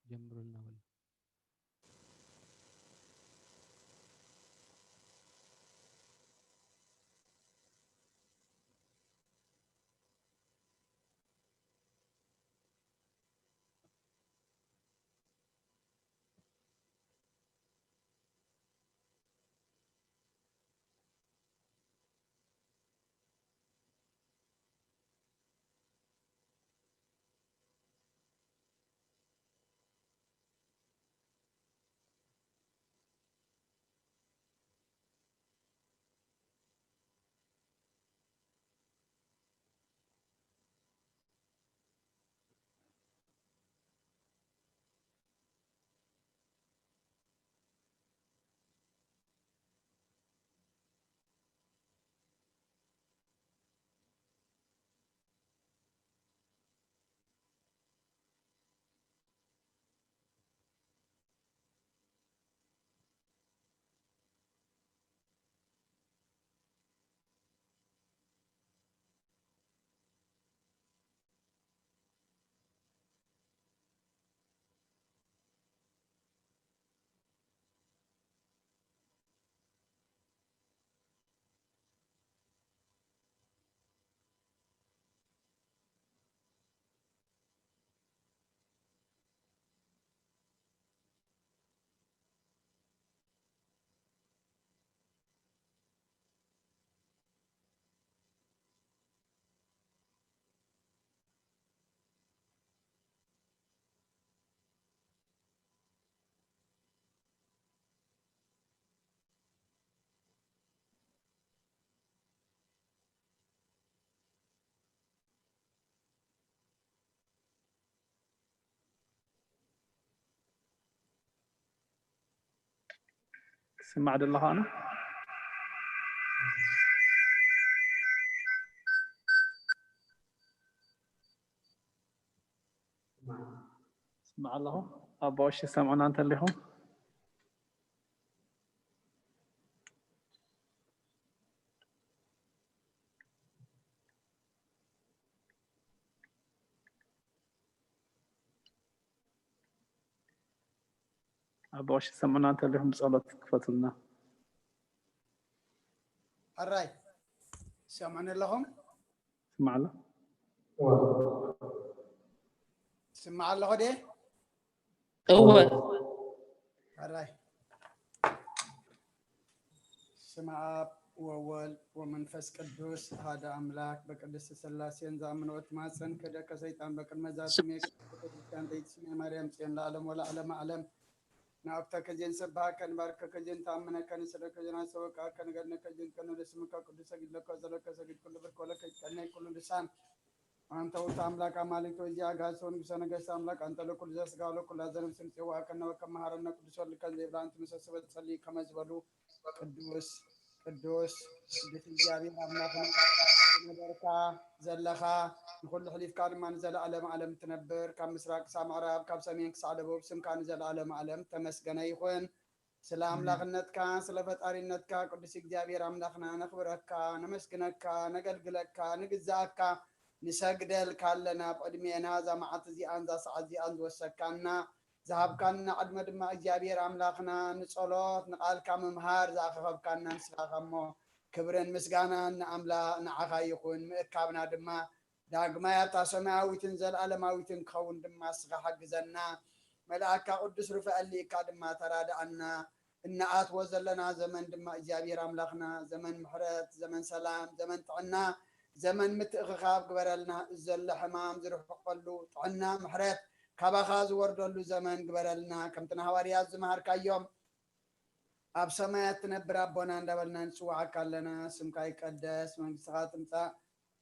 ጀምሩልና በሉ። ክስማዕ ዶ ኣለኹ ኣነ? ስማዕ ኣለኹ። ኣቦ ቀሺ ሰምዑና እንተሊኹም። ኣቦ ቀሺ ሰምዑና እንተሊኹም ብጸሎት ክፈቱልና። ሕራይ፣ ሰምዑኒ ኣለኹም? ስማዕ ኣሎ? ስማዕ ኣለኹ ድየ? እወ። ሕራይ። ስመ ኣብ ወወልድ ወመንፈስ ቅዱስ ሓደ ኣምላክ። በቅድስት ስላሴን ዝኣምኖ እትማጸን ክህደከ ሰይጣን በቅድመ ዛቲ ሜክ ቤተክርስቲያን ተይት ስሜ ማርያም ጽዮን ለዓለም ወለዓለም ዓለም። ንኣፍተ ከጀን ሰብሃከ ንባርከ ከጀን ተኣምነከ ንስለ ከጀን ኣሰወቃከ ንገድነ ከጀን ከነ ለስምከ ቅዱስ ሰጊድ ለከ ዘለከ ሰጊድ ኩሉ ብርክ ወለከ ይትቀነ ኩሉ ልሳን ኣንተ ውእቱ ኣምላክ ኣማልክት ወእግዚእ ኣጋእዝት ወንጉሰ ነገስት ኣምላክ ኣንተ ለኩሉ ዘስጋ ወለኩላ ዘነፍስ ንጽዋ ከነ ወከመ መሃረነ ቅዱስ ወልድከ ዘይብላ ኣንቲ መሰስበት ጸሊ ከመ ዝበሉ ቅዱስ ቅዱስ ቅዱስ እግዚኣብሔር ኣምላኽና ዝነበርካ ዘለኻ ንኹሉ ሕሊፍካ ድማ ንዘለኣለም ኣለም ትነብር፣ ካብ ምስራቅ ክሳብ ምዕራብ፣ ካብ ሰሜን ክሳብ ደቡብ ስምካ ንዘለኣለም ኣለም ተመስገነ ይኹን። ስለ ኣምላኽነትካ፣ ስለ ፈጣሪነትካ ቅዱስ እግዚኣብሔር ኣምላኽና ነኽብረካ፣ ነመስግነካ፣ ነገልግለካ፣ ንግዛኣካ፣ ንሰግደልካ ኣለና። ኣብ ዕድሜና እዛ መዓልቲ እዚኣን እዛ ሰዓት እዚኣን ዝወሰካና ዝሃብካና ዕድመ ድማ እግዚኣብሔር ኣምላኽና ንጸሎት ንቃልካ ምምሃር ዝኣኸኸብካና ንስኻ እሞ ክብርን ምስጋናን ንኣምላ ንዓኻ ይኹን። ምእካብና ድማ ዳግማይ ኣብታ ሰማያዊትን ዘለኣለማዊትን ክኸውን ድማ ንስኻ ሓግዘና። መልኣካ ቅዱስ ሩፋኤል ልኢካ ድማ ተራድኣና። እንኣትዎ ዘለና ዘመን ድማ እግዚኣብሔር ኣምላኽና ዘመን ምሕረት፣ ዘመን ሰላም፣ ዘመን ጥዕና፣ ዘመን ምትእኽኻብ ግበረልና። ዘሎ ሕማም ዝርሕቀሉ ጥዕና፣ ምሕረት ካባኻ ዝወርደሉ ዘመን ግበረልና። ከምቲ ንሃዋርያት ዝመሃርካዮም ኣብ ሰማያት ትነብር ኣቦና እንዳበልና ንጽዋዓካ ኣለና። ስምካ ይቀደስ፣ መንግስትኻ ትምጻእ፣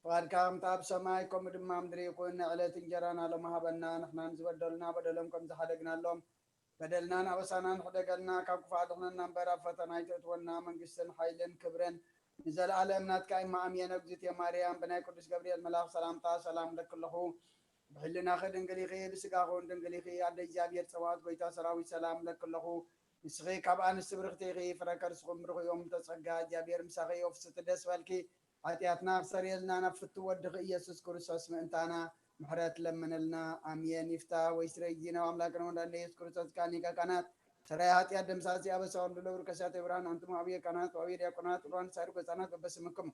ፍቓድካ ከምቲ ኣብ ሰማይ ከምኡ ድማ ኣብ ምድሪ ይኹን። ናይ ዕለት እንጀራና ሎሚ ሃበና። ንሕና ንዝበደሉና በደሎም ከም ዝሓደግናሎም በደልናን ኣበሳናን ሕደገልና፣ ካብ ክፉእ ኣድሕነና እምበር ኣብ ፈተና ኣይተእትወና። መንግስትን ሓይልን ክብርን ንዘለኣለም ናትካ እማ ኣሜን። እግዝእትየ ማርያም ብናይ ቅዱስ ገብርኤል መልኣኽ ሰላምታ ሰላም እብለኪ ኣለኹ። ብሕልናኺ ድንግል ኢኺ፣ ብስጋኺ እውን ድንግል ኢኺ። ኣደ እግዚኣብሔር ጸባኦት ጎይታ ሰራዊት ሰላም እብለኪ ኣለኹ። ንስኺ ካብ ኣንስቲ ብርኽቲ ኢኺ፣ ፍረ ከርስኺ እውን ብሩኽ እዩ። እም ተጸጋ እግዚኣብሔር ምሳኺ እዩ። ፍስቲ ደስ በልኪ፣ ሓጢኣትና ክሰርየልና ናብ ፍቱ ወድኺ ኢየሱስ ክርስቶስ ምእንታና ምሕረት ለምንልና። ኣሜን። ይፍታ ወይ ስረይ ጊዜና ኣምላክና ወንዳንደ ኢየሱስ ክርስቶስ ካኒ ካህናት ሰራይ ሓጢኣት ደምሳሲ ኣበሳ ወልድ ለብሩ ከሳተ ብርሃን ኣንቱም ኣብየ ካህናት ወኣብየ ዲያቆናት ቁርባን ሳይር ጎጻናት በበስምኩም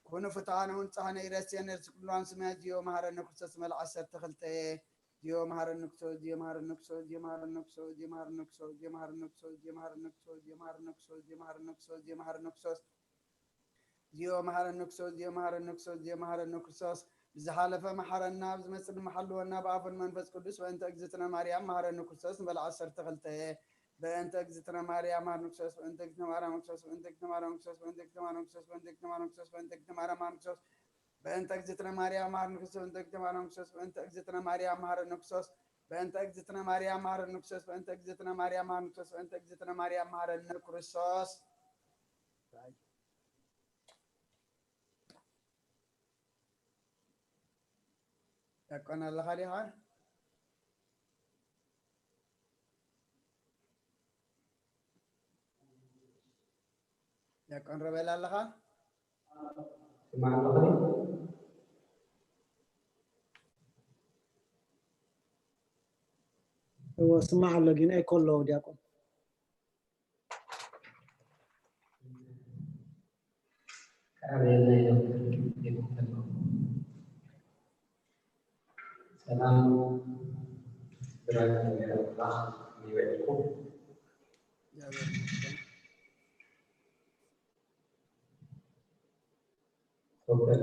ኩኑ ፍትሓነ ወንጻሕነ ይረስየነ ርስ ኩሏን ስመያ ዚዮ መሃረነ ክርስቶስ መልዓ ዓሰርተ ክልተ ዚዮ መሃረነ ክርስቶስ ዚዮ መሃረነ ክርስቶስ ዚዮ መሃረነ ክርስቶስ ዚዮ መሃረነ ክርስቶስ ዚዮ መሃረነ ክርስቶስ ዚዮ መሃረነ ክርስቶስ ዚዮ መሃረነ ክርስቶስ ዚዮ መሃረነ ክርስቶስ ዚዮ መሃረነ ክርስቶስ ዚዮ መሃረነ ክርስቶስ ዚዮ መሃረነ ክርስቶስ ዚዮ መሃረነ ክርስቶስ ብዝሓለፈ መሓረና፣ ብዝመጽእ ድማ ሓልወና፣ ብኣፉን መንፈስ ቅዱስ በእንተ እግዝእትነ ማርያም መሃረነ ክርስቶስ ንበል ዓሰርተ ክልተ። በእንተ እግዝእትነ ማርያም መሃረነ ክርስቶስ በእንተ እግዝእትነ ማርያም ክርስቶስ በእንተ እግዝእትነ ማርያም ክርስቶስ በእንተ እግዝእትነ ማርያም ክርስቶስ በእንተ እግዝእትነ ማርያም ማርያም ክርስቶስ በእንተ እግዝእትነ ማርያም መሃረነ ክርስቶስ በእንተ እግዝእትነ ማርያም መሃረነ ክርስቶስ በእንተ እግዝእትነ ማርያም መሃረነ ክርስቶስ በእንተ እግዝእትነ ማርያም መሃረነ ክርስቶስ በእንተ እግዝእትነ ማርያም መሃረነ ክርስቶስ በእንተ እግዝእትነ ማርያም መሃረነ ክርስቶስ። ዲያቆን ኣለኻ ዲኻ? ዲያቆን ረበል ኣለኻ? ስማዕ ኣለኹ። እዎ፣ ስማዕ ኣሎ፣ ግን ኤኮ ኣለዎ ዲያቆን። ሰላም ብራይ ኣምላኽ ይበልኩም። ዶክተር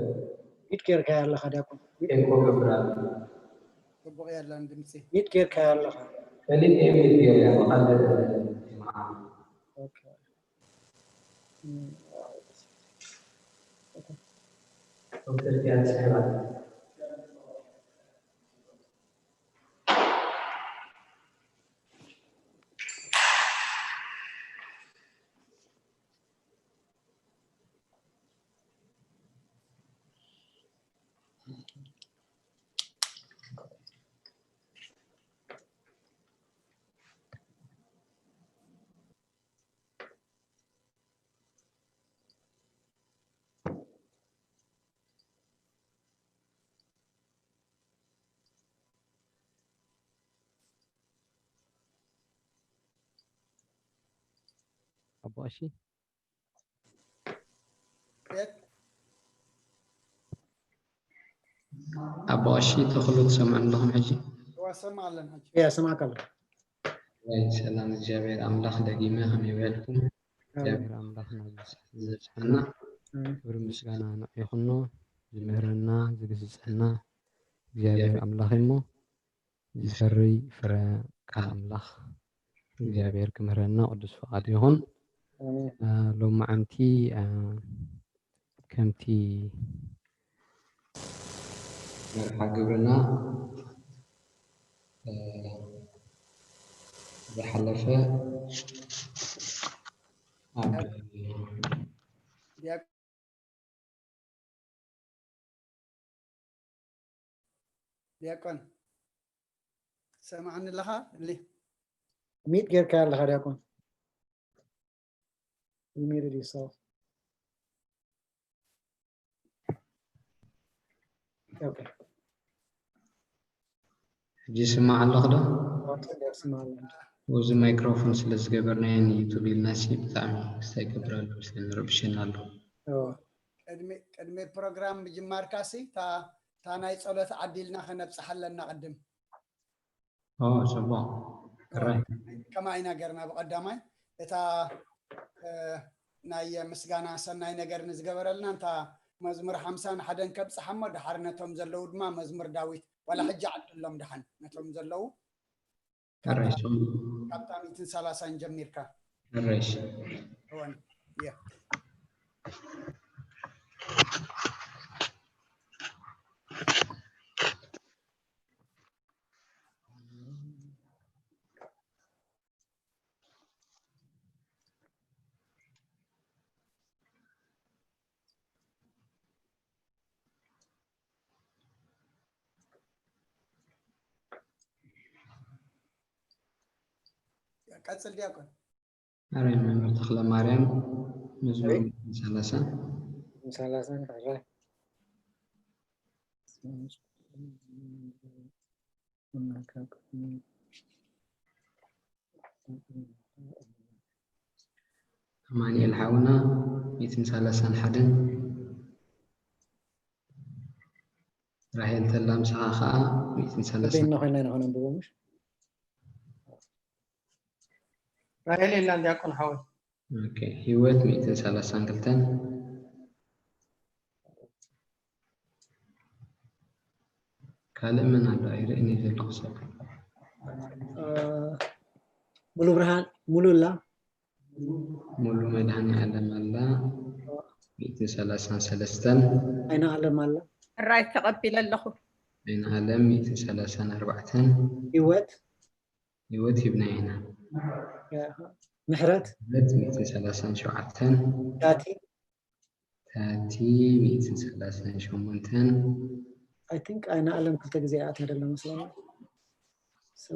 ኢድ ጌርካ ኣለኻ ዲያቆን። ኤኮ ገብራ። ጽቡቕ የለን ድምጺ። ኢድ ጌርካ ኣለኻ። ፈሊጥ ኢድ ጌርያ ብኻልእ ይመዓል። ኦኬ። ዶክተር ኪዳነ ስሕባት። ኣቦ ኣሺ። ኣቦ ኣሺ ተኽሉ ትሰምዑ ኣለኹም ሕጂ? እዋ፣ እሰምዕ ኣለኹ ሕጂ። እያ፣ እሰምዓካ ኣለኹ። ወይ ሰላም እግዚኣብሔር ኣምላኽ ደጊመ ከመይ በልኩም? እግዚኣብሔር ኣምላኽ ናብዚ ሰዓት ዘብጽሐና ኣሜን። ክብሪ ምስጋና ንዑ ይኹኖ። ዝምህረና፣ ዝግስጸና እግዚኣብሔር ኣምላኽ እሞ ዝፈሪ ፍረ ቃል ኣምላኽ እግዚኣብሔር ክምህረና ቅዱስ ፍቓድ ይኹን። ኣሜን። አ፣ ሎማዓንቲ፣ አ፣ ከምቲ መርሃ ግብርና፣ አ፣ ዝሓለፈ ኣብ ዲያቆን ሰማዕኒ ኣለኻ? እሊ ሚት ጌርካ ኣለኻ ዲያቆን። You muted yourself. Okay. ሕጂ ይስማዕ ኣለኹ ዶ? ይስማዕ ኣሎ። እዚ ማይክሮፎን ስለ ዝገበርናዮ ንዩቱብ ኢልና ሲ ብጣዕሚ ክስታይ ይገብር ኣሎ መስለኒ ረብሸና ኣሎ። እዎ። ቅድሚ ቅድሚ ፕሮግራም ምጅማርካ ሲ እታ እታ ናይ ጸሎት ዓዲልና ከነብጽሓ ኣለና ቅድም። ኦ ጽቡቕ። ጥራይ ከማይ ኢና ገርና ብቐዳማይ እታ እ፣ ናይ ምስጋና ሰናይ ነገር ንዝገበረልና እንታ መዝሙር ሓምሳን ሓደን ከብጽሓ እሞ ድሓር ነቶም ዘለዉ ድማ መዝሙር ዳዊት ዋላ ሕጂ ዓድሎም ድሓን ነቶም ዘለዉ ጥራይ ጽቡቕ። ካብታ ሚእትን ሰላሳን ጀሚርካ ጥራይ እሺ። እወን እየ ቀጽል ዲያቆን ኣረ መምህር ተኽለ ማርያም መዝሙር ኣይ። ሰላሳ ሰላሳን ሕራይ ኣማኑኤል ሓውና ሚእትን ሰላሳን ሓደን ራሄል ተላ ምሳኻ ከዓ ሚእትን ሰላሳን በይንና ኮይና ኢና ከነንብቦ ምሽ ራሄል የላን ዲያቆን ሓወይ ኦኬ፣ ህይወት ሚእትን ሰላሳን ክልተን ካልእ መን ኣሎ ኣይርእን እየ ዘለኹ ሰብ ሙሉ ብርሃን ሙሉ ላ ሙሉ መድሃኒ ዓለም ኣላ ሚእትን ሰላሳን ሰለስተን ኣይና ዓለም ኣላ ራይት ተቐቢለ ኣለኹ። ዓይኒ ዓለም ሚእትን ሰላሳን ኣርባዕተን ህይወት ህይወት ሂብና ኢና ምሕረት ህይወት ሚእትን ሰላሳን ሸውዓተን ዳቲ ታቲ ሚእትን ሰላሳን ሸሞንተን I think ኣይና ዓለም ክልተ ግዜ ኣትያ ደሎ መስለኒ። So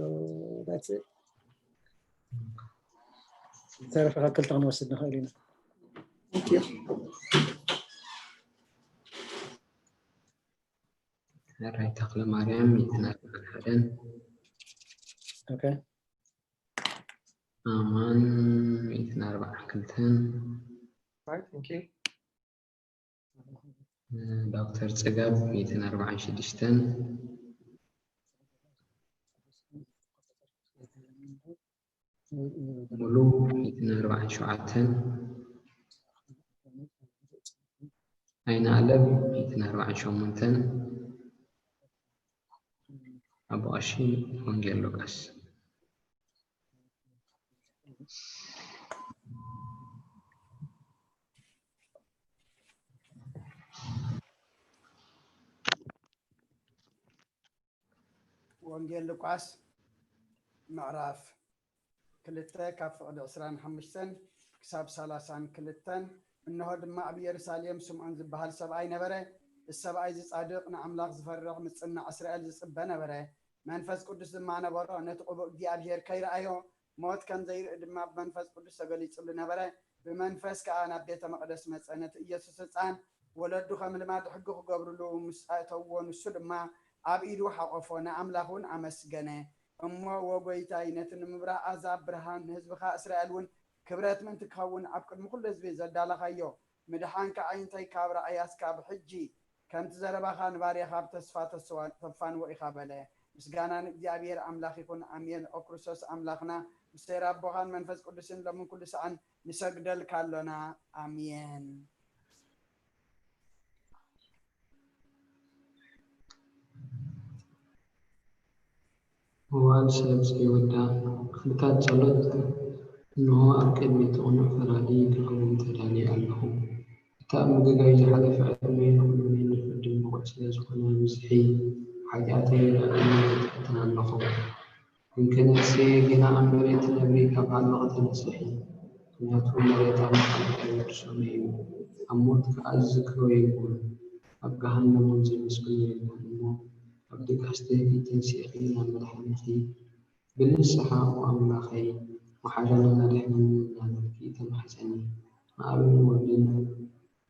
that's it። ዝተረፈ ካብ ክልተ ክንወስድ ንኽእል ኢና። ሕራይ ተኽለ ማርያም ሚእትን ኣርባዓን ሓደን Okay። ኣማን ሚእትን ኣርባዓን ክልተን Right, thank you. ዶክተር ጽጋብ ሚእትን ኣርባዓን ሽዱሽተን ሙሉ ሚእትን ኣርባዓን ሸውዓተን ኣይነ ኣለም ሚእትን ኣርባዓን ሸሞንተን ኣቦ ቀሺ ወንጌል ሉቃስ ወንጌል ሉቃስ ምዕራፍ ክልተ ካብ ፍቕዲ ዕስራን ሓሙሽተን ክሳብ ሰላሳን ክልተን። እንሆ ድማ ኣብ ኢየሩሳሌም ስምዖን ዝበሃል ሰብኣይ ነበረ። እዚ ሰብኣይ እዚ ጻድቕ ንኣምላኽ ዝፈርሕ ምጽናዕ እስራኤል ዝጽበ ነበረ። መንፈስ ቅዱስ ድማ ነበሮ። ነቲ ቅቡእ እግዚኣብሔር ከይረኣዮ ሞት ከም ዘይርኢ ድማ ብመንፈስ ቅዱስ ተገሊጹሉ ነበረ። ብመንፈስ ከኣ ናብ ቤተ መቕደስ መጸ። ነቲ ኢየሱስ ህጻን ወለዱ ከም ልማድ ሕጊ ክገብርሉ ምስ ኣእተውዎ ንሱ ድማ ኣብ ኢዱ ሓቖፎ፣ ንኣምላኽ እውን ኣመስገነ። እሞ ወጎይታይ ነቲ ንምብራህ ኣሕዛብ ብርሃን ንህዝብኻ እስራኤል እውን ክብረት ምእንቲ ክኸውን ኣብ ቅድሚ ኩሉ ህዝቢ ዘዳለኻዮ ምድሓንካ ኣዒንተይ ካብ ረኣያስ ካብ ሕጂ ከምቲ ዘረባኻ ንባርያኻ ብተስፋ ተስዋ- ተፋንዎ ኢኻ በለ። ምስጋና ንእግዚኣብሔር ኣምላኽ ይኹን ኣሜን። ኦ ክርስቶስ ኣምላኽና ምስ ሴራ ኣቦኻን መንፈስ ቅዱስን ሎምን ኩሉ ሰዓን ንሰግደልካ ኣሎና ኣሜን። መዋእል ሰብ ዘይወዳ ክፍልታት ጸሎት። እንሆ ኣብ ቅድሚ እቲ ቅኑዕ ፈራዲ ክኸውን ተዳልየ ኣለኹ። እቲ ኣብ ምግጋይ ዝሓለፈ ዕድመይ ንኹሉ ነንፍርድን ብቑዕ ስለ ዝኾነ ብዝሒ ሓጢኣተይ ንዕድመይ እጥሕትን ኣለኹ። እንከነሰ ገና ኣብ መሬት ነብሪ ካብ ሃለኹ ተነስሒ፣ ምኽንያቱ መሬት ኣምላኽ ኣይወድሶን እዩ፣ ኣብ ሞት ከኣ ዝዝክሮ የብሉን፣ ኣብ ገሃነም እውን ዘመስግኖ የለን እሞ፣ ድቃስ ደይቢ ተንሲእኺ ናብ መድሓኒኺ ብንስሓ ኦ ኣምላኸይ መሓረኒ ኣድሕነኒ እናበልኪ ተማሕጸኒ። ንኣብን ወድን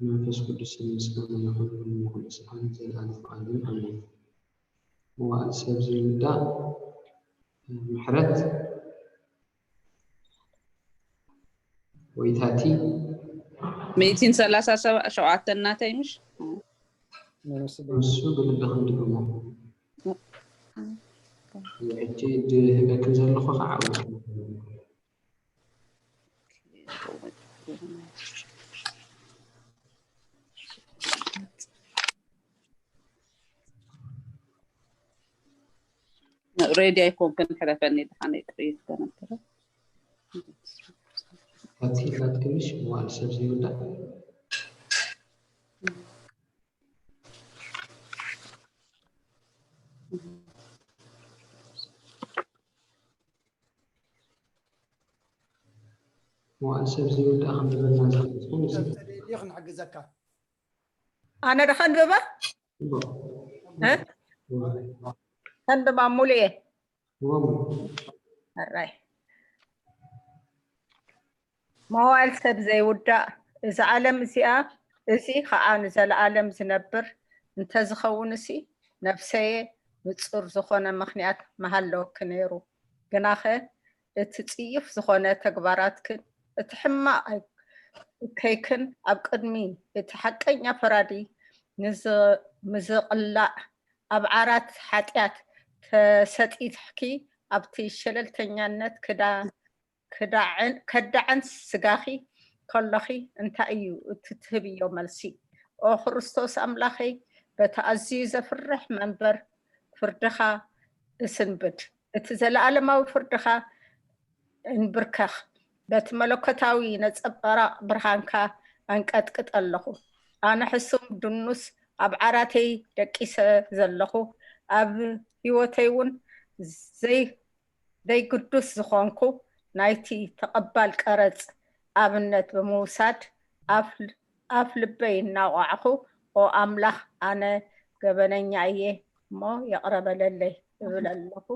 መንፈስ ቅዱስን ምስጋና ይኹን ሎሚ ንኹሉ ሰዓት ንዘለኣለሙ ዓለም ኣሜን። መዋእል ሰብ ዘይውዳእ ምሕረት ወይታቲ ሚእትን ሰላሳ ሸውዓተ እናተይ ምሽ እሱ ብልቢ ክንድግሞ ሕጂ ድህበክን ዘለኹ ከዓ ሬዲ ኣይኮንክን ሕለፈኒ ድሓነይ ጥሪት ተነበረ ካብቲ ኢላትክንሽ መዋል ሰብ ዘይውዳእ መዋል ሰብ ዘይውዳእ ከም ዝበልና ዘኽልኹም ሰብ ተደልዩ ክንሕግዘካ ኣነ ዶ ከንብባ ከንብባ ሙሉየ ራይ መዋል ሰብ ዘይውዳእ እዚ ዓለም እዚኣ እዚ ከዓ ንዘለኣለም ዝነብር እንተዝኸውን ሲ ነፍሰየ ንፁር ዝኾነ ምኽንያት ምሃለወኪ ነይሩ ግናኸ እቲ ፅዩፍ ዝኾነ ተግባራትክን እቲ ሕማቕ እከይክን ኣብ ቅድሚ እቲ ሓቀኛ ፈራዲ ምዝቕላዕ ኣብ ዓራት ሓጢኣት ተሰጢትኪ ኣብቲ ሸለልተኛነት ከዳዕን ስጋኺ ከሎኺ እንታይ እዩ እቲ ትህብዮ መልሲ? ኦ ክርስቶስ ኣምላኸይ በቲ ኣዝዩ ዘፍርሕ መንበር ፍርድኻ እስንብድ፣ እቲ ዘለኣለማዊ ፍርድኻ እንብርከኽ፣ በቲ መለኮታዊ ነጸብራቕ ብርሃንካ ኣንቀጥቅጥ ኣለኹ። ኣነ ሕሱም ድኑስ ኣብ ዓራተይ ደቂሰ ዘለኹ፣ ኣብ ህይወተይ እውን ዘይ ደይ ግዱስ ዝኾንኩ ናይቲ ተቐባል ቀረጽ ኣብነት ብምውሳድ ኣፍ ልበይ እናወዓኹ ኦ ኣምላኽ ኣነ ገበነኛ እየ እሞ ይቕረ በለለይ እብል ኣለኹ።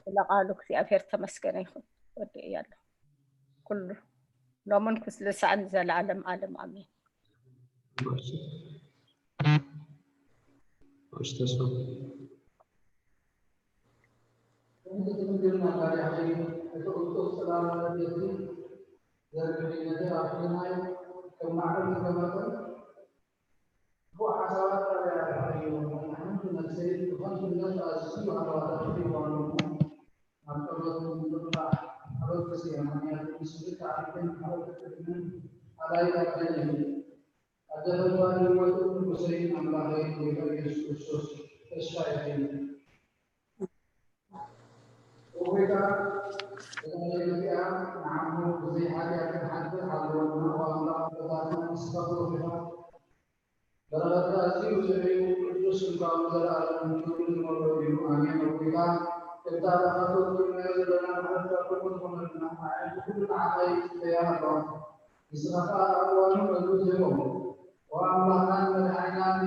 ስለ ቃሉ እግዚኣብሔር ተመስገነ ይኹን። ወዲእየ ኣለኹ። ኩሉ ሎምን ኩሉ ሳዕን ንዘለዓለም ዓለም ኣሜን። እሺ ተስፋ ከምቲ ትምግብና ባርያኺ እቲ ቅልጡፍ ጽላል ረድኤትኪ ዘርግሒ ነቲ ኣብ ሕልናይ ከም ማዕበል ዝገመጠ ክፉእ ሓሳባት ባርያ ኣርሕቕዮ። ንሓንቲ ነፍሰይ ብኸንቱነት ኣዝዩ ሃለዋታት ሒዝዋኒ እሞ ኣብ ጸሎትኩም ምብርታዕ ኣበግስ እየ። ምኽንያቱ ንስኺ ከኣ ኣንትን ሓወልቲ ቅድምን ኣላይት ኣደን ኢኺ። ኣደ ፈትዋን ህይወትን ንጉሰይን ኣምላኸይን ጎይታ ኢየሱስ ክርስቶስ ተስፋ ኢኺ። ኦ ጎይታ፣ እዛ ሌሊት እዚኣ ንዓኹም ብዘይ ሓጢኣት ክንሓድር ሓልወና። ኦ ኣምላኽ፣ ኩነታትና ንስኻ ብሩኽ ኢኻ። በረኸትካ ኣዝዩ ዝሕዩ ቅዱስ እንኳን ንዘለኣለም ክብሪ ዝመልኦ እዩ። ኣሜን። ኦ ጎይታ፣ ከምቲ ኣባኻትኩም ትርእዮ ዘለና ምሕረትካ ከምኡ ዝኾነልና፣ ኣዒንቲ ኩሉ ንዓኻ ይጽበያ ኣለዋ። ንስኻ ከኣ ኣብ እዋኑ መግቢ ትህቦም። ኦ ኣምላኽናን መድሓኒናን፣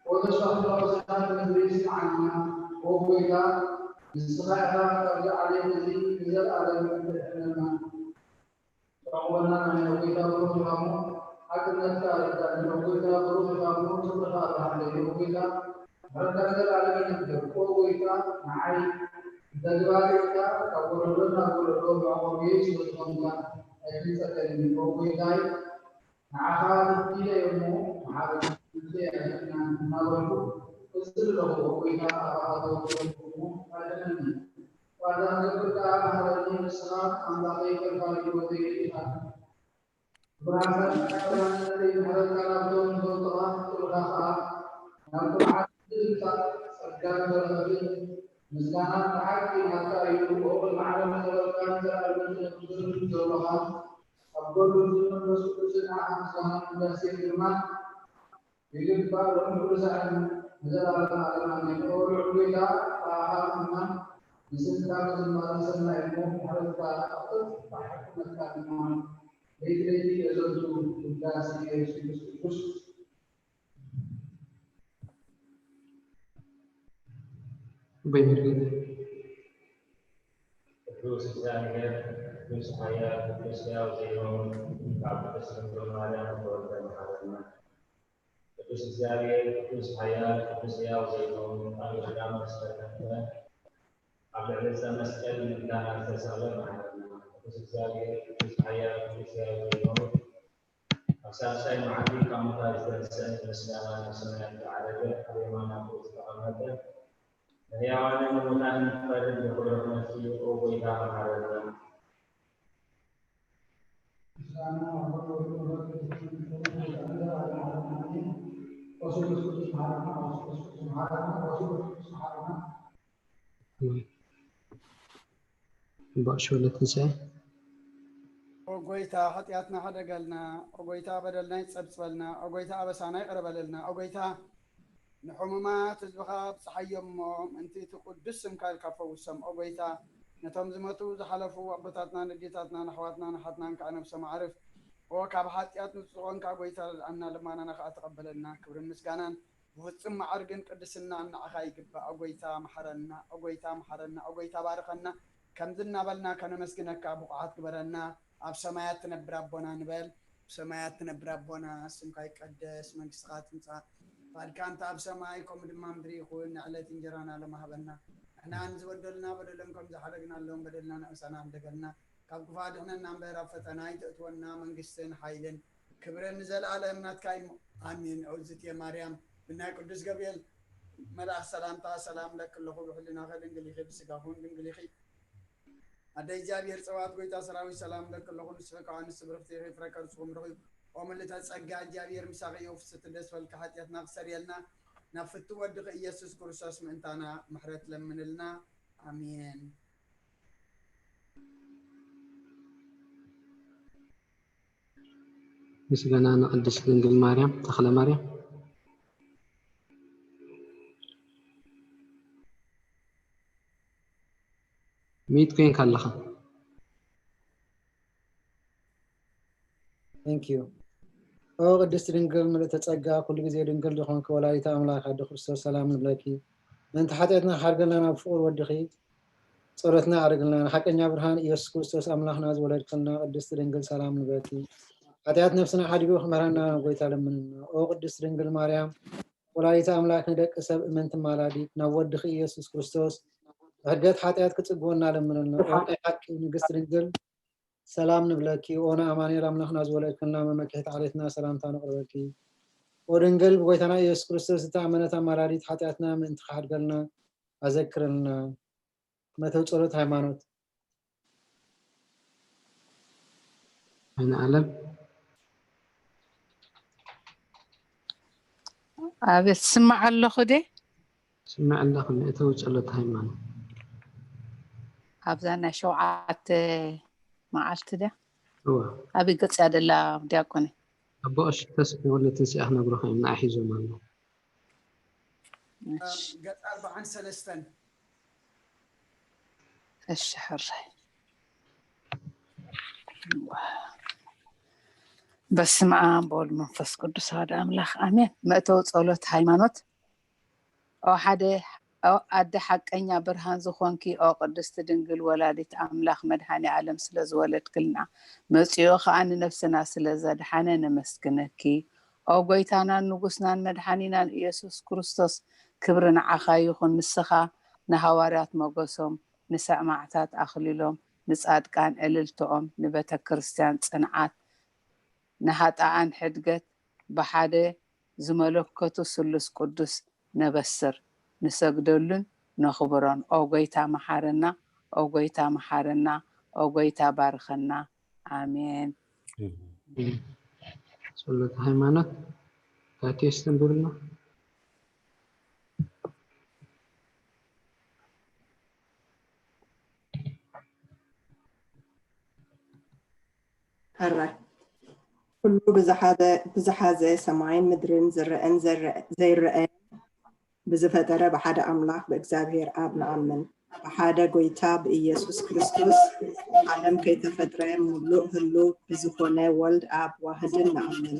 ኦ ተስፋ ክብረ ቅዱሳን ምድሪ ስምዓና። ኦ ጎይታ፣ ንስኻ ኢኻ ካብዚ ዓሌት እዚ ንዘለኣለም እተድሕነና። ተዕቑበና። ኣሜን። ኦ ጎይታ፣ ብሩኽ ኢኻ እሞ ሓቅነትካ ኣረዳእኒ። ኦ ጎይታ፣ ብሩኽ ኢኻ እሞ ክብርኻ ኣብርሃለይ። ኦ ጎይታ፣ ምሕረትካ ንዘለኣለም ይነብር። ኦ ጎይታ፣ ንዓይ ብተግባር ኢልካ ካብ ወለዶ ናብ ወለዶ መዕቆቢየይ ስለ ዝኾንካ ኣይትንጸገኒ። ኦ ጎይታይ፣ ንዓኻ ተኪለ እየ እሞ መሓረኒ ነፍሰይ ኣድሕነኒ እናበልኩ እጽሊ ኣለኹ። ኦ ጎይታ፣ ኣባኻ ተወኪለ እሞ ኣድሕነኒ። ዋላ ክገብር ከኣ መሃረኒ። ንስኻ ኣምላኸይ ከፋሊ ህይወተይ ኢኻ። ብርሃንካን ቅዱስነትን ምሕረትካን ናብቶም ዝፈልጡኻ ፍጡርካ ከኣ ናብ ኩርዓት ዝብል ጸጋ በረኸትን ምስጋናን ብሓቂ ናትካ እዩ። ኦ ቅድሚ ዓለም ዝነበርካን ንዘለኣለምን ትነብርን ዘሎኻ ኣብ ጎድኑ መንፈስ ቅዱስን ንዓኻ ምስጋናን ውዳሴን ግርማን ይግባእ ሎሚ ኩሉ ሳዕን ንዘለኣለም ዓለም ኣሜን። ኦ ልዑል ጐይታ ብኣኻ ምእማን ንስምካ ምዝማርን ሰናይ እሞ ምሕረትካ ኣቕልጥፍ ብሓቅነትካ ምእማን ለይቲ ለይቲ የዘንቱ ውዳሴ ኢየሱስ ክርስቶስ። በይመርጌታ ቅዱስ እግዚኣብሔር ቅዱስ ሓያል ቅዱስ ሕያው ዘይመውት ካብ ቅድስት ድንግል ማርያም ተወልደ መሓረና። ቅዱስ እግዚኣብሔር ቅዱስ ሓያል ቅዱስ ሕያው ዘይመውት ኣብ ቀዳማት ዝተተክለ ኣብ ልዕሊ ዕፀ መስቀል ንምድሓና ዝተሰቕለ መሓረና። ቅዱስ እግዚኣብሔር ቅዱስ ሓያል ቅዱስ ሕያው ዘይመውት ኣብ ሳልሳይ መዓልቲ ካብ ሙታን ዝተንስአ ንምስጋና ናብ ሰማያት ዝዓረገ ኣብ የማን ኣቦኡ ዝተቐመጠ ንሕያዋንን ንሙታንን ክፈርድ ብኽብሪ ክመፅእ እዩ። ኦ ጎይታ መሓረና። ባእሽ ወለትንሳኤ ኦ ጎይታ ሓጢኣትና ሕደገልና። ኦ ጎይታ በደልና ይፀብፅበልና። ኦ ጎይታ ኣበሳና ይቕረ በለልና። ኦ ጎይታ ንሕሙማት ህዝብኻ ኣብፅሓዮም እሞ ምእንቲ እቲ ቅዱስ ስምካ ኢልካ ፈውሶም። ኦ ጎይታ ነቶም ዝመቱ ዝሓለፉ ኣቦታትናን ኣዴታትናን ኣሕዋትናን ኣሓትናን ከዓ ነብሶም ኣዕርፍ። ኦ ካብ ሓጢኣት ንፁህ ዝኾንካ ጎይታ ርድኣና፣ ልማናና ከዓ ተቐበለልና። ክብርን ምስጋናን ብፍፁም መዓርግን ቅድስናን ንዓኻ ይግባእ። ኦ ጎይታ መሓረና፣ ኦ ጎይታ መሓረና፣ ኦ ጎይታ ባርኸና። ከምዚ እናበልና ከነመስግነካ ብቑዓት ግበረና። ኣብ ሰማያት ትነብር ኣቦና ንበል። ኣብ ሰማያት ትነብር ኣቦና፣ ስምካ ይቀደስ፣ መንግስትኻ ትምጻእ፣ ፍቓድካ እንተ ኣብ ሰማይ ከምኡ ድማ ምድሪ ይኹን። ንዕለት እንጀራና ሎሚ ሃበና። ንሕና ንዝበደሉና በደሎም ከም ዝሓደግናሎም በደልና ንእሳና ንደገልና። ካብ ክፉእ ኣድሕነና እምበር ኣብ ፈተና ኣይተእትወና። መንግስትን ሓይልን ክብርን ንዘለኣለም ናትካ እዩ። ኣሜን። እግዝእትየ ማርያም ብናይ ቅዱስ ገብርኤል መልኣኽ ሰላምታ ሰላም እለኪ ኣለኹ፣ ብሕልናኺ ድንግል ኢኺ፣ ብስጋኺ እውን ድንግል ኢኺ። ኣደ እግዚኣብሔር ጸባኦት ጎይታ ሰራዊት ሰላም እለኪ ኣለኹ፣ ንስኺ ከኣ ኣንስቲ ብርኽቲ ኢኺ፣ ፍረ ከርስኺ ምሩኽ እዩ። ኦ ምልእተ ጸጋ እግዚኣብሔር ምሳኺ እዩ፣ ፍስሕቲ ደስ በልኪ፣ ሓጢኣትና ክሰርየልና ናብ ፍቱ ወድኺ ኢየሱስ ክርስቶስ ምእንታና ምሕረት ለምንልና። ኣሜን። ምስጋና ንቅድስት ድንግል ማርያም ተኽለ ማርያም። ሚዩት ኮይንካ ኣለኻ። Thank you። ኦ ቅድስት ድንግል ምልእተ ጸጋ፣ ኩሉ ግዜ ድንግል ዝኾንኪ ወላዲተ ኣምላኽ ኣደ ክርስቶስ ሰላም ንብለኪ። ምእንቲ ሓጢኣትና ሓድገልና ናብ ፍቑር ወድኺ ጸሎትና ኣዕርግልና። ንሓቀኛ ብርሃን ኢየሱስ ክርስቶስ ኣምላኽና ዝወለድክልና ቅድስት ድንግል ሰላም ንብለኪ። ሓጢኣት ነፍስና ሓዲጉ ክምህረና ናብ ጎይታ ለምንና። ኦ ቅድስት ድንግል ማርያም ወላዲተ ኣምላክ ንደቂ ሰብ እመንቲ ማላዲት ናብ ወድኺ ኢየሱስ ክርስቶስ ሕድገት ሓጢኣት ክጽግወና ለምንና። ኦ ናይ ሓቂ ንግስት ድንግል ሰላም ንብለኪ። ኦ ንኣማኑኤል ኣምላኽና ዝወለድክልና መመክሒት ዓሌትና ሰላምታ ነቕርበልኪ። ኦ ድንግል ብጎይታና ኢየሱስ ክርስቶስ ዝተኣመነት ኣማላዲት ሓጢኣትና ምእንቲ ክሓድገልና ኣዘክርልና። መተው ጸሎት ሃይማኖት። ኣይነ ኣለም ኣቤት ስማዕ ኣለኹ ደ ስምዕ ኣለኹ። መእተዊ ጸሎት ሃይማኖት። ኣብዛ ናይ ሸውዓተ መዓልቲ ድያ እዋ ኣበይ ገጽ እያ ደላ ዲያቆነ ኣቦ ቀሺ ተስፋ ወልደ ትንሳኤ ክነግሩኻ እዮም። ንዓ ሒዞም ኣለዉ። እሺ ገጽ ኣርባዓን ሰለስተን እሺ ሕራይ በስመ ኣብ ወወልድ መንፈስ ቅዱስ ኣሐዱ ኣምላኽ ኣሜን። መእተዊ ጸሎት ሃይማኖት። ኦ ሓደ ኦ ኣደ ሓቀኛ ብርሃን ዝኾንኪ ኦ ቅድስቲ ድንግል ወላዲት ኣምላኽ መድኃኔ ዓለም ስለ ዝወለድክልና መጺኡ ኸኣ ንነፍስና ስለ ዘድሓነ ነመስግነኪ። ኦ ጎይታናን ንጉስናን መድሓኒናን ኢየሱስ ክርስቶስ ክብሪ ንዓኻ ይኹን። ንስኻ ንሃዋርያት ሞገሶም፣ ንሰማዕታት ኣኽሊሎም፣ ንጻድቃን ዕልልትኦም፣ ንቤተ ክርስቲያን ጽንዓት፣ ንሃጣኣን ሕድገት ብሓደ ዝመለከቱ ስሉስ ቅዱስ ነበስር፣ ንሰግደሉን ነኽብሮን። ኦ ጎይታ መሓረና፣ ኦ ጎይታ መሓረና፣ ኦ ጎይታ ባርኸና። ኣሜን። ጸሎት ሃይማኖት ታቴስ ተንብብልና። ሕራይ ኩሉ ብዝሓዘ ሰማይን ምድርን ዝረአን ዘይረአን ብዝፈጠረ ብሓደ ኣምላኽ ብእግዚኣብሔር ኣብ ንኣምን። ብሓደ ጎይታ ብኢየሱስ ክርስቶስ ዓለም ከይተፈጥረ ምሉእ ህሉ ብዝኾነ ወልድ ኣብ ዋህድን ንኣምን።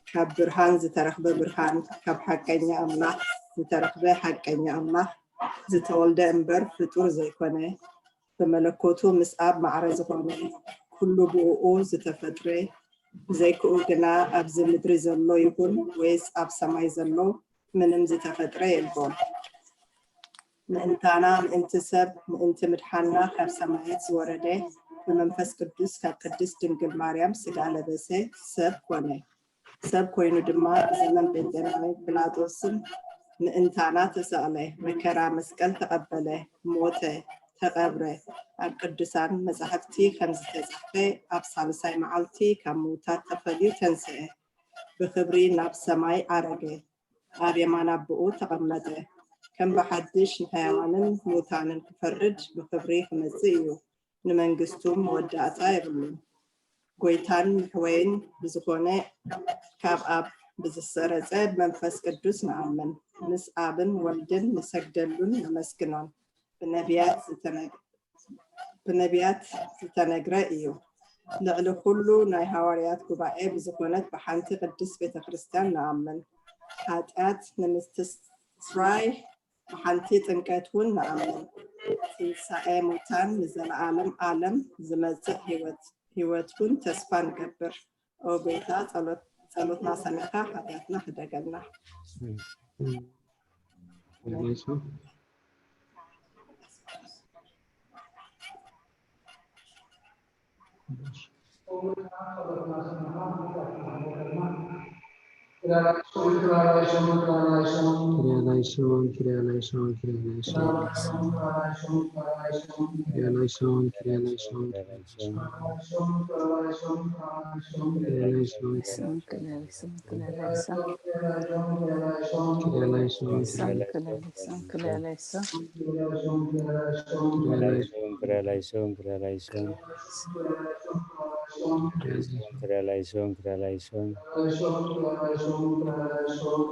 ካብ ብርሃን ዝተረኽበ ብርሃን፣ ካብ ሓቀኛ ኣምላኽ ዝተረኽበ ሓቀኛ ኣምላኽ፣ ዝተወልደ እምበር ፍጡር ዘይኮነ፣ ብመለኮቱ ምስ ኣብ ማዕረ ዝኾነ፣ ኩሉ ብእኡ ዝተፈጥረ፣ ብዘይክኡ ግና ኣብዚ ምድሪ ዘሎ ይኹን ወይስ ኣብ ሰማይ ዘሎ ምንም ዝተፈጥረ የልቦን። ምእንታና፣ ምእንቲ ሰብ፣ ምእንቲ ምድሓንና ካብ ሰማያት ዝወረደ፣ ብመንፈስ ቅዱስ ካብ ቅድስት ድንግል ማርያም ስጋ ለበሰ፣ ሰብ ኮነ። ሰብ ኮይኑ ድማ ብዘመን ጴንጤናዊ ጲላጦስን ምእንታና ተሰቕለ፣ መከራ መስቀል ተቐበለ፣ ሞተ፣ ተቐብረ። ኣብ ቅዱሳን መጻሕፍቲ ከም ዝተጻሕፈ ኣብ ሳልሳይ መዓልቲ ካብ ምውታት ተፈልዩ ተንስአ፣ ብኽብሪ ናብ ሰማይ ዓረገ፣ ኣብ የማን ኣቦኡ ተቐመጠ። ከም ብሓድሽ ንሕያዋንን ምውታንን ክፈርድ ብኽብሪ ክመጽእ እዩ። ንመንግስቱ መወዳእታ የብሉን። ጎይታን መሕወይን ብዝኾነ ካብ ኣብ ብዝሰረጸ መንፈስ ቅዱስ ንኣምን። ምስ ኣብን ወልድን ንሰግደሉን ነመስግኖን። ብነቢያት ዝተነ- ብነቢያት ዝተነግረ እዩ። ልዕሊ ኩሉ ናይ ሃዋርያት ጉባኤ ብዝኾነት ብሓንቲ ቅድስት ቤተ ክርስቲያን ንኣምን። ሓጢኣት ንምስትስራይ ብሓንቲ ጥምቀት እውን ንኣምን። ትንሳኤ ሙታን ንዘለኣለም ዓለም ዝመጽእ ህይወት፣ ህይወት እውን ተስፋ ንገብር። ኦ ጎይታ፣ ጸሎት-፣ ጸሎትና ሰሚዕካ ሓጢኣትና ሕደገልና። Kyrie eleison, Kyrie eleison, Kyrie eleison. Kyrie eleison, Kyrie eleison, Kyrie eleison. Kyrie eleison, Kyrie eleison, Kyrie eleison. Kyrie eleison, Kyrie eleison, Kyrie eleison. Kyrie eleison, Kyrie eleison, Kyrie eleison. Kyrie eleison, Kyrie eleison, Kyrie eleison. Kyrie eleison, Kyrie eleison.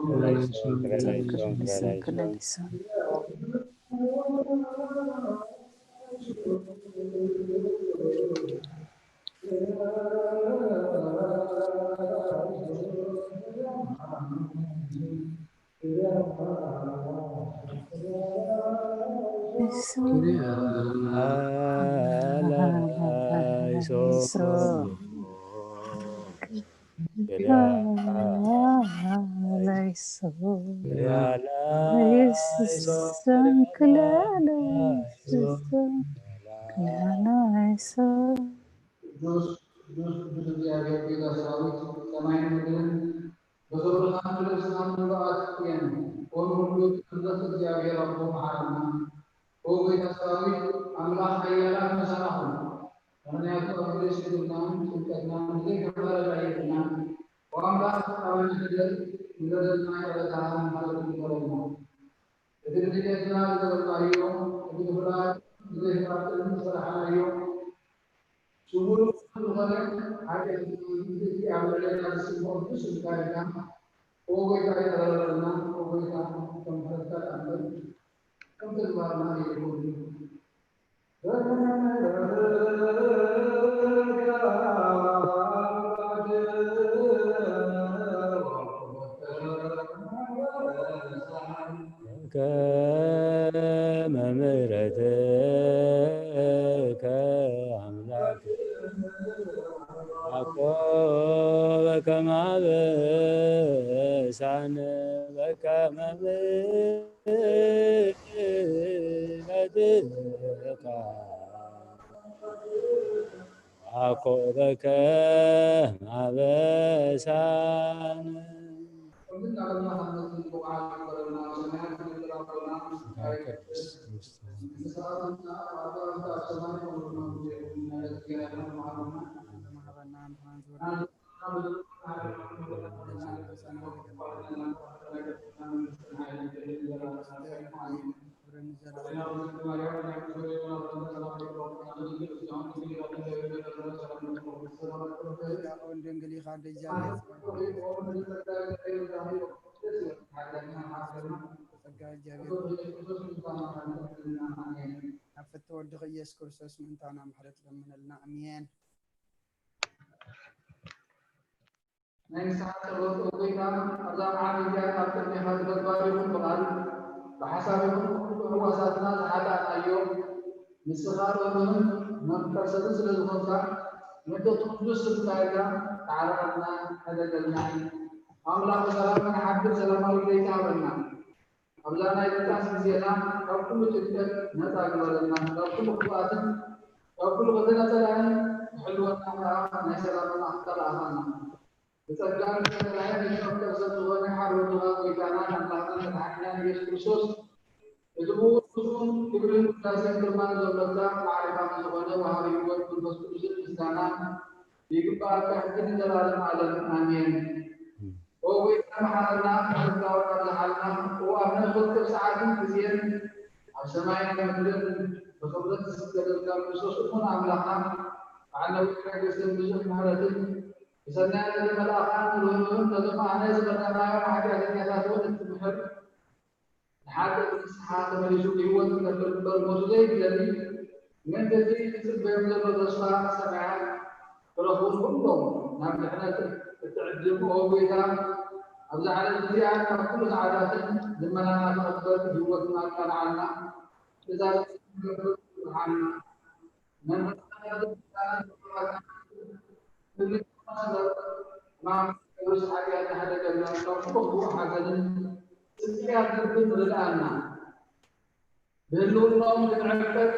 Kyrie eleison, Kyrie eleison, Kyrie eleison. ቅዱስ፣ ቅዱስ፣ ቅዱስ እግዚኣብሔር ጌታ ሰራዊት፣ ሰማይን ምድርን ብኽብርኻን ብልብስኻን ምሉኣት እየን። ኦ ንኹሉ ትምልኽ እግዚኣብሔር ኣቦ መሓረና። ኦ ጎይታ ሰራዊት፣ ኣምላኽ ሓያላት መሳናኹም። ምኽንያቱ ኣብ ግእዝ ሽግርናን ጭንቀትናን ብዘይ ከማረዳ የብልናን። ኦ ኣምላኽ ኣባና ሕደር፣ ንበደልና ይቕረታ፣ ምሕረት ግበረልና። እቲ ብድሌትና ዝገበርናዮ፣ እቲ ብፍቓድ ብዘይ ፍቓድ ቅድሚ ዝሰራሕናዮ፣ ስውር ዝኾነ ሓጢኣትና፣ እቲ ኣብ ልዕሌና ዝስምዖ ቅዱስ ስምካ ኢልካ፣ ኦ ጎይታ፣ ይቕረ በለልና። ኦ ጎይታ፣ ከም ምሕረትካ ተኣምር፣ ከም ተግባርና ኣይኹን። ከመ ምሕረትከ ኣምላክ፣ አኮ በከመ አበሳነ በከመ ምሕረትከ አኮ በከመ አበሳነ። ዲያቆን ድንግል ኢኻ፣ ኣደ እግዚኣብሔር። ጸጋ እግዚኣብሔር ኣብ ፍትሒ ወድኺ ኢየሱስ ክርስቶስ ምእንታና ምሕረት ለምነልና። ኣሜን። ናይ ንስሓ ጸሎት፣ ኦ ጎይታ፣ ኣብዛ መዓልቲ እዚኣ ኣብ ቅድሜኻ ዝገባር ይኹን ብቓል፣ ብሓሳብ ይኹን ብኩሉ ሕዋሳትና ዝሓጣእናዮ፣ ንስኻ ርህሩህን መፍቀር ሰብን ስለ ዝኾንካ፣ ምእንቲ እቲ ቅዱስ ስምካ ኢልካ ተዓረቐልና፣ ሕደገልና። ኣምላኽ ሰላም ንሓድር ሰላማዊ ለይቲ ሃበና። ኣብዛ ናይ በጣስ ግዜና ካብ ኩሉ ጭንቀት ነጻ ግበረልና፣ ካብ ኩሉ ክፉኣትን ካብ ኩሉ ከተናጸላኒ ክሕልወና ከኣ ናይ ሰላም መልኣኽ ተላእኻና። ብጸጋ ዝተራእየ ንዝመፍቀር ሰብ ዝኾነ ሓደ ወድኻ ጎይታናን ኣምላኽናን መድሓኒናን ኢየሱስ ክርስቶስ፣ እቲ ብኡ ንጹን ክብርን ውዳሴን ግርማን ዘሎካ ባዕልኻ ዝኾነ ወሃቢ ህይወት መንፈስ ቅዱስን ምስጋና ይግባኣካ ሕጂ ንዘለኣለም ዓለም። ኣሜን። ኦ ጎይታ መሓረና፣ ምሕረትካ ኣብዝሓልና። ኦ ኣብ ናይ መፍቀር ሰዓትን ግዜን ኣብ ሰማይን ምድርን ብኽብረት ዝስገደልካ ክርስቶስ እሙን ኣምላኽና፣ በዓል ነዊሕ ትዕግስትን ብዙሕ ምሕረትን፣ ብሰናይ ነዚ መልኣኻን ርህሩህን ነዞም ኣነ ዝቐዳናዮም ሓጢኣተኛታት እውን እትምሕር፣ ንሓጢኣት ንስሓ ተመሊሱ ብህይወት ክነብር እምበር ሞቱ ዘይደሊ፣ ምእንቲ እቲ ዝጽበዮም ዘሎ ተስፋ ሰማያት ክረኽቡ ንኹሎም ናብ ድሕነት እትዕድም። ኦ ጎይታ፣ ኣብዛ ዓለም እዚኣ ካብ ኩሉ ጻዕዳትን ልመናና ተቐበል፣ ህይወትና ኣቃልዓልና፣ ትእዛዝ ክትገብር ምርሓና። መንፈስና ሕማም ርስ ሓጢኣት ተሓደገልና፣ ካብ ኩሉ ክፉእ ሓዘንን ስቅያት ልብን ርድኣና። ብህልውናኦም ክንዕቀብ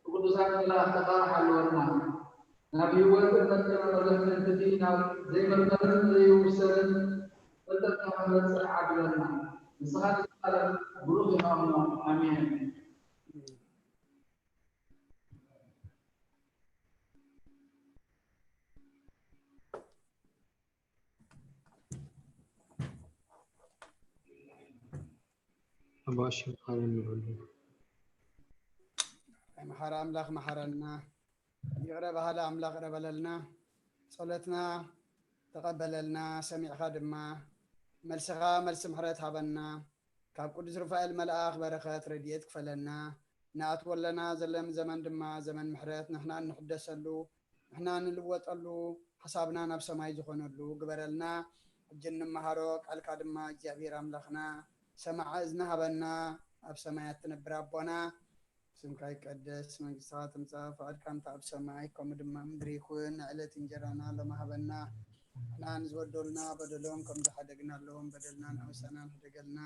ብቅዱሳን መላእኽትኻ ሓልወና። ናብ ህይወትን መጠነ መዘክርትቲ ናብ ዘይምርመርን ዘይውሰንን ፍልጠትካ ክንበጽሕ ዓድለና። ንስኻ ንዘለኣለም ብሩኽ ኢኻ እሞ። ኣሜን። ኣባ ኣሸብር ቃለ ንበሉ። ናይ መሓሪ ኣምላኽ መሓረና፣ ይቕረ በሃሊ ኣምላኽ ይቕረ በለልና፣ ጸሎትና ተቐበለልና፣ ሰሚዕኻ ድማ መልስኻ መልሲ ምሕረት ሃበና። ካብ ቅዱስ ሩፋኤል መልኣኽ በረኸት ረድኤት ክፈለና። ንኣትወለና ዘለም ዘመን ድማ ዘመን ምሕረት፣ ንሕና እንሕደሰሉ፣ ንሕና እንልወጠሉ፣ ሓሳብና ናብ ሰማይ ዝኾነሉ ግበረልና። ሕጂ እንመሃሮ ቃልካ ድማ እግዚኣብሔር ኣምላኽና ሰማዐ እዝኒ ሃበና። ኣብ ሰማያት ትነብር ኣቦና፣ ስምካ ይቀደስ፣ መንግስትኻ ትምጻእ፣ ፍቓድካ እንተ ኣብ ሰማይ ከምኡ ድማ ምድሪ ይኹን። ንዕለት እንጀራና ሎሚ ሃበና። ንሕና ንዝበደሉና በደሎም ከም ዝሓደግናሎም በደልና ንኣውሰናን ሕደገልና።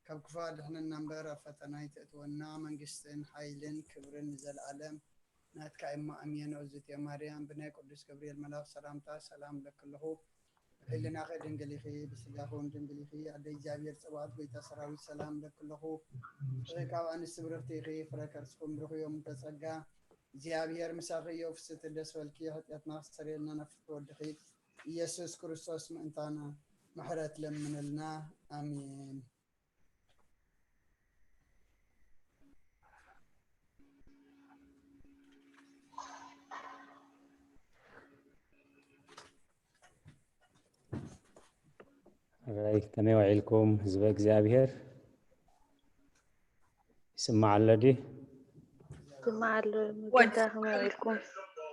ካብ ክፉእ ኣድሕነና እምበር ኣብ ፈተና ኣይተእትወና። መንግስትን ሓይልን ክብርን ንዘለኣለም ናትካ እሞ ኣሜን። እግዝእትየ ማርያም ብናይ ቅዱስ ገብርኤል መልኣኽ ሰላምታ ሰላም እብለኪ ኣለኹ። ብሕልናኺ ድንግል ኢኺ፣ ብስጋኺ እውን ድንግል ኢኺ። ኣደ እግዚኣብሔር ጸባኦት ጎይታ ሰራዊት ሰላም እብለኪ ኣለኹ። ንስኺ ካብ ኣንስቲ ብርኽቲ ኢኺ፣ ፍረ ከርስኺ እውን ብሩኽ እዩ። እሞ ጸጋ እግዚኣብሔር ምሳኺ እዩ። ፍስሕቲ ደስ በልኪ፣ ሓጢኣትና ክሰርየልና ናብ ፍቅሪ ወድኺ ኢየሱስ ክርስቶስ ምእንታና ምሕረት ለምንልና። ኣሜን። ራይ ከመይ ውዒልኩም ህዝበ እግዚኣብሔር? ይስማዕ ኣሎ ድዩ? ይስማዕ ኣሎ። ሙሉጌታ ከመይ ውዒልኩም?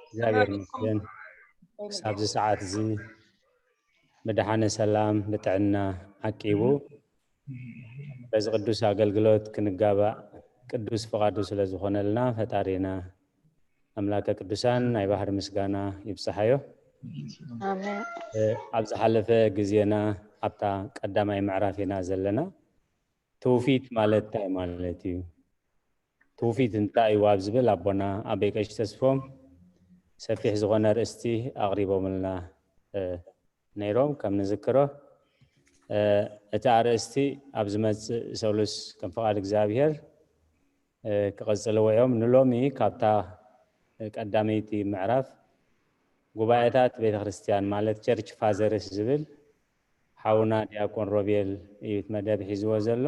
እግዚኣብሔር ይመስገን። ክሳብዚ ሰዓት እዚ ብደሓነ ሰላም ብጥዕና ዓቂቡ በዚ ቅዱስ ኣገልግሎት ክንጋባእ ቅዱስ ፍቓዱ ስለ ዝኾነልና ፈጣሪና ኣምላከ ቅዱሳን ናይ ባህር ምስጋና ይብጽሓዮ። ኣሜን። እ፣ ኣብ ዝሓለፈ ግዜና ኣብታ ቀዳማይ ምዕራፍ ኢና ዘለና። ትውፊት ማለት እንታይ ማለት እዩ? ትውፊት እንታይ እዩ ኣብ ዝብል ኣቦና ኣበይ ቀሺ ተስፎም ሰፊሕ ዝኾነ ርእስቲ ኣቕሪቦምልና፣ እ፣ ነይሮም። ከም ንዝክሮ፣ እ፣ እቲ ኣርእስቲ ኣብ ዝመጽእ ሰሉስ ከም ፍቓድ እግዚኣብሔር፣ እ፣ ክቐጽልዎ እዮም። ንሎሚ ካብታ ቀዳመይቲ ምዕራፍ ጉባኤታት ቤተ ክርስቲያን ማለት ቸርች ፋዘርስ ዝብል ሓውና ዲያቆን ሮቤል እዩ እቲ መደብ ሒዝዎ ዘሎ።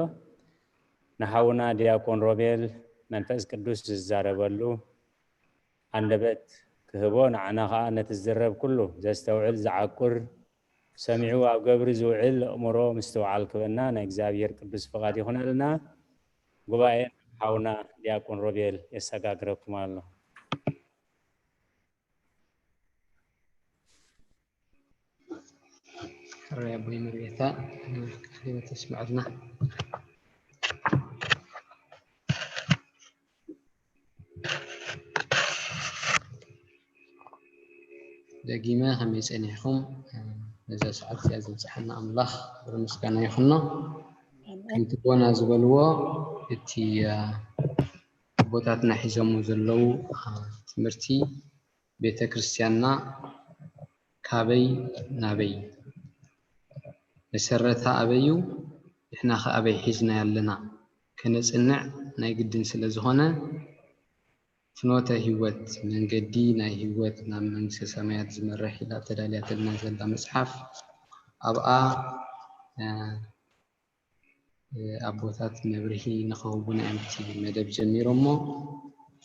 ንሓውና ዲያቆን ሮቤል መንፈስ ቅዱስ ዝዛረበሉ ኣንደበት ክህቦ፣ ንዓና ኸኣ ነቲ ዝዝረብ ኩሉ ዘስተውዕል፣ ዝዓቁር፣ ሰሚዑ ኣብ ገብሪ ዝውዕል ኣእምሮ ምስትውዓል ክበና ናይ እግዚኣብሔር ቅዱስ ፍቓድ ይኹነልና። ጉባኤ ሓውና ዲያቆን ሮቤል የሰጋግረኩም ኣሎ። ሕራይ ኣቦይ መሪጌታ፣ ቃለ ሕይወት የስምዐልና። ደጊመ ከመይ ጸኒሕኩም? ነዛ ሰዓት እዚኣ ዘብጽሓና ኣምላኽ ክብሪ ምስጋና ይኹኖ። ከምቲ ቦና ዝበልዎ፣ እቲ ኣቦታትና ሒዞሞ ዘለዉ ትምህርቲ፣ ቤተ ክርስቲያንና ካበይ ናበይ፣ መሰረታ ኣበይ እዩ፣ ንሕና ከ ኣበይ ሒዝና ኣለና፣ ከነጽንዕ ናይ ግድን ስለ ዝኾነ፣ ፍኖተ ህይወት፣ መንገዲ ናይ ህይወት ናብ መንግስተ ሰማያት ዝመርሕ ኢላ ተዳልያትልና ዘላ መጽሓፍ፣ ኣብኣ ኣቦታት መብርሂ ንኽህቡና እዮም እቲ መደብ ጀሚሮሞ።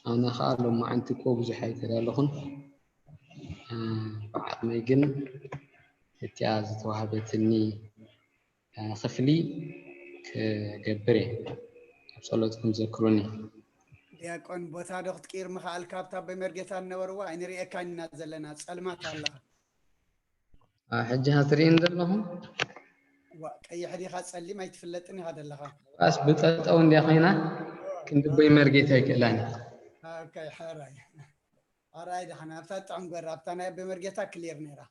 ኣነ ኸዓ ሎማዓንቲ እኮ ብዙሕ ኣይተዳለኹን። ብዓቕመይ ግን እቲኣ ዝተዋህበትኒ ክፍሊ ክገብር እየ። ኣብ ጸሎትኩም ዘክሩኒ። ዲያቆን፣ ቦታ ዶ ክትቅይር ምኽኣልካ? ኣብታ በመርጌታ ዝነበርዋ ኣይንርእየካን ኢና ዘለና፣ ጸልማት ኣለኻ። ሕጂ ሃትርእን ዘለኹም? ቀይሕ ዲኻ ጸሊም ኣይትፍለጥን ኢኻ ዘለኻ። ኣስ ብጠጠው እንዲያ ኮይና ክንድቦይ መርጌታ ይክእላኒ። ኦኬ፣ ሕራይ ሕራይ። ዳሕና ኣብታ ጥዕም ጎራ፣ ኣብታ ናይ በመርጌታ ክሊር ነይራ።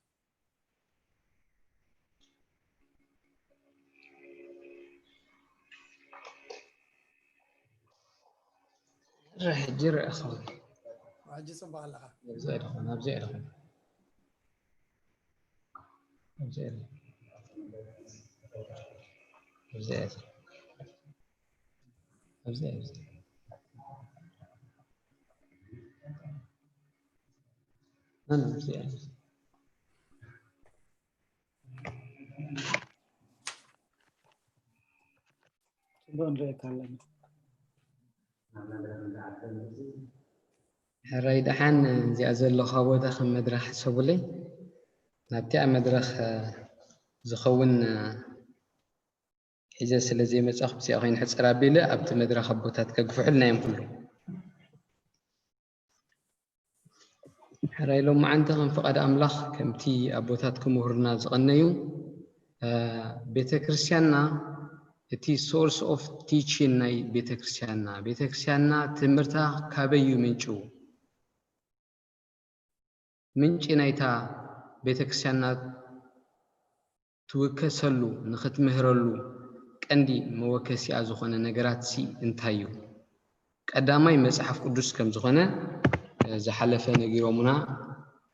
ሕጂ ርእ ኸውን። ሕጂ ጽቡቕ ኣለኻ። ኣብዚ ኣይደኾን፣ ኣብዚ ኣይደኾን። ኣብዚ ኣይደኾን። ኣብዚ ኣይደኾን። ኣብዚ ኣብዚ ኣነ ኣብዚ ኣብዚ ጽቡቕ ንርእየካ ኣለና። ሕራይ ደሓን፣ እዚኣ ዘለኹዋ ቦታ ከም መድረኽ ሕሰቡለይ። ናብቲኣ መድረኽ ዝኸውን ሒዘ ስለ ዘይመጻኹ፣ ብዚኣ ኮይኑ ሕጽር ኣቢለ ኣብቲ መድረኽ ኣቦታት ከግፍሑልና እዮም ኩሉ። ሕራይ ሎማዓንቲ ከም ፍቓድ ኣምላኽ ከምቲ ኣቦታት ክምህሩና ዝቐነዩ፣ ቤተ ክርስቲያንና፣ እቲ source of teaching ናይ ቤተ ክርስቲያንና፣ ቤተ ክርስቲያንና ትምህርታ ካበይ እዩ ምንጩ? ምንጪ ናይታ ቤተ ክርስቲያንና ትውከሰሉ፣ ንኽትምህረሉ ቀንዲ መወከሲኣ ዝኾነ ነገራትሲ እንታይ እዩ? ቀዳማይ መጽሓፍ ቅዱስ ከም ዝኾነ ዝሓለፈ ነጊሮሙና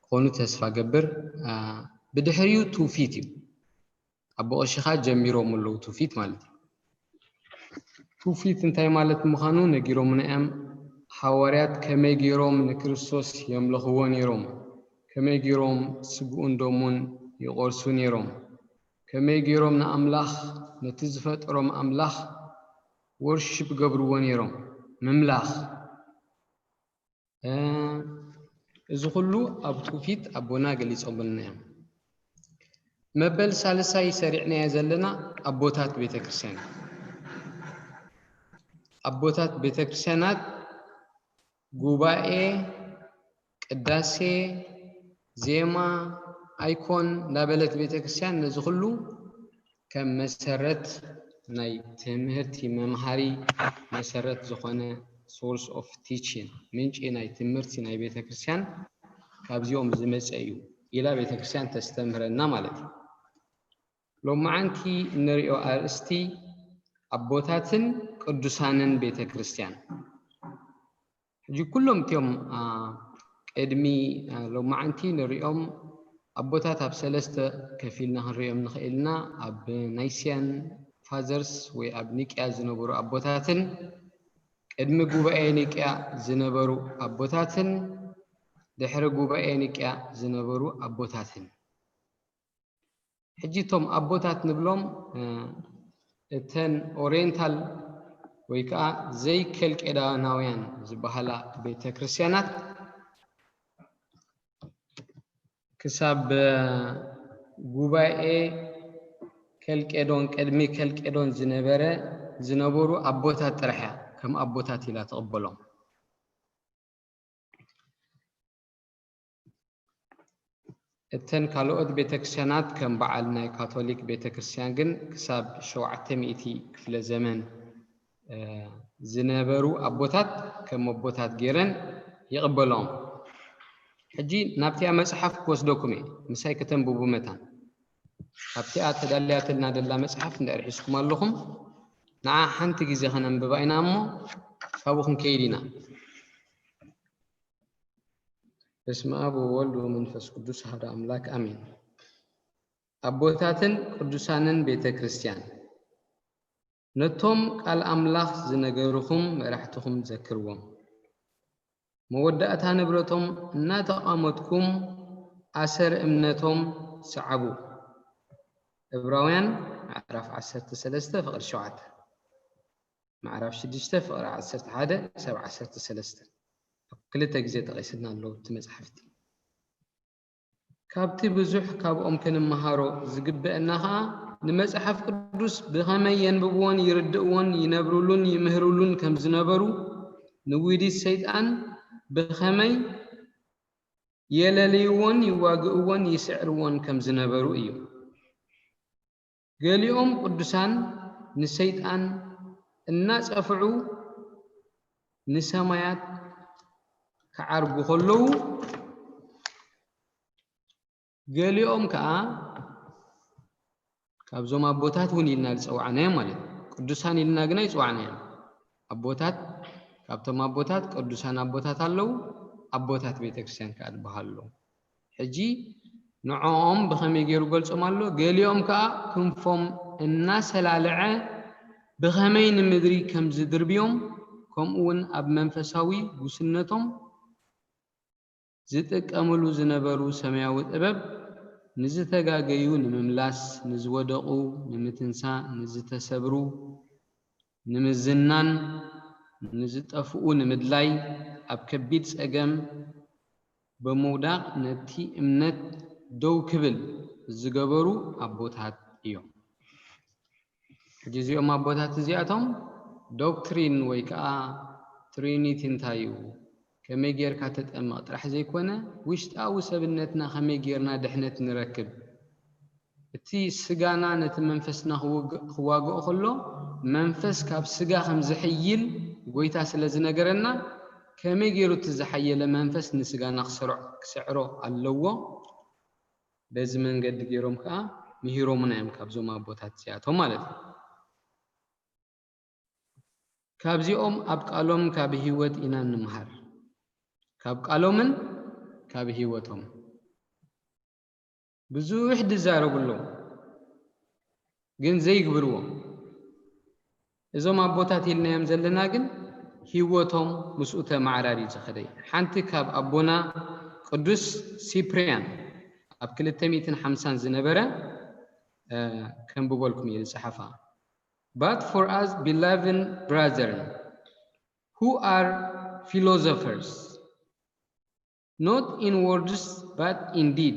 ክኾኑ ተስፋ ገብር። ብድሕሪኡ ትውፊት እዩ። ኣቦ ቀሺኻ ጀሚሮም ኣለዉ ትውፊት ማለት እዩ። ትውፊት እንታይ ማለት ምዃኑ ነጊሮሙና እዮም። ሃዋርያት ከመይ ገይሮም ንክርስቶስ የምልኽዎ ነይሮም፣ ከመይ ገይሮም ስግኡን ደሙን ይቖርሱ ነይሮም፣ ከመይ ገይሮም ንኣምላኽ፣ ነቲ ዝፈጠሮም ኣምላኽ ወርሺፕ ገብርዎ ነይሮም። ምምላኽ፣ እዚ ኩሉ ኣብ ትውፊት ኣቦና ገሊጾምልና እዮም። መበል ሳልሳይ ሰሪዕናዮ ዘለና ኣቦታት ቤተክርስትያን። ኣቦታት ቤተክርስትያናት ጉባኤ፣ ቅዳሴ፣ ዜማ፣ ኣይኮን እንዳበለት ቤተክርስትያን ነዚ ኩሉ ከም መሰረት ናይ ትምህርቲ መምሃሪ መሰረት ዝኾነ source of teaching፣ ምንጪ ናይ ትምህርቲ ናይ ቤተክርስትያን ካብዚኦም ዝመጸ እዩ ኢላ ቤተክርስትያን ተስተምህረና ማለት እዩ። ሎማዓንቲ እንሪኦ ኣርእስቲ ኣቦታትን ቅዱሳንን ቤተክርስትያን። ሕጂ ኩሎም እቲኦም ቅድሚ ሎማዓንቲ ንሪኦም ኣቦታት ኣብ ሰለስተ ከፊልና ክንሪኦም ንኽእል ኢና። ኣብ ናይስያን ፋዘርስ ወይ ኣብ ኒቅያ ዝነበሩ ኣቦታትን ቅድሚ ጉባኤ ኒቅያ ዝነበሩ ኣቦታትን ድሕሪ ጉባኤ ኒቅያ ዝነበሩ ኣቦታትን። ሕጂ እቶም ኣቦታት ንብሎም እተን ኦሪየንታል ወይ ከዓ ዘይከልቄዳናውያን ዝበሃላ ቤተ ክርስቲያናት ክሳብ ጉባኤ ከልቄዶን ቅድሚ ከልቄዶን ዝነበረ ዝነበሩ ኣቦታት ጥራሕ እያ ከም ኣቦታት ኢላ ትቕበሎም። እተን ካልኦት ቤተክርስትያናት ከም በዓል ናይ ካቶሊክ ቤተክርስትያን ግን ክሳብ ሸውዓተ ሚእቲ ክፍለ ዘመን ዝነበሩ ኣቦታት ከም ኣቦታት ገይረን ይቕበሎም። ሕጂ ናብቲኣ መጽሓፍ ክወስደኩም እየ፣ ምሳይ ከተንብቡ መታን። ካብቲኣ ተዳልያትልና ደላ መጽሓፍ እንድሕር ሒዝኩም ኣለኹም፣ ንዓ ሓንቲ ግዜ ከነንብባ ኢና እሞ፣ ካብኡ ክንከይድ ኢና። በስመ ኣብ ወወልድ ወመንፈስ ቅዱስ ኣሐዱ ኣምላክ ኣሜን። ኣቦታትን ቅዱሳንን ቤተ ክርስቲያን፣ ነቶም ቃል ኣምላኽ ዝነገርኹም መራሕትኹም ዘክርዎም። መወዳእታ ንብረቶም እናተቓመትኩም ኣሰር እምነቶም ሰዓቡ። ዕብራውያን ምዕራፍ ዓሰርተ ሰለስተ ፍቕሪ ሸውዓተ፣ ምዕራፍ ሽዱሽተ ፍቕሪ ዓሰርተ ሓደ ክሳብ ዓሰርተ ሰለስተ። ኣብ ክልተ ግዜ ጠቒስና ኣለዉ እቲ መጽሓፍቲ። ካብቲ ብዙሕ ካብኦም ክንመሃሮ ዝግበአና ኸኣ፣ ንመጽሓፍ ቅዱስ ብኸመይ የንብብዎን ይርድእዎን ይነብሩሉን ይምህሩሉን ከም ዝነበሩ፣ ንዊዲት ሰይጣን ብኸመይ የለልይዎን ይዋግእዎን ይስዕርዎን ከም ዝነበሩ እዩ። ገሊኦም ቅዱሳን ንሰይጣን እናጸፍዑ ንሰማያት ክዓርጉ ከለዉ፣ ገሊኦም ከኣ ካብዞም ኣቦታት እውን ኢልና ዝጸዋዕናዮም ማለት እዩ። ቅዱሳን ኢልና ግና ይጸዋዕናዮም። ኣቦታት፣ ካብቶም ኣቦታት ቅዱሳን ኣቦታት ኣለዉ፣ ኣቦታት ቤተክርስትያን ከኣ ዝበሃሉ ኣለዉ። ሕጂ ንዕኦም ብኸመይ ገይሩ ገልጾም ኣሎ? ገሊኦም ከኣ ክንፎም እናሰላለዐ ብኸመይ ንምድሪ ከም ዝድርብዮም፣ ከምኡ እውን ኣብ መንፈሳዊ ጉስነቶም ዝጥቀምሉ ዝነበሩ ሰማያዊ ጥበብ፣ ንዝተጋገዩ ንምምላስ፣ ንዝወደቑ ንምትንሳእ፣ ንዝተሰብሩ ንምዝናን፣ ንዝጠፍኡ ንምድላይ፣ ኣብ ከቢድ ጸገም ብምውዳቕ ነቲ እምነት ደው ክብል ዝገበሩ ኣቦታት እዮም። ሕጂ እዚኦም ኣቦታት እዚኣቶም ዶክትሪን ወይ ከኣ ትሪኒቲ እንታይ እዩ፣ ከመይ ጌርካ ተጠመቕ ጥራሕ ዘይኮነ፣ ውሽጣዊ ሰብነትና ከመይ ጌርና ድሕነት ንረክብ፣ እቲ ስጋና ነቲ መንፈስና ክውግ-፣ ክዋግኦ ከሎ፣ መንፈስ ካብ ስጋ ከም ዝሕይል ጎይታ ስለ ዝነገረና፣ ከመይ ገይሩ እቲ ዝሓየለ መንፈስ ንስጋና ክሰርዖ፣ ክስዕሮ ኣለዎ? በዚ መንገዲ ገይሮም ከኣ ምሂሮምና እዮም፣ ካብዞም ኣቦታት እዚኣቶም ማለት እዩ። ካብዚኦም ኣብ ቃሎም ካብ ህይወት ኢና እንምሃር። ካብ ቃሎምን ካብ ህይወቶም። ብዙሕ ዝዛረቡ ኣለዉ፣ ግን ዘይግብርዎ። እዞም ኣቦታት ኢልናዮም ዘለና ግን ህይወቶም ምስኡ ተመዓራርዩ ዝኸደ እዩ። ሓንቲ ካብ ኣቦና ቅዱስ ሲፕርያን ኣብ ክልተ ሚእትን ሓምሳን ዝነበረ፣ እ፣ ከንብበልኩም እየ ዝጸሓፋ። But for us, beloved brethren, who are philosophers, not in words but in deed,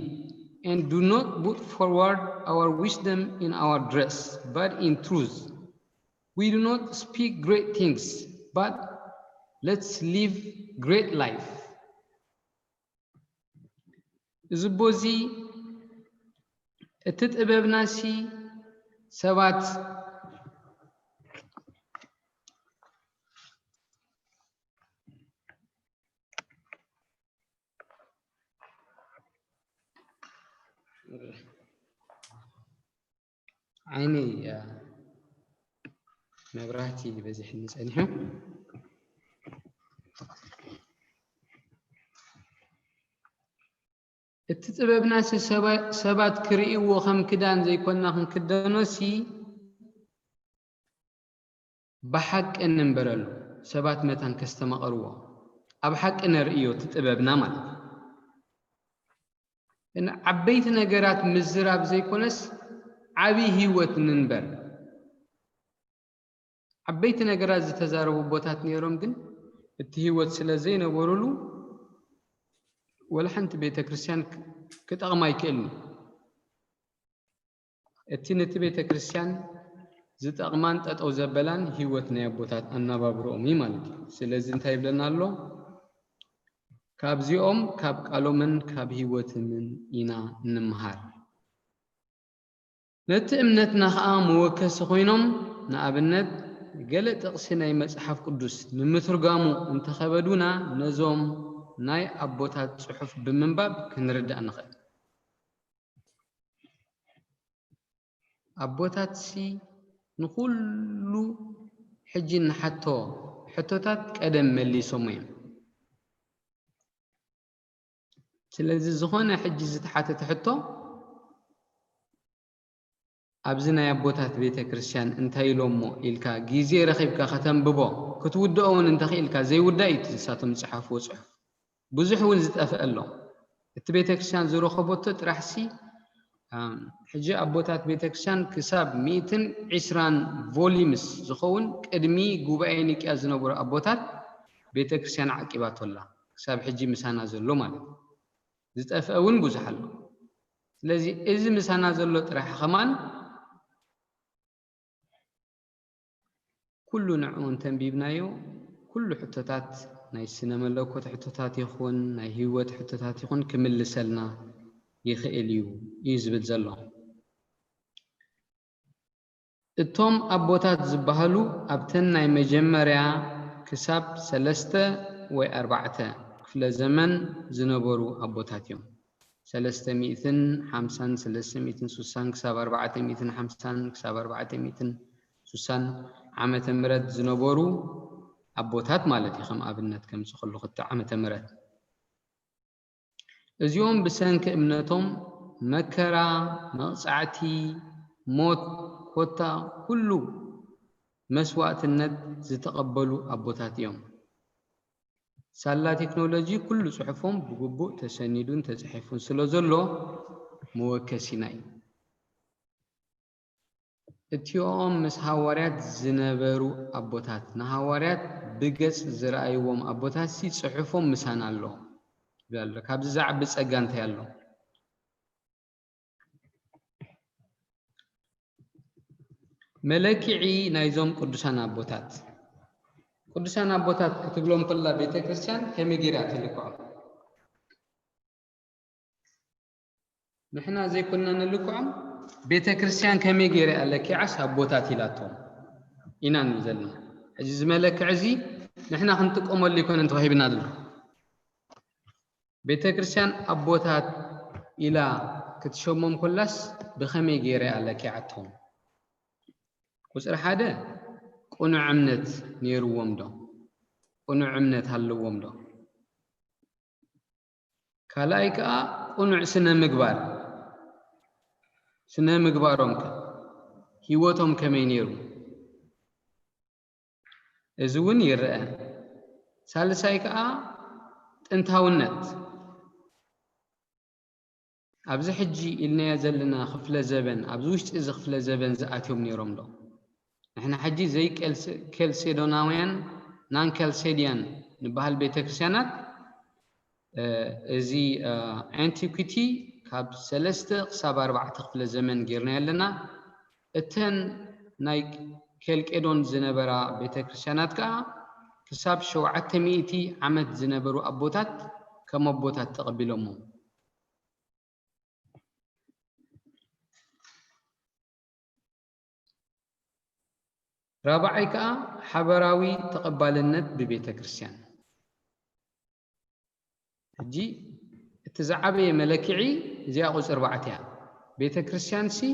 and do not put forward our wisdom in our dress, but in truth. We do not speak great things, but let's live great life. እዚ ቦዚ እቲ ጥበብናሲ ሰባት ዓይነይ፣ እ፣ መብራህቲ በዚሕኒ ጸኒሑ። እቲ ጥበብናሲ ሰባ-፣ ሰባት ክርእይዎ ከም ክዳን ዘይኮንና ክንክደኖሲ ብሓቂ ንንበረሉ፣ ሰባት መታን ከስተማቕርዎ፣ ኣብ ሓቂ ነርእዮ እቲ ጥበብና ማለት እዩ። ግን ዓበይቲ ነገራት ምዝራብ ዘይኮነስ ዓቢ ህይወት ንንበር። ዓበይቲ ነገራት ዝተዛረቡ ኣቦታት ነይሮም፣ ግን እቲ ህይወት ስለ ዘይነበሩሉ ወላ ሓንቲ ቤተ ክርስቲያን ክ-፣ ክጠቕማ ኣይክእልን እዩ። እቲ ነቲ ቤተ ክርስቲያን ዝጠቕማን ጠጠው ዘበላን ህይወት ናይ ኣቦታት ኣነባብርኦም እዩ ማለት እዩ። ስለዚ እንታይ ይብለና ኣሎ? ካብዚኦም ካብ ቃሎምን ካብ ህይወትምን ኢና እንምሃር። ነቲ እምነትና ኸኣ መወከሲ ኮይኖም፣ ንኣብነት፣ ገለ ጥቕሲ ናይ መጽሓፍ ቅዱስ ንምትርጓሙ እንተኸበዱና፣ ነዞም ናይ ኣቦታት ጽሑፍ ብምንባብ ክንርዳእ ንኽእል። ኣቦታትሲ ንኹሉ ሕጂ ንሓቶ ሕቶታት ቀደም መሊሶም እዮም። ስለዚ ዝኾነ ሕጂ ዝተሓተተ ሕቶ ኣብዚ ናይ ኣቦታት ቤተ ክርስቲያን እንታይ ኢሎሞ ኢልካ ግዜ ረኺብካ ከተንብቦ ክትውድኦ እውን እንተኽኢልካ ዘይውዳእ እዩ እቲ ንሳቶም ዝጸሓፍዎ ጽሑፍ። ብዙሕ እውን ዝጠፍአ ኣሎ። እቲ ቤተ ክርስቲያን ዝረኸበቶ ጥራሕሲ ሕጂ ኣቦታት ቤተ ክርስቲያን ክሳብ ሚእትን ዕስራን ቮሊምስ ዝኸውን ቅድሚ ጉባኤ ኒቅያ ዝነበሩ ኣቦታት ቤተ ክርስቲያን ዓቂባቶ ኣላ። ክሳብ ሕጂ ምሳና ዘሎ ማለት እዩ። ዝጠፍአ እውን ብዙሕ ኣሎ። ስለዚ እዚ ምሳና ዘሎ ጥራሕ ከማን ኩሉ ንዕኡ እንተንቢብናዮ ኩሉ ሕቶታት ናይ ስነ መለኮት ሕቶታት ይኹን ናይ ህይወት ሕቶታት ይኹን ክምልሰልና ይኽእል እዩ እዩ ዝብል ዘሎ። እቶም ኣቦታት ዝበሃሉ ኣብተን ናይ መጀመርያ ክሳብ ሰለስተ ወይ ኣርባዕተ ክፍለ ዘመን ዝነበሩ ኣቦታት እዮም። ሰለስተ ሚእትን ሓምሳን ሰለስተ ሚእትን ሱሳን ክሳብ ኣርባዕተ ሚእትን ሓምሳን ክሳብ ኣርባዕተ ሚእትን ሱሳን ዓመተ ምህረት ዝነበሩ ኣቦታት ማለት እዩ። ከም ኣብነት ከምጽእ ከለኹ እቲ ዓመተ ምህረት እዚኦም ብሰንኪ እምነቶም መከራ፣ መቕጻዕቲ፣ ሞት፣ ኮታ ኩሉ መስዋእትነት ዝተቐበሉ ኣቦታት እዮም። ሳላ ቴክኖሎጂ ኩሉ ጽሑፎም ብግቡእ ተሰኒዱን ተጻሒፉን ስለ ዘሎ መወከሲና እዩ። እቲኦም ምስ ሃዋርያት ዝነበሩ ኣቦታት፣ ንሃዋርያት ብገጽ ዝረኣይዎም ኣቦታትሲ ጽሑፎም ምሳና ኣሎ ይብል ኣሎ። ካብዚ ዝዓቢ ጸጋ እንታይ ኣሎ? መለክዒ ናይዞም ቅዱሳን ኣቦታት። ቅዱሳን ኣቦታት ክትብሎም ከላ ቤተ ክርስቲያን ከመይ ገይራ ትልክዖም? ንሕና ዘይኮንና ንልክዖም፣ ቤተ ክርስቲያን ከመይ ገይራ እያ ለኪዓስ ኣቦታት ኢላቶም ኢና ንብል ዘለና። ሕጂ እዚ መለክዒ እዚ ንሕና ክንጥቀመሉ ኣይኮነን ተዋሂብና ዘሎ። ቤተ ክርስቲያን ኣቦታት ኢላ ክትሸሞም ኮላስ ብኸመይ ገይራ እያ ለኪዓቶም? ቁጽሪ ሓደ ቅኑዕ እምነት ነይርዎም ዶ? ቅኑዕ እምነት ኣለዎም ዶ? ካልኣይ ከኣ ቅኑዕ ስነ ምግባር፣ ስነ ምግባሮም ከ ህይወቶም ከመይ ነይሩ? እዚ እውን ይረአ። ሳልሳይ ከኣ ጥንታውነት፣ ኣብዚ ሕጂ ኢልናዮ ዘለና ክፍለ ዘበን፣ ኣብዚ ውሽጢ እዚ ክፍለ ዘበን ዝኣትዮም ነይሮም ዶ? ንሕና ሕጂ ዘይኬልሴዶናውያን ናን ኬልሴድያን ንበሃል ቤተ ክርስቲያናት እዚ ኣንቲኩቲ ካብ ሰለስተ ክሳብ ኣርባዕተ ክፍለ ዘመን ጌርና ኣለና። እተን ናይ ኬልቄዶን ዝነበራ ቤተ ክርስቲያናት ከኣ ክሳብ ሸውዓተ ሚእቲ ዓመት ዝነበሩ ኣቦታት ከም ኣቦታት ተቐቢሎሞ። ራብዓይ ከኣ ሓበራዊ ተቐባልነት ብቤተ ክርስቲያን። ሕጂ እቲ ዝዓበየ መለክዒ እዚኣ ቁጽሪ ኣርባዕተ እያ። ቤተ ክርስቲያን ሲ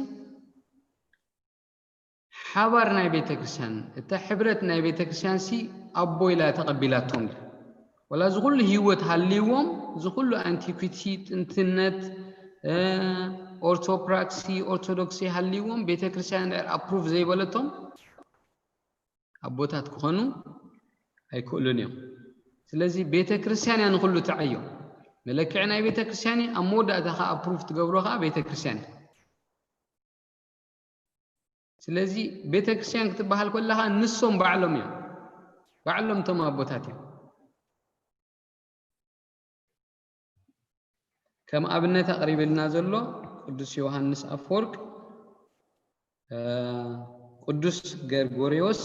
ሓባር ናይ ቤተ ክርስቲያን፣ እታ ሕብረት ናይ ቤተ ክርስቲያን ሲ ኣቦ ኢላ ተቐቢላቶም ድያ? ወላ እዚ ኩሉ ህይወት ሃልይዎም፣ እዚ ኩሉ ኣንቲኩቲ፣ ጥንትነት፣ ኦርቶፕራክሲ፣ ኦርቶዶክሲ ሃልይዎም ቤተ ክርስቲያን ድሕር ኣፕሩቭ ዘይበለቶም ኣቦታት ክኾኑ ኣይክእሉን እዮም። ስለዚ ቤተ ክርስቲያን እያ ንኹሉ ትዓዮ። መለክዒ ናይ ቤተ ክርስቲያን እዩ። ኣብ መወዳእታ ከዓ ኣፕሩቭ ትገብሮ ከዓ ቤተ ክርስቲያን እያ። ስለዚ ቤተ ክርስቲያን ክትበሃል ከለኻ ንሶም ባዕሎም እዮም። ባዕሎም እቶም ኣቦታት እዮም። ከም ኣብነት ኣቕሪብልና ዘሎ ቅዱስ ዮሃንስ ኣፈወርቅ፣ ቅዱስ ገርጎርዮስ፣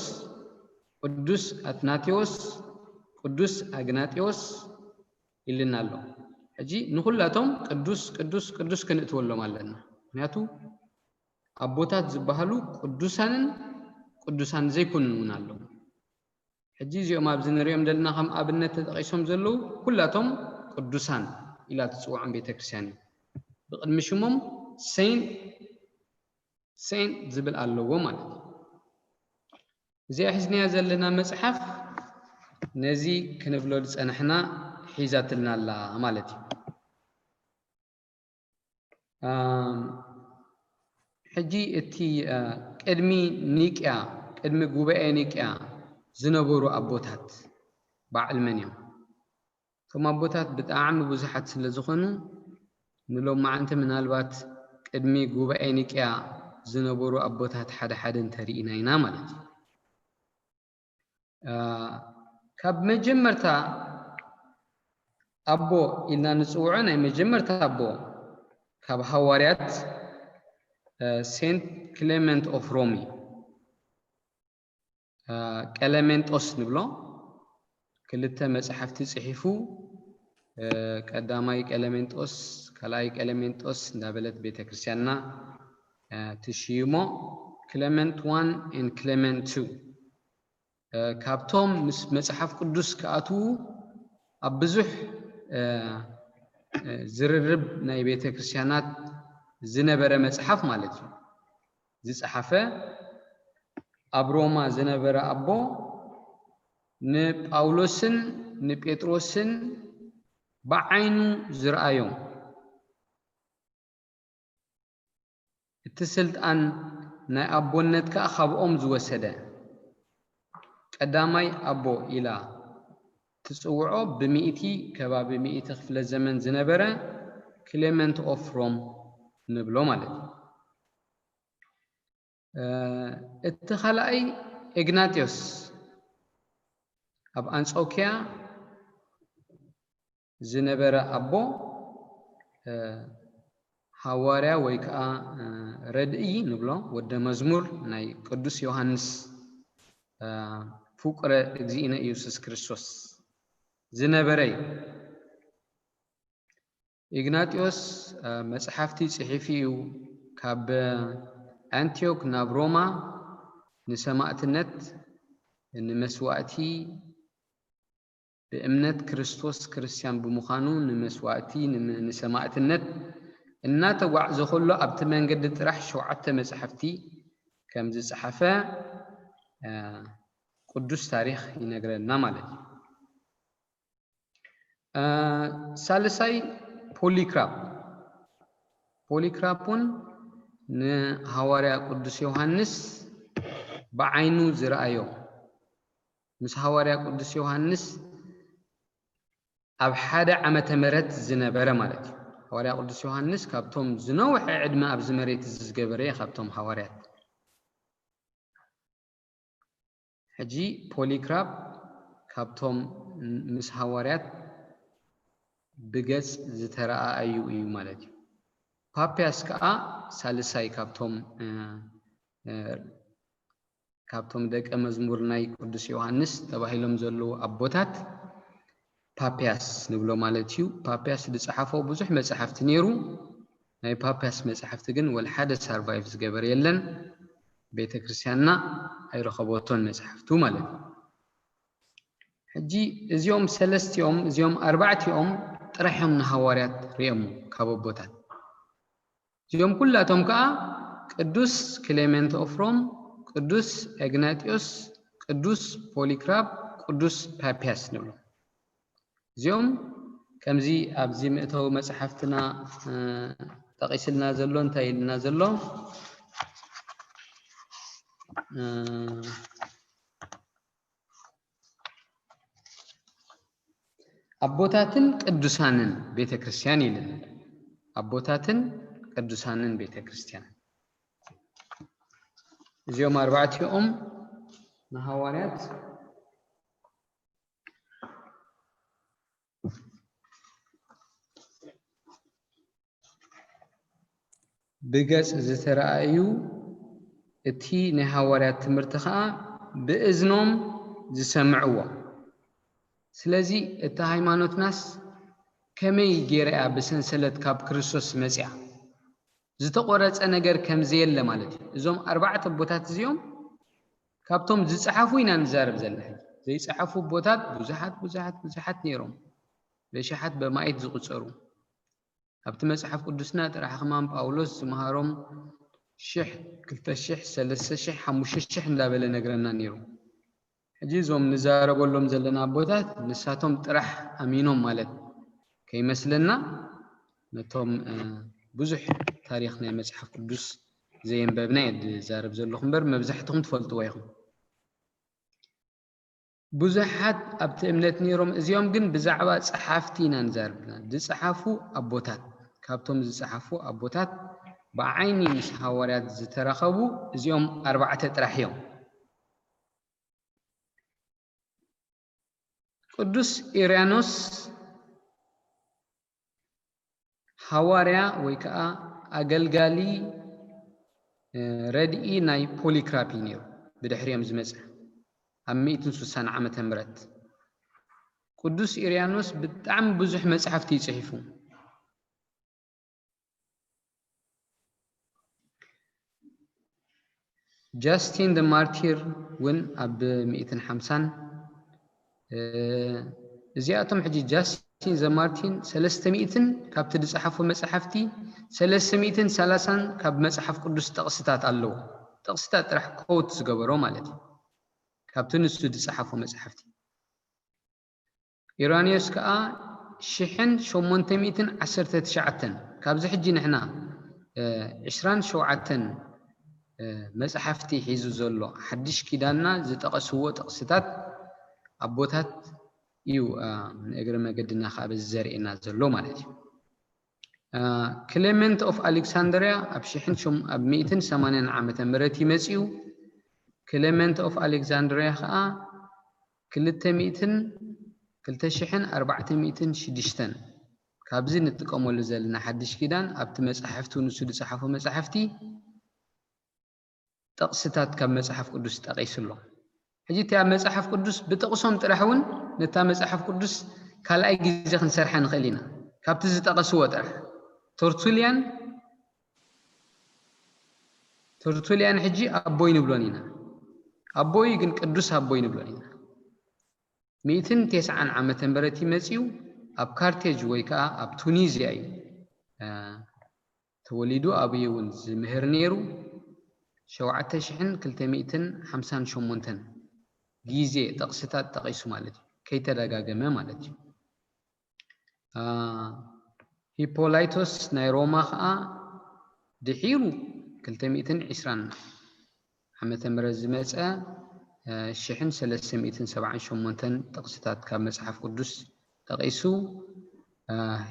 ቅዱስ ኣትናቴዎስ፣ ቅዱስ ኣግናጤዎስ ኢልና ኣሎ። ሕጂ ንኹላቶም ቅዱስ ቅዱስ ቅዱስ ክንእትወሎም ኣለና። ምክንያቱ ኣቦታት ዝበሃሉ ቅዱሳንን ቅዱሳን ዘይኮኑን እውን ኣለዉ። ሕጂ እዚኦም ኣብዚ ንሪኦም ዘለና ከም ኣብነት ተጠቒሶም ዘለዉ ኩላቶም ቅዱሳን ኢላ ትፅውዖም ቤተክርስትያን እዩ። ብቕድሚ ሽሞም ሴንት ሴንት ዝብል ኣለዎ ማለት እዩ። እዚኣ ሒዝናያ ዘለና መፅሓፍ ነዚ ክንብሎ ዝፀናሕና ሒዛትልና ኣላ ማለት እዩ። ሕጂ እቲ ቅድሚ ኒቅያ ቅድሚ ጉባኤ ኒቅያ ዝነበሩ ኣቦታት በዓል መን እዮም? እቶም ኣቦታት ብጣዕሚ ብዙሓት ስለ ዝኾኑ ንሎማዓንቲ ምናልባት ቅድሚ ጉባኤ ኒቅያ ዝነበሩ ኣቦታት ሓደ ሓደ እንተርኢና ኢና ማለት እዩ። ካብ መጀመርታ ኣቦ ኢልና ንፅውዖ ናይ መጀመርታ ኣቦ ካብ ሃዋርያት ሴንት ክሌመንት ኦፍ ሮም እዩ። ቀለሜንጦስ ንብሎ ክልተ መፅሓፍቲ ፅሒፉ፣ ቀዳማይ ቀለሜንጦስ ካልኣይ ቀለሜንጦስ እንዳበለት ቤተክርስትያንና ትሽይሞ። ክሌመንት ዋን ኤንድ ክሌመንት ቱ ካብቶም ምስ መፅሓፍ ቅዱስ ክኣትዉ ኣብ ብዙሕ ዝርርብ ናይ ቤተክርስትያናት ዝነበረ መፅሓፍ ማለት እዩ። ዝፀሓፈ ኣብ ሮማ ዝነበረ ኣቦ ንጳውሎስን ንጴጥሮስን ብዓይኑ ዝረኣዮም፣ እቲ ስልጣን ናይ ኣቦነት ከኣ ካብኦም ዝወሰደ ቀዳማይ ኣቦ ኢላ ትጽውዖ ብሚእቲ ከባቢ ሚእቲ ክፍለ ዘመን ዝነበረ ክሌመንት ኦፍ ሮም ንብሎ ማለት እዩ። እቲ ካልኣይ ኢግናጢዮስ ኣብ ኣንጾኪያ ዝነበረ ኣቦ ሃዋርያ ወይ ከዓ ረድኢ ንብሎ ወደ መዝሙር ናይ ቅዱስ ዮሃንስ ፍቁረ እግዚእነ ኢየሱስ ክርስቶስ ዝነበረ እዩ። ኢግናጢዮስ መፅሓፍቲ ፅሒፉ እዩ። ካብ ኣንቲዮክ ናብ ሮማ ንሰማእትነት ንመስዋእቲ ብእምነት ክርስቶስ ክርስቲያን ብምዃኑ ንመስዋእቲ ንሰማእትነት እናተጓዕዘ ከሎ ኣብቲ መንገዲ ጥራሕ ሸውዓተ መፅሓፍቲ ከም ዝፀሓፈ ቅዱስ ታሪክ ይነግረና ማለት እዩ። ሳልሳይ ፖሊክራፕ። ፖሊክራፕ እውን ንሃዋርያ ቅዱስ ዮሃንስ ብዓይኑ ዝረኣዮ ምስ ሃዋርያ ቅዱስ ዮሃንስ ኣብ ሓደ ዓመተ ምህረት ዝነበረ ማለት እዩ። ሃዋርያ ቅዱስ ዮሃንስ ካብቶም ዝነውሐ ዕድመ ኣብዚ መሬት እዚ ዝገበረ እዩ ካብቶም ሃዋርያት። ሕጂ ፖሊክራፕ ካብቶም ምስ ሃዋርያት ብገጽ ዝተረኣኣዩ እዩ ማለት እዩ። ፓፒያስ ከኣ ሳልሳይ ካብቶም ካብቶም ደቀ መዝሙር ናይ ቅዱስ ዮሃንስ ተባሂሎም ዘለዉ ኣቦታት ፓፒያስ ንብሎ ማለት እዩ። ፓፒያስ ዝፀሓፎ ብዙሕ መፅሓፍቲ ነይሩ። ናይ ፓፒያስ መፅሓፍቲ ግን ወላ ሓደ ሳርቫይቭ ዝገበር የለን። ቤተ ክርስቲያንና ኣይረኸበቶን መፅሓፍቱ ማለት እዩ። ሕጂ እዚኦም ሰለስቲኦም እዚኦም ኣርባዕቲኦም ጥራሕ እዮም ንሃዋርያት ሪኦሞ ካብ ኣቦታት። እዚኦም ኩላቶም ከዓ ቅዱስ ክሌሜንት ኦፍ ሮም፣ ቅዱስ ኤግናጢዮስ፣ ቅዱስ ፖሊክራፕ፣ ቅዱስ ፓፒያስ ንብሎም። እዚኦም ከምዚ ኣብዚ ምእተዊ መፅሓፍትና ጠቂስልና ዘሎ እንታይ ኢልና ዘሎ ኣቦታትን ቅዱሳንን ቤተ ክርስቲያን ኢልና ኣቦታትን ቅዱሳንን ቤተ ክርስቲያን እዚኦም ኣርባዕቲኦም ንሃዋርያት ብገጽ ዝተረኣዩ እቲ ናይ ሃዋርያት ትምህርቲ ኸኣ ብእዝኖም ዝሰምዕዎ። ስለዚ እታ ሃይማኖትናስ ከመይ ገይራ እያ ብሰንሰለት ካብ ክርስቶስ መጺኣ? ዝተቖረጸ ነገር ከም ዘየለ ማለት እዩ። እዞም ኣርባዕተ ኣቦታት እዚኦም ካብቶም ዝጸሓፉ ኢና ንዛረብ ዘለና። ዘይጸሓፉ ኣቦታት ብዙሓት ብዙሓት ብዙሓት ነይሮም። በሽሓት በማይት ዝቑጸሩ። ኣብቲ መጽሓፍ ቅዱስና ጥራሕ ከማን ጳውሎስ ዝመሃሮም ሽሕ፣ ክልተ ሽሕ፣ ሰለስተ ሽሕ፣ ሓሙሽተ ሽሕ እንዳበለ ነግረና ነይሩ። ሕጂ እዞም ንዛረበሎም ዘለና ኣቦታት ንሳቶም ጥራሕ ኣሚኖም ማለት ከይመስለና፣ ነቶም ብዙሕ ታሪኽ ናይ መጽሓፍ ቅዱስ ዘየንበብና እየ ዝዛረብ ዘለኹ እምበር መብዛሕትኹም ትፈልጥዎ ኢኹም። ብዙሓት ኣብቲ እምነት ነይሮም፣ እዚኦም ግን ብዛዕባ ጸሓፍቲ ኢና ንዛረብ ዘለና። ዝጸሓፉ ኣቦታት፣ ካብቶም ዝጸሓፉ ኣቦታት ብዓይኒ ምስ ሃዋርያት ዝተራኸቡ እዚኦም ኣርባዕተ ጥራሕ እዮም። ቅዱስ ኢርያኖስ ሃዋርያ ወይ ከዓ ኣገልጋሊ ረድኢ ናይ ፖሊክራፕ እዩ ነይሩ። ብድሕሪኦም ዝመፀ ኣብ ሚእትን ስሳን ዓመተ ምህረት ቅዱስ ኢርያኖስ ብጣዕሚ ብዙሕ መፅሓፍቲ እዩ ፅሒፉ። ጃስቲን ደ ማርቲር እውን ኣብ ሚእትን ሓምሳን እዚኣቶም ሕጂ ጃስቲን ዘማርቲን ሰለስተ ሚእትን ካብቲ ዝፀሓፎ መፅሓፍቲ ሰለስተ ሚእትን ሰላሳን ካብ መፅሓፍ ቅዱስ ጥቕስታት ኣለዎ። ጥቕስታት ጥራሕ ኮት ዝገበሮ ማለት እዩ፣ ካብቲ ንሱ ዝፀሓፎ መፅሓፍቲ። ኢራኒዮስ ከዓ ሽሕን ሸሞንተ ሚእትን ዓሰርተ ትሽዓተን። ካብዚ ሕጂ ንሕና ዕስራን ሸውዓተን መፅሓፍቲ ሒዙ ዘሎ ሓድሽ ኪዳንና ዝጠቐስዎ ጥቕስታት ኣቦታት እዩ። ንእግሪ መገድና ከዓ በዚ ዘርእየና ዘሎ ማለት እዩ። ክሌመንት ኦፍ ኣሌክሳንድሪያ ኣብ ሽሕን ኣብ ሚእትን ሰማንያን ዓመተ ምህረት ይመፅኡ። ክሌመንት ኦፍ ኣሌክሳንድሪያ ከዓ ክልተ ሚእትን ክልተ ሽሕን ኣርባዕተ ሚእትን ሽዱሽተን። ካብዚ ንጥቀመሉ ዘለና ሓድሽ ኪዳን ኣብቲ መፅሓፍቱ ንሱ ዝፀሓፎ መፅሓፍቲ ጥቕስታት ካብ መፅሓፍ ቅዱስ ጠቒሱ ኣሎ። ሕጂ እቲ ኣብ መፅሓፍ ቅዱስ ብጥቕሶም ጥራሕ እውን ነታ መፅሓፍ ቅዱስ ካልኣይ ግዜ ክንሰርሓ ንኽእል ኢና። ካብቲ ዝጠቐስዎ ጥራሕ ተርቱልያን ተርቱልያን ሕጂ ኣቦይ ንብሎን ኢና። ኣቦይ ግን ቅዱስ ኣቦይ ንብሎን ኢና። ሚእትን ተስዓን ዓመተ ምህረት ይመፅኡ ኣብ ካርቴጅ ወይ ከዓ ኣብ ቱኒዝያ እዩ ተወሊዱ። ኣብኡ እውን ዝምህር ነይሩ። ሸውዓተ ሽሕን ክልተ ሚእትን ሓምሳን ሸሞንተን ግዜ ጥቕስታት ጠቒሱ ማለት እዩ፣ ከይተደጋገመ ማለት እዩ። ሂፖላይቶስ ናይ ሮማ ከዓ ድሒሩ ክልተ ሚእትን ዕስራን ዓመተ ምህረት ዝመፀ ሽሕን ሰለስተ ሚእትን ሰብዓን ሸሞንተን ጥቕስታት ካብ መፅሓፍ ቅዱስ ጠቒሱ።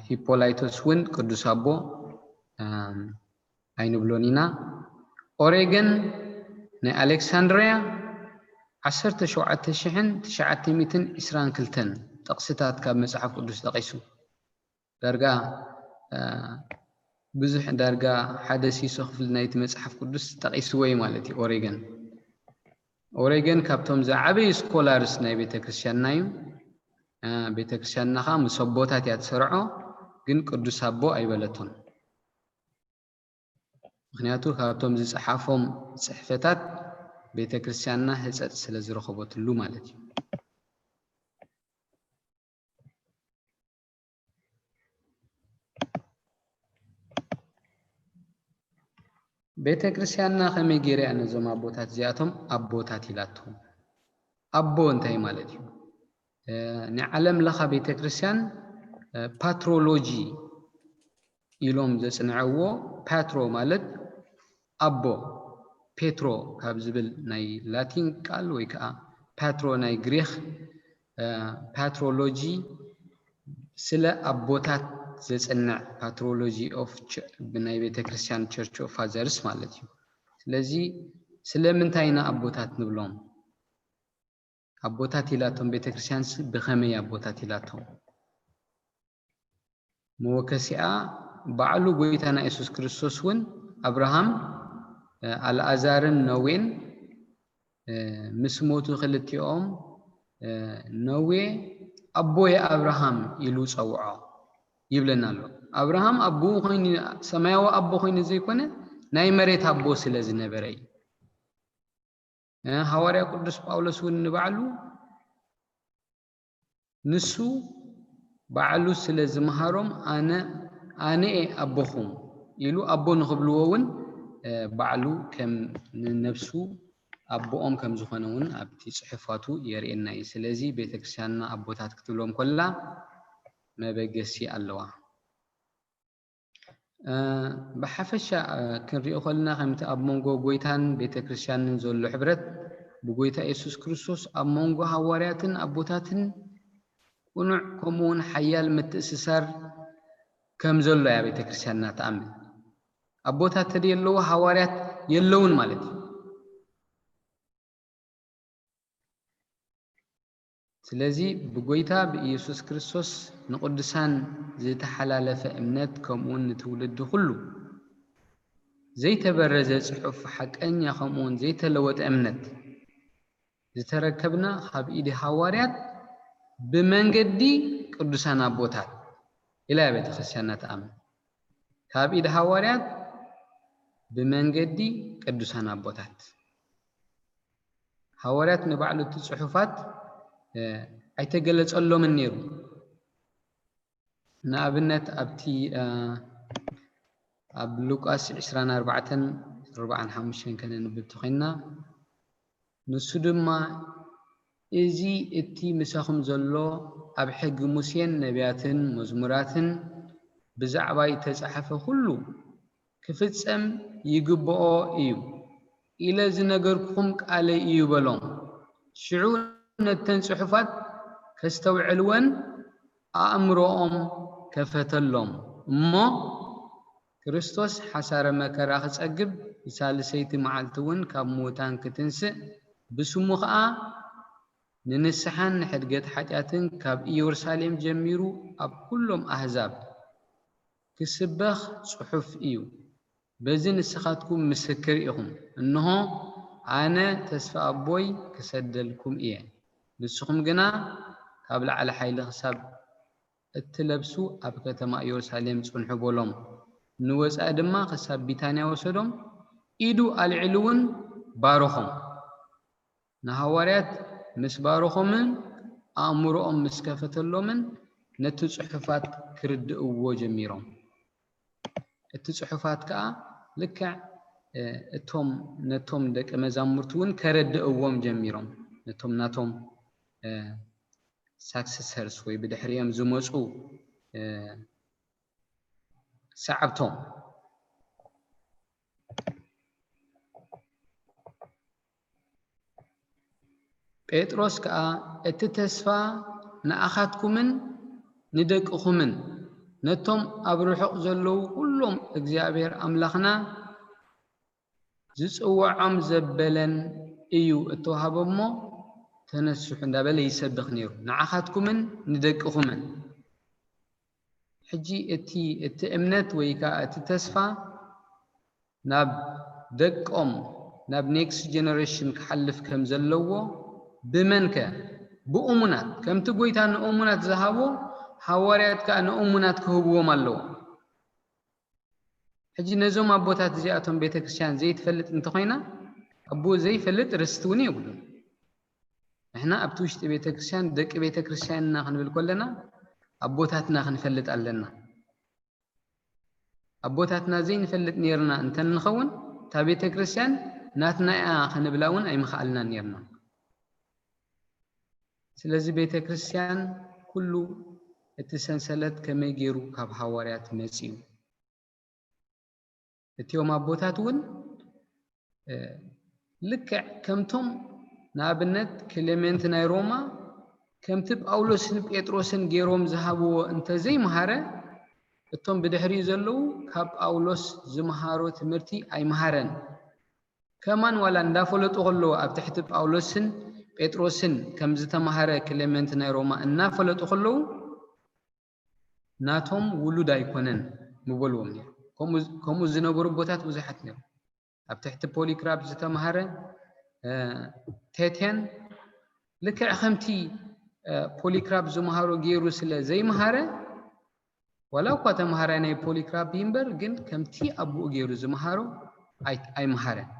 ሂፖላይቶስ እውን ቅዱስ ኣቦ ኣይንብሎን ኢና። ኦሬገን ናይ ኣሌክሳንድሪያ ዓሰርተ ሸውዓተ ሽሕን ትሽዓተ ሚእትን ዕስራን ክልተን ጥቕስታት ካብ መፅሓፍ ቅዱስ ጠቒሱ። ዳርጋ ብዙሕ ዳርጋ ሓደ ሲሶ ክፍሊ ናይቲ መፅሓፍ ቅዱስ ጠቒስዎ እዩ ማለት እዩ። ኦሬገን ኦሬገን ካብቶም ዝዓበዩ ስኮላርስ ናይ ቤተክርስትያንና እዩ። ቤተክርስትያንና ከዓ ምስ ኣቦታት እያ ትሰርዖ፣ ግን ቅዱስ ኣቦ ኣይበለቶን። ምክንያቱ ካብቶም ዝፀሓፎም ፅሕፈታት ቤተክርስትያንና ህፀፅ ስለ ዝረኸበትሉ ማለት እዩ። ቤተክርስትያንና ከመይ ገይራ እያ ነዞም ኣቦታት እዚኣቶም ኣቦታት ኢላቶም? ኣቦ እንታይ ማለት እዩ? ንዓለም ለኻ ቤተክርስትያን ፓትሮሎጂ ኢሎም ዘፅንዐዎ፣ ፓትሮ ማለት ኣቦ፣ ፔትሮ ካብ ዝብል ናይ ላቲን ቃል ወይ ከዓ ፓትሮ ናይ ግሪክ ፓትሮሎጂ ስለ ኣቦታት ዘፅንዕ ፓትሮሎጂ ኦፍ ናይ ቤተክርስትያን ቸርች ኦፍ ፋዘርስ ማለት እዩ። ስለዚ ስለምንታይ ኢና ኣቦታት ንብሎም? ኣቦታት ኢላቶም ቤተክርስትያን ብኸመይ ኣቦታት ኢላቶም? መወከሲኣ ባዕሉ ጎይታና የሱስ ክርስቶስ እውን ኣብርሃም ኣልኣዛርን ነዌን ምስ ሞቱ ክልቲኦም ነዌ ኣቦይ ኣብርሃም ኢሉ ፀውዖ ይብለና ኣሎ። ኣብርሃም ኣቦኡ ኮይኑ ሰማያዊ ኣቦ ኮይኑ ዘይኮነ ናይ መሬት ኣቦ ስለ ዝነበረ እዩ። ሃዋርያ ቅዱስ ጳውሎስ እውን ንባዕሉ ንሱ ባዕሉ ስለ ዝመሃሮም ኣነ ኣነኤ ኣቦኹም ኢሉ ኣቦ ንኽብልዎ እውን ባዕሉ ከም ንነብሱ ኣቦኦም ከም ዝኾነ እውን ኣብቲ ጽሑፋቱ የርእየና እዩ። ስለዚ ቤተክርስትያንና ኣቦታት ክትብሎም ኮላ መበገሲ ኣለዋ። ብሓፈሻ ክንሪኦ ከለና ከምቲ ኣብ መንጎ ጎይታን ቤተክርስትያንን ዘሎ ሕብረት ብጎይታ የሱስ ክርስቶስ ኣብ መንጎ ሃዋርያትን ኣቦታትን ቅኑዕ ከምኡውን ሓያል ምትእስሳር ከም ዘሎ እያ ቤተክርስትያንና ትኣምን። ኣቦታት ተደየለዉ ሃዋርያት የለውን ማለት እዩ። ስለዚ ብጎይታ ብኢየሱስ ክርስቶስ ንቅዱሳን ዝተሓላለፈ እምነት ከምኡውን ንትውልዲ ኩሉ ዘይተበረዘ ጽሑፍ ሓቀኛ ከምኡውን ዘይተለወጠ እምነት ዝተረከብና ካብ ኢድ ሃዋርያት ብመንገዲ ቅዱሳን ኣቦታት ኢላ እያ ቤተክርስትያንና ትኣምን። ካብ ኢድ ሃዋርያት ብመንገዲ ቅዱሳን ኣቦታት። ሃዋርያት ንባዕሉ እቲ ጽሑፋት ኣይተገለጸሎምን ነይሩ። ንኣብነት ኣብቲ ኣብ ሉቃስ ዕስራን ኣርባዕተን ኣርባዓን ሓሙሽተን ከነንብብ ተኾይንና፣ ንሱ ድማ እዚ እቲ ምሳኹም ዘሎ ኣብ ሕጊ ሙሴን ነቢያትን መዝሙራትን ብዛዕባይ እተጻሕፈ ኩሉ ክፍጸም ይግብኦ እዩ ኢለ ዝነገርኩኹም ቃለይ እዩ በሎም። ሽዑ ነተን ጽሑፋት ከስተውዕልወን ኣእምሮኦም ከፈተሎም እሞ ክርስቶስ ሓሳረ መከራ ክጸግብ ብሳልሰይቲ መዓልቲ እውን ካብ ምዉታን ክትንስእ ብስሙ ኸኣ ንንስሓን ንሕድገት ሓጢኣትን ካብ ኢየሩሳሌም ጀሚሩ ኣብ ኩሎም ኣህዛብ ክስበኽ ጽሑፍ እዩ። በዚ ንስኻትኩም ምስክር ኢኹም። እንሆ ኣነ ተስፋ ኣቦይ ክሰደልኩም እየ። ንስኹም ግና ካብ ላዕሊ ሓይሊ ክሳብ እትለብሱ ኣብ ከተማ ኢየሩሳሌም ጽንሑ በሎም። ንወጻኢ ድማ ክሳብ ቢታንያ ወሰዶም። ኢዱ ኣልዒሉ እውን ባረኾም። ንሃዋርያት ምስ ባረኾምን ኣእምሮኦም ምስ ከፈተሎምን ነቲ ጽሑፋት ክርድእዎ ጀሚሮም። እቲ ጽሑፋት ከኣ ልክዕ እቶም ነቶም ደቂ መዛሙርቲ እውን ከረድእዎም ጀሚሮም። ነቶም ናቶም ሳክሰሰርስ ወይ ብድሕሪኦም ዝመፁ ሰዓብቶም። ጴጥሮስ ከኣ እቲ ተስፋ ንኣኻትኩምን ንደቅኹምን ነቶም ኣብ ርሑቕ ዘለዉ ኩሎም እግዚኣብሔር ኣምላኽና ዝጽውዖም ዘበለን እዩ እተዋህቦ እሞ ተነስሑ እንዳበለ ይሰብኽ ነይሩ፣ ንዓኻትኩምን ንደቅኹምን። ሕጂ እቲ እቲ እምነት ወይ ከኣ እቲ ተስፋ ናብ ደቆም ናብ ኔክስት ጀነሬሽን ክሓልፍ ከም ዘለዎ ብመንከ? ብእሙናት። ከምቲ ጎይታ ንእሙናት ዝሃቦ ሃዋርያት ከኣ ንእሙናት ክህብዎም ኣለዎ። ሕጂ ነዞም ኣቦታት እዚኣቶም ቤተክርስትያን ዘይትፈልጥ እንተኾይና ኣቦ ዘይፈልጥ ርስቲ እውን የብሉን። ንሕና ኣብቲ ውሽጢ ቤተክርስትያን ደቂ ቤተክርስትያን ኢና ክንብል ከለና ኣቦታትና ክንፈልጥ ኣለና። ኣቦታትና ዘይንፈልጥ ነይርና እንተንኸውን እታ ቤተክርስትያን ናትና እያ ክንብላ እውን ኣይምኸኣልናን ነይርና። ስለዚ ቤተክርስትያን ኩሉ እቲ ሰንሰለት ከመይ ገይሩ ካብ ሃዋርያት መጺኡ? እቲኦም ኣቦታት እውን ልክዕ ከምቶም ንኣብነት ክሌሜንት ናይ ሮማ ከምቲ ጳውሎስን ጴጥሮስን ገይሮም ዝሃብዎ እንተዘይመሃረ እቶም ብድሕሪኡ ዘለዉ ካብ ጳውሎስ ዝመሃሮ ትምህርቲ ኣይመሃረን። ከማን ዋላ እንዳፈለጡ ከለዉ ኣብ ትሕቲ ጳውሎስን ጴጥሮስን ከም ዝተማሃረ ክሌሜንት ናይ ሮማ እናፈለጡ ከለዉ ናቶም ውሉድ ኣይኮነን ምበልዎም ነይሩ። ከምኡ ዝነበሩ ኣቦታት ብዙሓት ነይሩ። ኣብ ትሕቲ ፖሊክራፕ ዝተማሃረ ቴቴን ልክዕ ከምቲ ፖሊክራፕ ዝመሃሮ ገይሩ ስለ ዘይመሃረ ዋላ እኳ ተምሃራይ ናይ ፖሊክራፕ ይንበር ግን ከምቲ ኣቦኡ ገይሩ ዝመሃሮ ኣይመሃረን።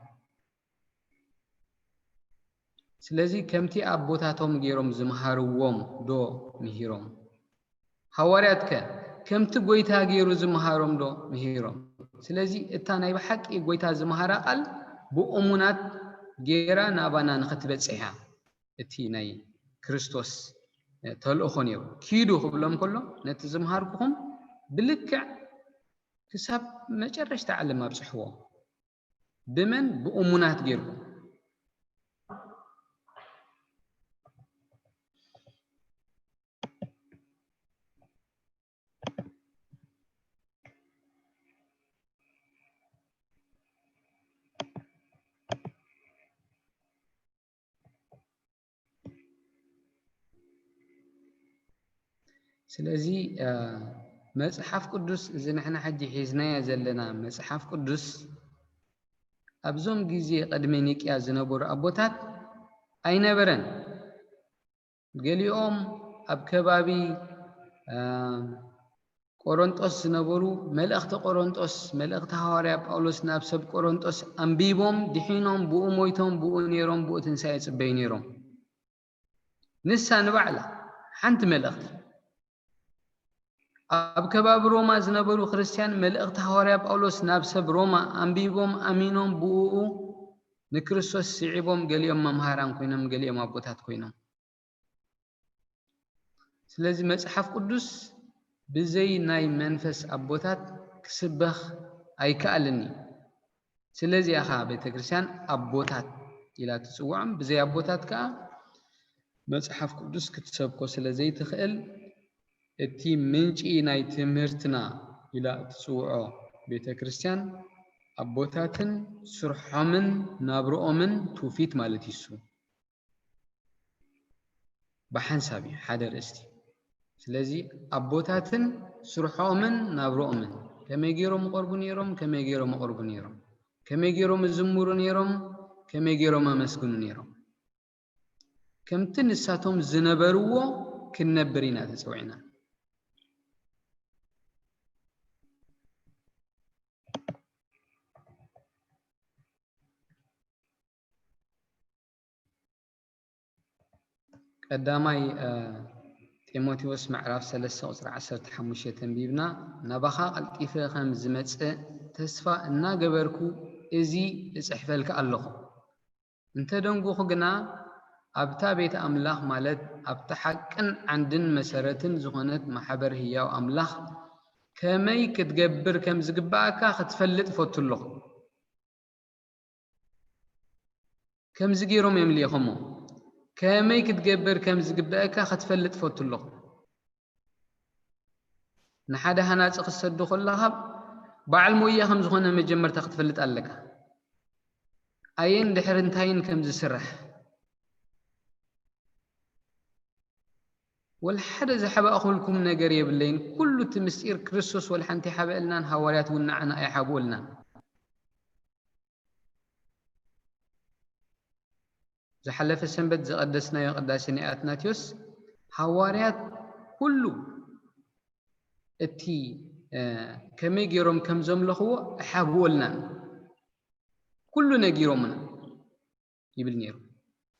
ስለዚ ከምቲ ኣቦታቶም ገይሮም ዝመሃርዎም ዶ ምሂሮም? ሃዋርያት ከ ከምቲ ጎይታ ገይሩ ዝመሃሮም ዶ ምሂሮም? ስለዚ እታ ናይ ብሓቂ ጎይታ ዝመሃራ ቃል ብእሙናት ገይራ ናባና ንኽትበጽሕ እያ። እቲ ናይ ክርስቶስ ተልእኾ ነይሩ። ኪዱ ክብሎም ከሎ ነቲ ዝመሃርኩኹም ብልክዕ ክሳብ መጨረሽታ ዓለም ኣብጽሕዎ። ብመን? ብእሙናት ጌርኩም። ስለዚ መጽሓፍ ቅዱስ፣ እዚ ንሕና ሕጂ ሒዝናዮ ዘለና መጽሓፍ ቅዱስ ኣብዞም ግዜ ቅድሚ ኒቅያ ዝነበሩ ኣቦታት ኣይነበረን። ገሊኦም ኣብ ከባቢ ቆሮንጦስ ዝነበሩ፣ መልእኽቲ ቆሮንጦስ፣ መልእኽቲ ሃዋርያ ጳውሎስ ናብ ሰብ ቆሮንጦስ ኣንቢቦም ድሒኖም፣ ብኡ ሞይቶም፣ ብኡ ነይሮም፣ ብኡ ትንሳኤ ይጽበዩ ነይሮም። ንሳ ንባዕላ ሓንቲ መልእኽቲ። ኣብ ከባቢ ሮማ ዝነበሩ ክርስትያን፣ መልእኽቲ ሃዋርያ ጳውሎስ ናብ ሰብ ሮማ ኣንቢቦም፣ ኣሚኖም፣ ብኡ ንክርስቶስ ስዒቦም፣ ገሊኦም መምሃራን ኮይኖም፣ ገሊኦም ኣቦታት ኮይኖም። ስለዚ መጽሓፍ ቅዱስ ብዘይ ናይ መንፈስ ኣቦታት ክስበኽ ኣይከኣልን እዩ። ስለዚ ኢኻ ቤተ ክርስቲያን ኣቦታት ኢላ ትጽውዖም። ብዘይ ኣቦታት ከኣ መጽሓፍ ቅዱስ ክትሰብኮ ስለ ዘይትኽእል፣ እቲ ምንጪ ናይ ትምህርትና ኢላ እትጽውዖ ቤተ ክርስቲያን ኣቦታትን ስርሖምን ናብርኦምን ትውፊት ማለት እዩ። ብሓንሳብ እዩ ሓደ ኣርእስቲ። ስለዚ ኣቦታትን ስርሖምን ናብርኦምን ከመይ ገይሮም ይቐርቡ ነይሮም፣ ከመይ ገይሮም ይቐርቡ ነይሮም፣ ከመይ ገይሮም ይዝምሩ ነይሮም፣ ከመይ ገይሮም ኣመስግኑ ነይሮም፣ ከምቲ ንሳቶም ዝነበርዎ ክንነብር ኢና ተጸዊዕና። ቀዳማይ ጢሞቴዎስ ምዕራፍ ሰለስተ ቁጽሪ ዓሰርተ ሓሙሽተ ተንቢብና፣ ናባኻ ቀልጢፈ ከም ዝመጽእ ተስፋ እናገበርኩ እዚ እጽሕፈልካ ኣለኹ። እንተ ደንጉኹ ግና፣ ኣብታ ቤት ኣምላኽ፣ ማለት ኣብታ ሓቅን ዓንድን መሰረትን ዝኾነት ማሕበር ህያው ኣምላኽ ከመይ ክትገብር ከም ዝግብኣካ ክትፈልጥ እፈቱ ኣለኹ። ከምዚ ገይሮም እዮም ልኢኾሞ። ከመይ ክትገብር ከም ዝግብአካ ክትፈልጥ እፈቱ ኣለኹ። ንሓደ ሃናጺ ክትሰዶ ከለኻ፣ በዓል ሞያ ከም ዝኾነ መጀመርታ ክትፈልጥ ኣለካ። ኣየን ድሕሪ እንታይን ከም ዝስራሕ። ወላ ሓደ ዝሓባእኹልኩም ነገር የብለይን። ኩሉ እቲ ምስጢር ክርስቶስ ወላ ሓንቲ ኣይሓበእልናን፣ ሃዋርያት እውን ንዓና ኣይሓብኡልናን። ዝሓለፈ ሰንበት ዘቐደስናዮ ቅዳሴ ናይ ኣትናቴዎስ፣ ሃዋርያት ኩሉ እቲ፣ እ፣ ከመይ ገይሮም ከም ዘምለኽዎ ኣይሓብኡልናን። ኩሉ ነጊሮምና ይብል ነይሩ፣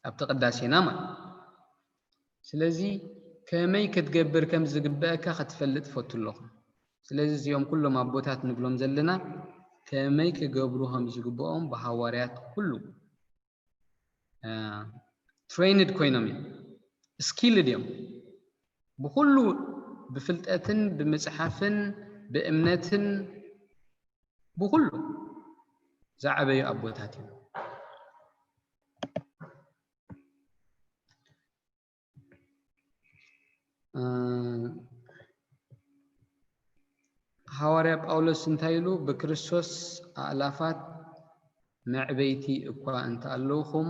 ኣብቲ ቅዳሴና ማለት። ስለዚ ከመይ ክትገብር ከም ዝግበአካ ክትፈልጥ እፈቱ ኣለኹ። ስለዚ እዚኦም ኩሎም ኣቦታት ንብሎም ዘለና ከመይ ክገብሩ ከም ዝግብኦም ብሃዋርያት ኩሉ፣ እ፣ ትሬይንድ ኮይኖም እዮም፣ ስኪልድ እዮም። ብኹሉ፣ ብፍልጠትን ብምጽሓፍን ብእምነትን ብኹሉ ዝዓበዩ ኣቦታት እዮም። እ፣ ሃዋርያ ጳውሎስ እንታይ ኢሉ? ብክርስቶስ ኣእላፋት መዕበይቲ እኳ እንተኣለውኹም፣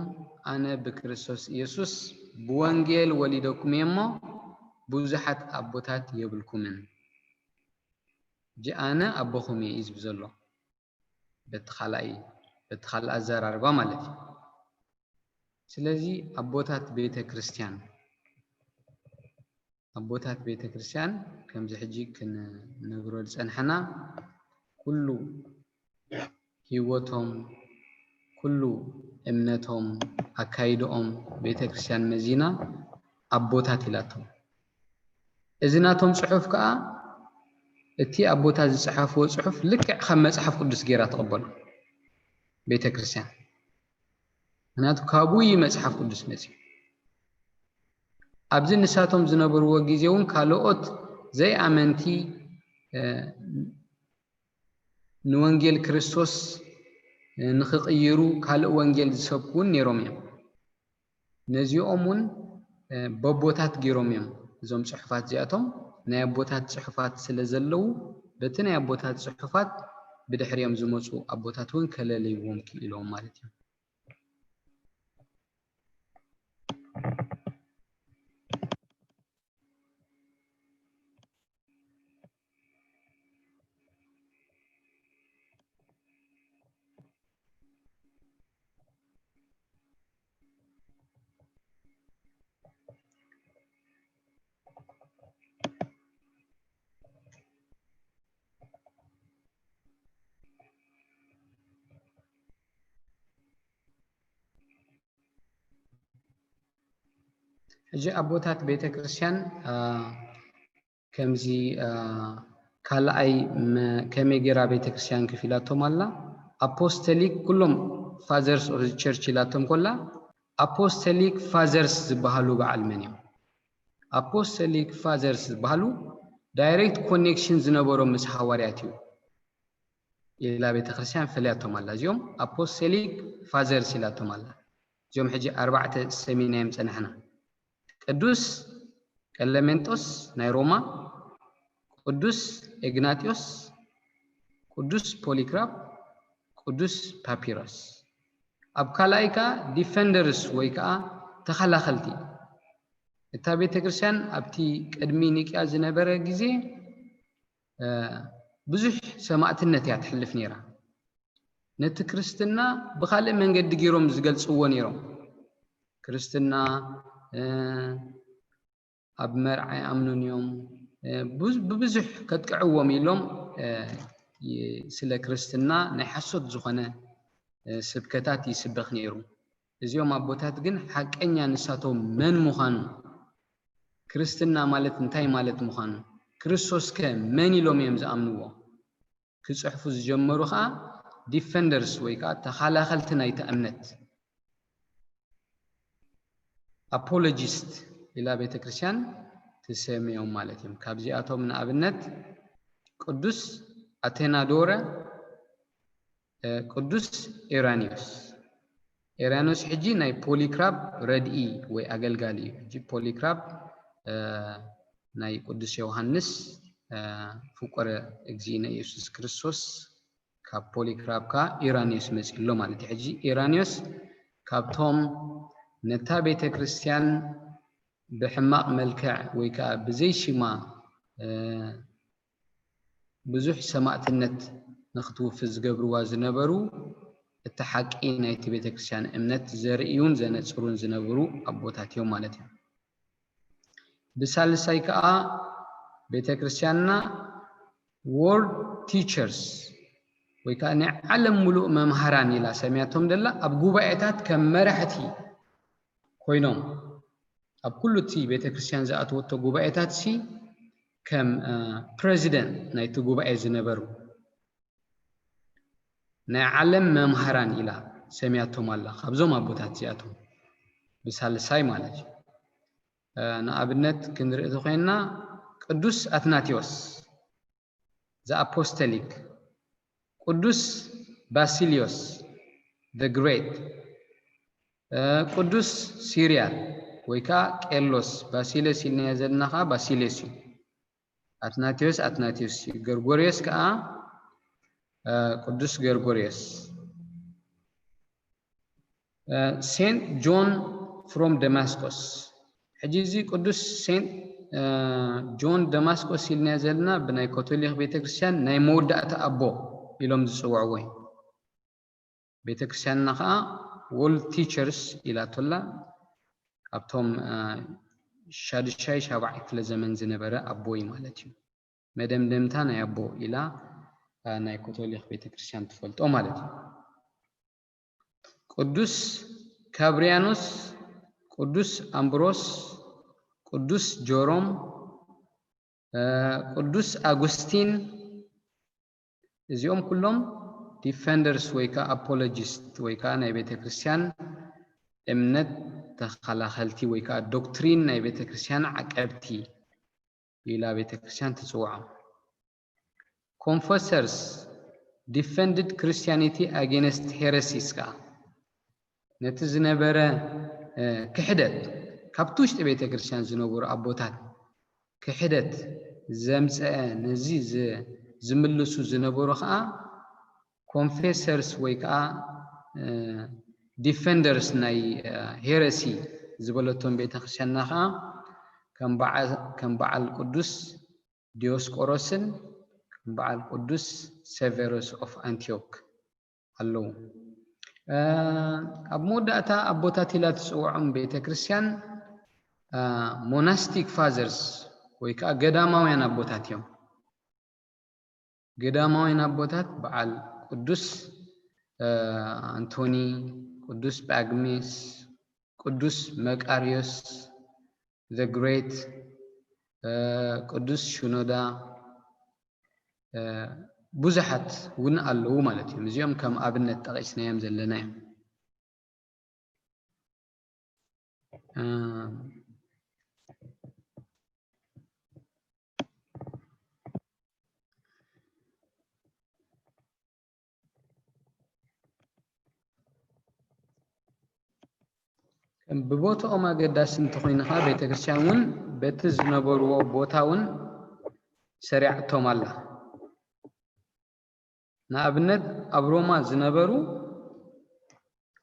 ኣነ ብክርስቶስ ኢየሱስ ብወንጌል ወሊደኩም እየ እሞ፣ ብዙሓት ኣቦታት የብልኩምን። ሕጂ ኣነ ኣቦኹም እየ እዩ ዝብል ዘሎ። በቲ ካልኣይ፣ በቲ ካልእ ኣዘራርባ ማለት እዩ። ስለዚ ኣቦታት ቤተ ክርስቲያን፣ ኣቦታት ቤተ ክርስቲያን ከምዚ ሕጂ ክንነግሮ ዝጸንሐና፣ ኩሉ ህይወቶም፣ ኩሉ እምነቶም፣ ኣካይድኦም ቤተ ክርስቲያን መዚና ኣቦታት ኢላቶም። እዚ ናቶም ጽሑፍ ከዓ እቲ ኣቦታት ዝጸሓፍዎ ጽሑፍ ልክዕ ከም መጽሓፍ ቅዱስ ገይራ ትቕበሎ ቤተ ክርስቲያን። ምክንያቱ ካብኡ እዩ መጽሓፍ ቅዱስ መጽዩ። ኣብዚ ንሳቶም ዝነበርዎ ግዜ እውን ካልኦት ዘይኣመንቲ ንወንጌል ክርስቶስ ንኽቕይሩ ካልእ ወንጌል ዝሰብኩ እውን ነይሮም እዮም። ነዚኦም እውን በቦታት ገይሮም እዮም። እዞም ጽሑፋት እዚኣቶም ናይ ኣቦታት ጽሑፋት ስለ ዘለዉ በቲ ናይ ኣቦታት ጽሑፋት ብድሕሪኦም ዝመፁ ኣቦታት እውን ከለለይዎም ክኢሎም ማለት እዮም። ሕጂ ኣቦታት ቤተ ክርስቲያን ከምዚ ካልኣይ ከመይ ገይራ ቤተ ክርስቲያን ክፊላቶም ኣላ? ኣፖስተሊክ ኩሎም ፋዘርስ ኦፍ ቸርች ኢላቶም ኮላ ኣፖስተሊክ ፋዘርስ ዝበሃሉ በዓል መን እዮም? ኣፖስተሊክ ፋዘርስ ዝበሃሉ ዳይሬክት ኮኔክሽን ዝነበሮም ምስ ሃዋርያት እዩ ኢላ ቤተ ክርስቲያን ፈሊያቶም ኣላ። እዚኦም ኣፖስተሊክ ፋዘርስ ኢላቶም ኣላ። እዚኦም ሕጂ ኣርባዕተ ሰሚናዮም ጸናሕና። ቅዱስ ቀለሜንጦስ ናይ ሮማ፣ ቅዱስ ኤግናጢዮስ፣ ቅዱስ ፖሊክራፕ፣ ቅዱስ ፓፒሮስ። ኣብ ካልኣይ ከዓ ዲፈንደርስ ወይ ከዓ ተኸላኸልቲ። እታ ቤተ ክርስቲያን ኣብቲ ቅድሚ ኒቅያ ዝነበረ ግዜ ብዙሕ ሰማእትነት እያ ትሕልፍ ነይራ። ነቲ ክርስትና ብኻልእ መንገዲ ገይሮም ዝገልጽዎ ነይሮም። ክርስትና ኣብ መርዓ ይኣምኑን እዮም፣ ብብዙሕ ከጥቅዕዎም ኢሎም ስለ ክርስትና ናይ ሓሶት ዝኾነ ስብከታት ይስበኽ ነይሩ። እዚኦም ኣቦታት ግን ሓቀኛ ንሳቶም መን ምዃኑ፣ ክርስትና ማለት እንታይ ማለት ምዃኑ፣ ክርስቶስከ መን ኢሎም እዮም ዝኣምንዎ ክጽሕፉ ዝጀመሩ ኸኣ ዲፈንደርስ ወይ ከኣ ተኻላኸልቲ ናይታ እምነት ኣፖሎጂስት ኢላ ቤተ ክርስቲያን ትሰምዮም ማለት እዮም። ካብዚኣቶም ንኣብነት ቅዱስ ኣቴናዶረ፣ ቅዱስ ኤራኒዮስ። ኤራኒዮስ ሕጂ ናይ ፖሊክራፕ ረድኢ ወይ ኣገልጋሊ እዩ። ሕጂ ፖሊክራፕ ናይ ቅዱስ ዮሃንስ ፍቁረ እግዚእነ ኢየሱስ ክርስቶስ ካብ ፖሊክራፕ ከኣ ኢራኒዮስ መጺኡ ኣሎ ማለት እዩ። ሕጂ ኢራኒዮስ ካብቶም ነታ ቤተ ክርስቲያን ብሕማቕ መልክዕ ወይ ከኣ ብዘይ ሽማ ብዙሕ ሰማእትነት ንክትውፊ ዝገብርዋ ዝነበሩ እቲ ሓቂ ናይቲ ቤተ ክርስቲያን እምነት ዘርእዩን ዘነጽሩን ዝነበሩ ኣቦታት እዮም ማለት እዩ። ብሳልሳይ ከኣ ቤተ ክርስቲያንና ወርልድ ቲቸርስ ወይ ከዓ ናይ ዓለም ሙሉእ መምሃራን ኢላ ሰምያቶም ደላ ኣብ ጉባኤታት ከም መራሕቲ ኮይኖም ኣብ ኩሉ እቲ ቤተ ክርስቲያን ዝኣተወቶ ጉባኤታት ሲ ከም ፕሬዚደንት ናይቲ ጉባኤ ዝነበሩ ናይ ዓለም መምሃራን ኢላ ሰምያቶም ኣላ። ካብዞም ኣቦታት እዚኣቶም ብሳልሳይ ማለት እዩ። ንኣብነት ክንርኢ ተኮይንና ቅዱስ ኣትናቴዎስ ዘኣፖስተሊክ፣ ቅዱስ ባሲሊዮስ the great፣ ቅዱስ ሲሪያል ወይ ከዓ ቄርሎስ፣ ባሲሊዮስ ኢልናዮ ዘለና ከዓ ባሲሊዮስ እዩ። ኣትናቴዎስ ኣትናቴዎስ እዩ። ገርጎርዮስ ከዓ ቅዱስ ገርጎርዮስ። ሴንት ጆን ፍሮም ደማስቆስ። ሕጂ እዚ ቅዱስ ሴንት ጆን ደማስቆስ ኢልናዮ ዘለና ብናይ ካቶሊክ ቤተክርስትያን ናይ መወዳእታ ኣቦ ኢሎም ዝፅውዕዎ እዩ። ቤተክርስትያንና ከዓ ወርልድ ቲቸርስ ኢላቶላ ኣብቶም ሻድሻይ ሻብዓይ ክፍለ ዘመን ዝነበረ ኣቦ እዩ ማለት እዩ። መደምደምታ ናይ ኣቦ ኢላ ናይ ካቶሊክ ቤተክርስትያን ትፈልጦ ማለት እዩ። ቅዱስ ካብሪያኖስ፣ ቅዱስ ኣምብሮስ፣ ቅዱስ ጆሮም፣ ቅዱስ ኣጉስቲን፣ እዚኦም ኩሎም ዲፈንደርስ ወይ ከዓ ኣፖሎጂስት ወይ ከዓ ናይ ቤተ ክርስቲያን እምነት ተኸላኸልቲ ወይ ከዓ ዶክትሪን ናይ ቤተ ክርስቲያን ዓቀብቲ ኢላ ቤተ ክርስቲያን ትፅውዖም። Confessors defended Christianity against heresies ከዓ ነቲ ዝነበረ ክሕደት ካብቲ ውሽጢ ቤተ ክርስቲያን ዝነበሩ ኣቦታት ክሕደት ዘምፀአ ነዚ ዝምልሱ ዝነበሩ ከዓ ኮንፌሰርስ ወይ ከዓ ዲፈንደርስ ናይ ሄረሲ ዝበለቶም ቤተክርስትያንና ከዓ ከም በዓል ቅዱስ ዲዮስቆሮስን ከም በዓል ቅዱስ ሴቨሮስ ኦፍ ኣንቲዮክ ኣለዉ። ኣብ መወዳእታ ኣቦታት ኢላ ትፅውዖም ቤተክርስትያን ሞናስቲክ ፋዘርስ ወይ ከዓ ገዳማውያን ኣቦታት እዮም። ገዳማውያን ኣቦታት በዓል ቅዱስ ኣንቶኒ፣ ቅዱስ ጳግሜስ፣ ቅዱስ መቃርዮስ the great፣ ቅዱስ ሽኖዳ፣ ብዙሓት እውን ኣለዉ ማለት እዮም። እዚኦም ከም ኣብነት ጠቒስናዮም ዘለና እዮም። ብቦታኦም ኣገዳሲ እንተኾይኑ ከዓ ቤተክርስትያን እውን በቲ ዝነበርዎ ቦታ እውን ሰሪዓቶም ኣላ። ንኣብነት ኣብ ሮማ ዝነበሩ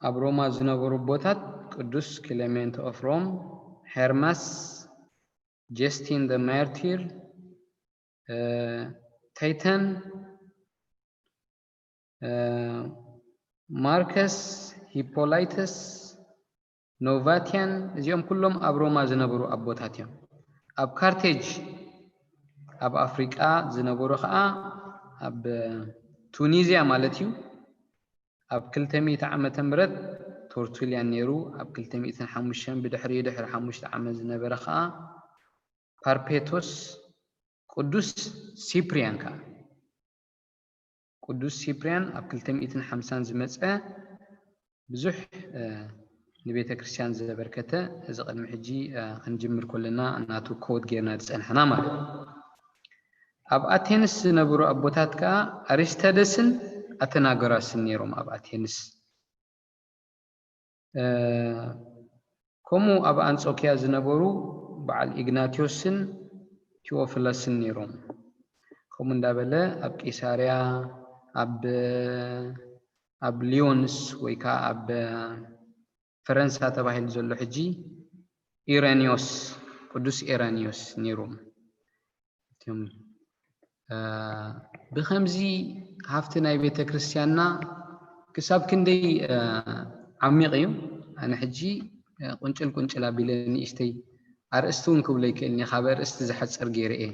ኣብ ሮማ ዝነበሩ ኣቦታት ቅዱስ ክሌሜንት ኦፍ ሮም፣ ሄርማስ፣ ጀስቲን the ማርቲር፣ ታይተን፣ ማርከስ፣ ሂፖላይተስ፣ ኖቫቲያን፣ እዚኦም ኩሎም ኣብ ሮማ ዝነበሩ ኣቦታት እዮም። ኣብ ካርቴጅ ኣብ ኣፍሪቃ ዝነበሩ ከዓ ኣብ ቱኒዝያ ማለት እዩ ኣብ ክልተ ሚእቲ ዓመተ ምህረት ቶርቱልያን ነይሩ። ኣብ ክልተ ሚእትን ሓሙሽተን ብድሕሪኡ ድሕሪ ሓሙሽተ ዓመት ዝነበረ ከዓ ፓርፔቶስ ቅዱስ ሲፕሪያን ከዓ ቅዱስ ሲፕሪያን ኣብ ክልተ ሚእትን ሓምሳን ዝመፀ ብዙሕ ንቤተ ክርስቲያን ዘበርከተ እዚ ቅድሚ ሕጂ ክንጅምር ከለና ናቱ ኮት ጌርና ዝፀንሐና ማለት እዩ። ኣብ ኣቴንስ ዝነበሩ ኣቦታት ከዓ ኣሪስተደስን ኣተናጎራስን ነይሮም ኣብ ኣቴንስ። ከምኡ ኣብ ኣንጾኪያ ዝነበሩ በዓል ኢግናቲዮስን ቲዎፍለስን ነይሮም። ከምኡ እንዳበለ ኣብ ቂሳርያ ኣብ ኣብ ሊዮንስ ወይ ከዓ ኣብ ፈረንሳ ተባሂሉ ዘሎ ሕጂ ኢረኒዮስ ቅዱስ ኢረኒዮስ ነይሮም። እቶም ብከምዚ ሃፍቲ ናይ ቤተ ክርስቲያንና ክሳብ ክንደይ ዓሚቕ እዩ። ኣነ ሕጂ ቁንጭል ቁንጭል ኣቢለ ንእሽተይ ኣርእስቲ እውን ክብሎ ይክእልኒ ካብ ኣርእስቲ ዝሓፅር ገይረ እየ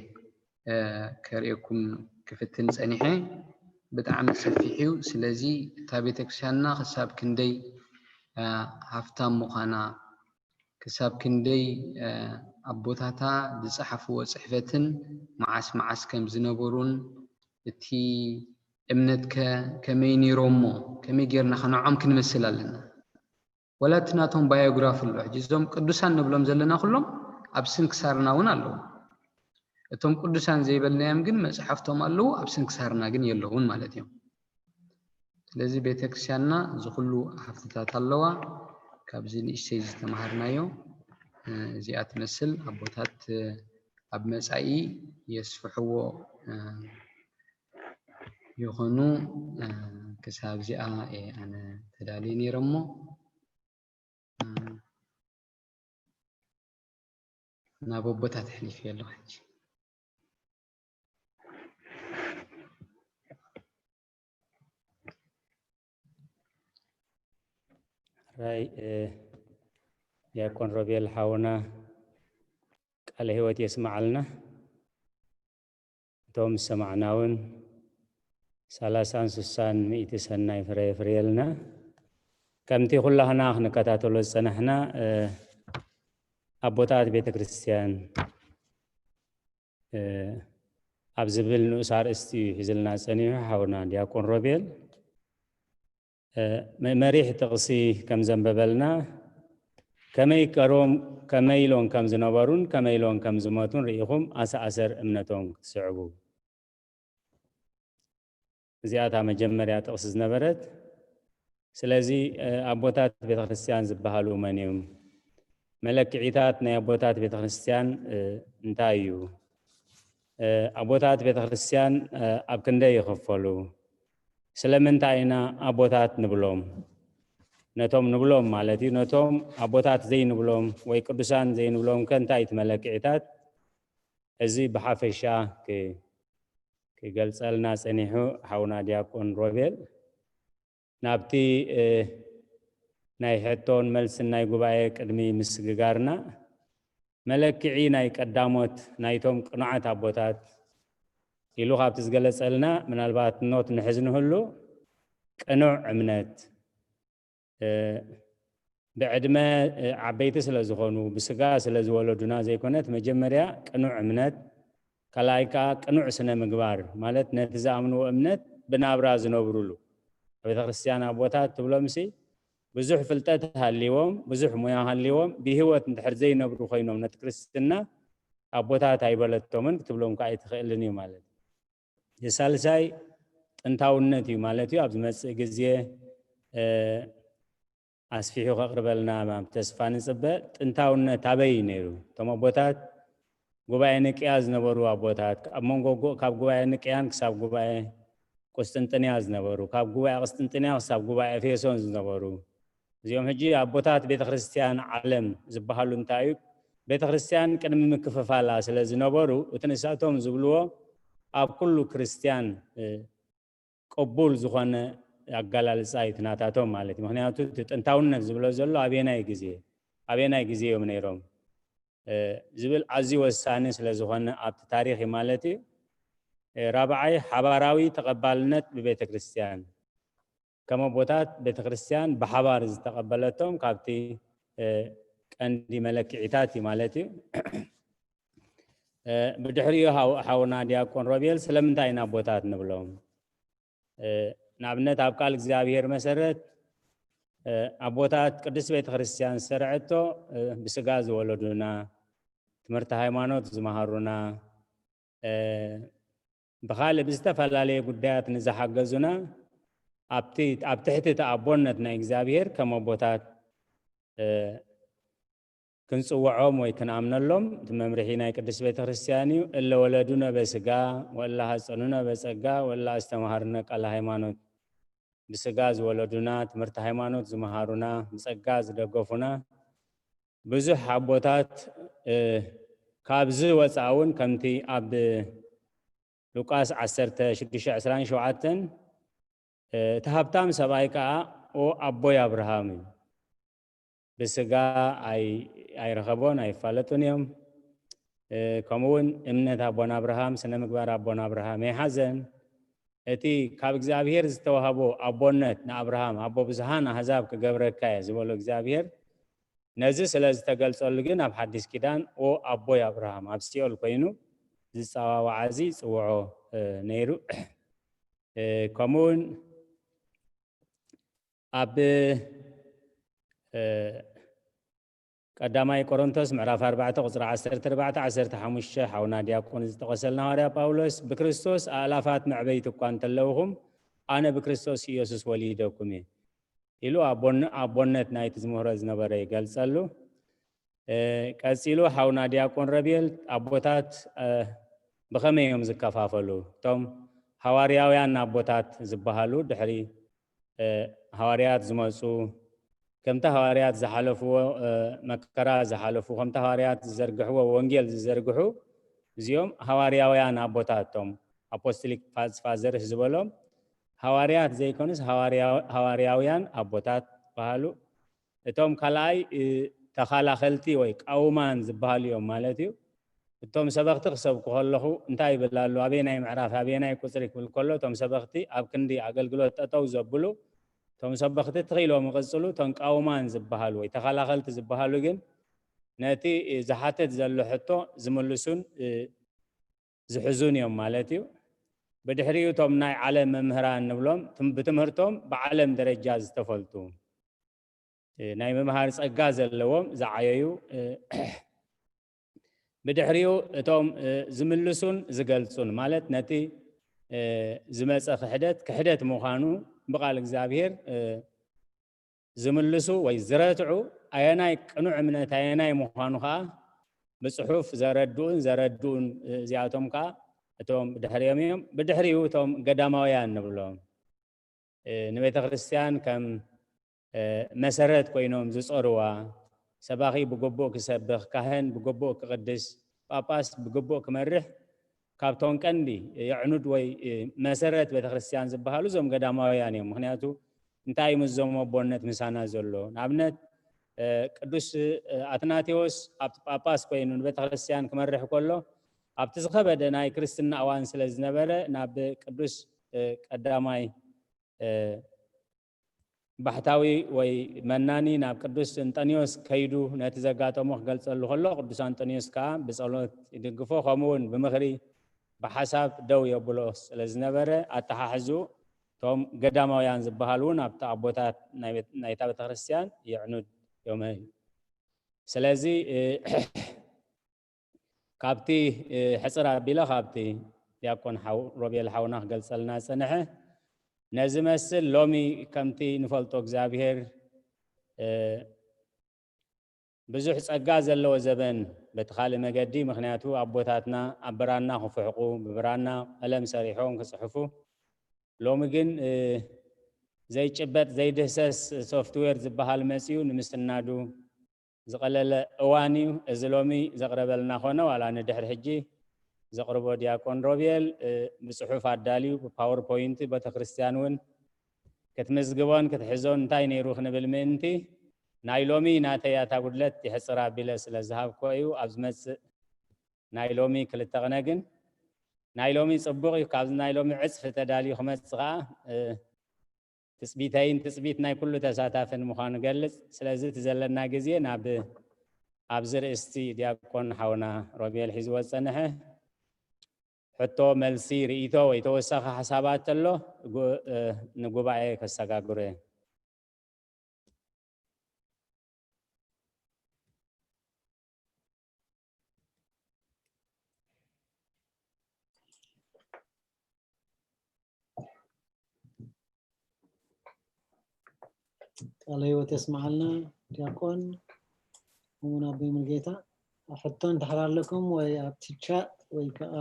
ከርእየኩም ክፍትን ፀኒሐ። ብጣዕሚ ሰፊሕ እዩ። ስለዚ እታ ቤተ ክርስቲያንና ክሳብ ክንደይ ሃፍታም ምዃና ክሳብ ክንደይ ኣቦታታ ዝፀሓፍዎ ፅሕፈትን መዓስ መዓስ ከም ዝነበሩን እቲ እምነትከ ከመይ ነይሮሞ ከመይ ጌርና ከነዖም ክንመስል ኣለና። ወላ እቲ ናቶም ባዮግራፊ ኣሎ። ሕጂ እዞም ቅዱሳን ንብሎም ዘለና ኩሎም ኣብ ስንክሳርና እውን ኣለዉ። እቶም ቅዱሳን ዘይበልናዮም ግን መፅሓፍቶም ኣለዉ፣ ኣብ ስንክሳርና ግን የለውን ማለት እዮም። ስለዚ ቤተክርስትያንና እዚ ኩሉ ሃፍትታት ኣለዋ። ካብዚ ንእሽተይ ዝተምሃርናዮ እዚኣ ትመስል። ኣቦታት ኣብ መፃኢ የስፍሕዎ ይኾኑ። ክሳብ እዚኣ ኣነ ተዳልየ ነይረ እሞ ናብ ኣቦታት ኣሕሊፈ ኣለኹ ሕጂ። ራይ ዲያቆን ሮቤል ሓውና ቃለ ህይወት የስማዓልና። እቶም ዝሰማዕና እውን ሰላሳን ስሳን ሚእቲ ሰናይ ፍረ የፍርየልና። ከምቲ ኩላህና ክንከታተሎ ዝፀናሕና ኣቦታት ቤተ ክርስቲያን ኣብ ዝብል ንኡስ ኣርእስቲ እዩ ሒዝልና ጸኒሑ ሓውና ዲያቆን ሮቤል። መሪሕ ጥቕሲ ከም ዘንበበልና፣ ከመይ ቀርቦም ከመይ ኢሎም ከም ዝነበሩን ከመይ ኢሎም ከም ዝሞቱን ርኢኹም ኣሰኣሰር እምነቶም ክትስዕቡ። እዚኣታ መጀመርያ ጥቕሲ ዝነበረት። ስለዚ ኣቦታት ቤተክርስትያን ዝበሃሉ መን እዮም? መለክዒታት ናይ ኣቦታት ቤተክርስትያን እንታይ እዩ? ኣቦታት ቤተክርስትያን ኣብ ክንደይ ይኸፈሉ? ስለምንታይ ኢና ኣቦታት ንብሎም? ነቶም ንብሎም ማለት እዩ። ነቶም ኣቦታት ዘይንብሎም ወይ ቅዱሳን ዘይንብሎም ከ እንታይ እቲ መለክዒታት? እዚ ብሓፈሻ ክገልጸልና ጸኒሑ ሓውና ዲያቆን ሮቤል። ናብቲ ናይ ሕቶን መልስን ናይ ጉባኤ ቅድሚ ምስግጋርና፣ መለክዒ ናይ ቀዳሞት ናይቶም ቅኑዓት ኣቦታት ኢሉ ካብቲ ዝገለጸልና፣ ምናልባት ኖት ንሕዝ ንህሉ፣ ቅኑዕ እምነት፣ ብዕድመ ዓበይቲ ስለ ዝኾኑ፣ ብስጋ ስለ ዝወለዱና ዘይኮነት፣ መጀመርያ ቅኑዕ እምነት፣ ካልኣይ ከኣ ቅኑዕ ስነ ምግባር፣ ማለት ነቲ ዝኣምንዎ እምነት ብናብራ ዝነብሩሉ። ኣብ ቤተክርስትያን ኣቦታት ትብሎምሲ ብዙሕ ፍልጠት ሃልዎም፣ ብዙሕ ሞያ ሃልዎም፣ ብህይወት እንድሕር ዘይነብሩ ኮይኖም ነቲ ክርስትና ኣቦታት ኣይበለቶምን ክትብሎም ከኣ ኣይትኽእልን እዩ ማለት እዩ። የሳልሳይ ጥንታውነት እዩ ማለት እዩ። ኣብ ዝመጽእ ግዜ ኣስፊሑ ከቕርበልና ናብ ተስፋ ንጽበ። ጥንታውነት ኣበይ እዩ ነይሩ? እቶም ኣቦታት ጉባኤ ንቅያ ዝነበሩ ኣቦታት፣ ኣብ መንጎ ጉ-፣ ካብ ጉባኤ ንቅያን ክሳብ ጉባኤ ቁስጥንጥንያ ዝነበሩ፣ ካብ ጉባኤ ቁስጥንጥንያ ክሳብ ጉባኤ ኤፌሶን ዝነበሩ፣ እዚኦም ሕጂ ኣቦታት ቤተክርስትያን ዓለም ዝበሃሉ እንታይ እዩ? ቤተክርስትያን ቅድሚ ምክፍፋላ ስለ ዝነበሩ፣ እቲ ንሳቶም ዝብልዎ ኣብ ኩሉ ክርስትያን ቅቡል ዝኾነ ኣገላልጻ እዩ እቲ ናታቶም ማለት እዩ። ምኽንያቱ እቲ ጥንታውነት ዝብሎ ዘሎ ኣበየናይ ግዜ፣ ኣበየናይ ግዜ እዮም ነይሮም ዝብል ኣዝዩ ወሳኒ ስለ ዝኾነ ኣብቲ ታሪኽ እዩ ማለት እዩ። ራብዓይ፣ ሓባራዊ ተቐባልነት ብቤተ ክርስቲያን፣ ከም ኣቦታት ቤተ ክርስቲያን ብሓባር ዝተቐበለቶም ካብቲ ቀንዲ መለክዒታት እዩ ማለት እዩ። ብድሕሪኡ ሓውና ዲያቆን ሮቤል ስለምንታይ ኢና ኣቦታት ንብሎም? ንኣብነት ኣብ ቃል እግዚኣብሔር መሰረት ኣቦታት ቅድስት ቤተ ክርስቲያን ዝሰርዐቶ ብስጋ ዝወለዱና፣ ትምህርቲ ሃይማኖት ዝመሃሩና፣ ብኻልእ ብዝተፈላለየ ጉዳያት ንዝሓገዙና፣ ኣብቲ ኣብ ትሕቲ እቲ ኣቦነት ናይ እግዚኣብሔር ከም ኣቦታት ክንጽውዖም ወይ ክንኣምነሎም እቲ መምርሒ ናይ ቅድስት ቤተ ክርስቲያን እዩ። እለ ወለዱነ በስጋ ወእለ ሐጸኑነ በጸጋ ወእለ ኣስተምሃሩነ ቃለ ሃይማኖት፣ ብስጋ ዝወለዱና፣ ትምህርቲ ሃይማኖት ዝመሃሩና፣ ብጸጋ ዝደገፉና ብዙሕ ኣቦታት፣ ካብዚ ወጻኢ እውን ከምቲ ኣብ ሉቃስ ዓሰርተ ሽዱሽተ ዕስራን ሸውዓተን፣ እቲ ሃብታም ሰብኣይ ከኣ፣ "ኦ ኣቦይ ኣብርሃም" እዩ። ብስጋ ኣይ-፣ ኣይረኸቦን ኣይፋለጡን እዮም። ከምኡ እውን እምነት ኣቦና ኣብርሃም፣ ስነ ምግባር ኣቦና ኣብርሃም ኣይሓዘን። እቲ ካብ እግዚኣብሔር ዝተዋህቦ ኣቦነት ንኣብርሃም፣ "ኣቦ ብዙሃን ኣህዛብ ክገብረካ እየ" ዝበሎ እግዚኣብሔር፣ ነዚ ስለ ዝተገልጸሉ ግን ኣብ ሓዲስ ኪዳን፣ "ኦ ኣቦይ ኣብርሃም" ኣብ ሲኦል ኮይኑ ዝጸዋወዓ እዚ ይጽውዖ ነይሩ። ከምኡ እውን ኣብ ቀዳማይ ቆሮንቶስ ምዕራፍ ኣርባዕተ ቁጽሪ ዓሰርተ ኣርባዕተ ዓሰርተ ሓሙሽተ ሓውና ዲያቆን ዝጠቐሰልና ሃዋርያ ጳውሎስ፣ "ብክርስቶስ ኣእላፋት መዕበይቲ እኳ እንተለውኹም፣ ኣነ ብክርስቶስ ኢየሱስ ወሊደኩም እየ" ኢሉ ኣቦን-፣ ኣቦነት ናይቲ ዝምህሮ ዝነበረ ይገልጸሉ። ቀጺሉ ሓውና ዲያቆን ረብኤል ኣቦታት ብኸመይ እዮም ዝከፋፈሉ? እቶም ሃዋርያውያን ኣቦታት ዝበሃሉ ድሕሪ ሃዋርያት ዝመጹ፣ ከምቲ ሃዋርያት ዝሓለፍዎ መከራ ዝሓለፉ፣ ከምቲ ሃዋርያት ዝዘርግሕዎ ወንጌል ዝዘርግሑ፣ እዚኦም ሃዋርያውያን ኣቦታት፣ እቶም ኣፖስቶሊክ ፋዝ-፣ ፋዘርስ ዝበሎም ሃዋርያት ዘይኮኑስ ሃዋርያ-፣ ሃዋርያውያን ኣቦታት በሃሉ። እቶም ካልኣይ ተኻላኸልቲ ወይ ቃውማን ዝበሃሉ እዮም ማለት እዩ። እቶም ሰበኽቲ ክሰብኩ ከለኹ እንታይ ይብል ኣሎ፣ ኣበየናይ ምዕራፍ ኣበየናይ ቁጽሪ ክብል ከሎ፣ እቶም ሰበኽቲ ኣብ ክንዲ ኣገልግሎት ጠጠው ዘብሉ፣ እቶም ሰበኽቲ ትኺሎም ይቕጽሉ። እቶም ቃውማን ዝበሃሉ ወይ ተኻላኸልቲ ዝበሃሉ ግን ነቲ ዝሓትት ዘሎ ሕቶ ዝምልሱን ዝሕዙን እዮም ማለት እዩ። ብድሕሪኡ እቶም ናይ ዓለም መምህራን ንብሎም ትም- ብትምህርቶም ብዓለም ደረጃ ዝተፈልጡ፣ እ፣ ናይ ምምሃር ጸጋ ዘለዎም ዝዓየዩ፣ እ፣ ብድሕሪኡ እቶም፣ እ፣ ዝምልሱን ዝገልጹን ማለት ነቲ፣ እ፣ ዝመጸ ክሕደት ክሕደት ምዃኑ ብቓል እግዚኣብሔር፣ እ፣ ዝምልሱ ወይ ዝረትዑ ኣየናይ ቅኑዕ እምነት ኣየናይ ምዃኑ ከዓ ብጽሑፍ ዘረድኡን ዘረድኡን፣ እ፣ እዚኣቶም ከዓ እቶም ብድሕሪኦም እዮም። ብድሕሪኡ እቶም ገዳማውያን ንብሎም፣ እ፣ ንቤተ ክርስቲያን ከም፣ እ፣ መሰረት ኮይኖም ዝጸርዋ፣ ሰባኺ ብግቡእ ክሰብኽ፣ ካህን ብግቡእ ክቕድስ፣ ጳጳስ ብግቡእ ክመርሕ፣ ካብቶም ቀንዲ የዕኑድ ወይ፣ እ፣ መሰረት ቤተ ክርስቲያን ዝበሃሉ እዞም ገዳማውያን እዮም። ምኽንያቱ እንታይ እዩ ምስዞም ኣቦነት ምሳና ዘሎ? ንኣብነት፣ እ፣ ቅዱስ፣ እ፣ ኣትናቴዎስ ኣብቲ ጳጳስ ኮይኑ ንቤተ ክርስቲያን ክመርሕ ከሎ ኣብቲ ዝኸበደ ናይ ክርስትና እዋን ስለ ዝነበረ ናብ ቅዱስ፣ እ፣ ቀዳማይ፣ እ፣ ባሕታዊ ወይ መናኒ ናብ ቅዱስ እንጠንዮስ ከይዱ ነቲ ዘጋጠሞ ክገልጸሉ ከሎ ቅዱስ ኣንጠንዮስ ከኣ ብጸሎት ይድግፎ፣ ከምኡ እውን ብምኽሪ ብሓሳብ ደው የብሎ ስለ ዝነበረ ኣተሓሕዝኡ እቶም ገዳማውያን ዝበሃሉ እውን ኣብቲ ኣቦታት ናይ ቤት- ናይታ ቤተክርስትያን የዕኑድ እዮም። ስለዚ፣ እ፣ ካብቲ፣ እ፣ ሕጽር ኣቢለ ካብቲ ዲያቆን ሓው- ሮቤል ሓውና ክገልጸልና ዝጸንሐ ነዚ መስል ሎሚ ከምቲ ንፈልጦ እግዚኣብሔር፣ እ፣ ብዙሕ ጸጋ ዘለዎ ዘበን በቲ ካልእ መገዲ፣ ምኽንያቱ ኣቦታትና ኣብ ብራና ክፍሕቁ ብብራና ቀለም ሰሪሖም ክጽሕፉ፣ ሎሚ ግን፣ እ፣ ዘይጭበጥ ዘይድህሰስ ሶፍትዌር ዝበሃል መጺኡ ንምስናዱ ዝቐለለ እዋን እዩ። እዚ ሎሚ ዘቕረበልና ኮነ ዋላ ንድሕሪ ሕጂ ዘቕርቦ ዲያቆን ሮቤል፣ እ፣ ብጽሑፍ ኣዳልዩ ብፓወርፖይንት ቤተክርስትያን እውን ክትምዝግቦን ክትሕዞን እንታይ ነይሩ ክንብል ምእንቲ ናይ ሎሚ ናተይ ኣታ ጉድለት ይሕጽር ኣቢለ ስለ ዝሃብኮ እዩ። ኣብ ዝመጽእ ናይ ሎሚ ክልተ ቅነ ግን ናይ ሎሚ ጽቡቕ እዩ። ካብዚ ናይ ሎሚ ዕጽፊ ተዳልዩ ክመጽእ ከኣ፣ እ፣ ትጽቢተይን ትጽቢት ናይ ኩሉ ተሳታፍን ምዃኑ ገልጽ። ስለዚ እቲ ዘለና ግዜ ናብ ኣብዚ ርእስቲ ዲያቆን ሓውና ሮቤል ሒዝዎ ዝጸንሐ ሕቶ፣ መልሲ፣ ርእይቶ ወይ ተወሳኺ ሓሳባት ተሎ ጉ- እ፣ ንጉባኤ ከሰጋግሩ እየ። ቃለ ህይወት የስምዓልና ዲያቆን እሙን ኣቦይ ሙልጌታ። ሕቶ እንድሕር ኣለኩም ወይ ኣብቲ ቻት ወይ ከዓ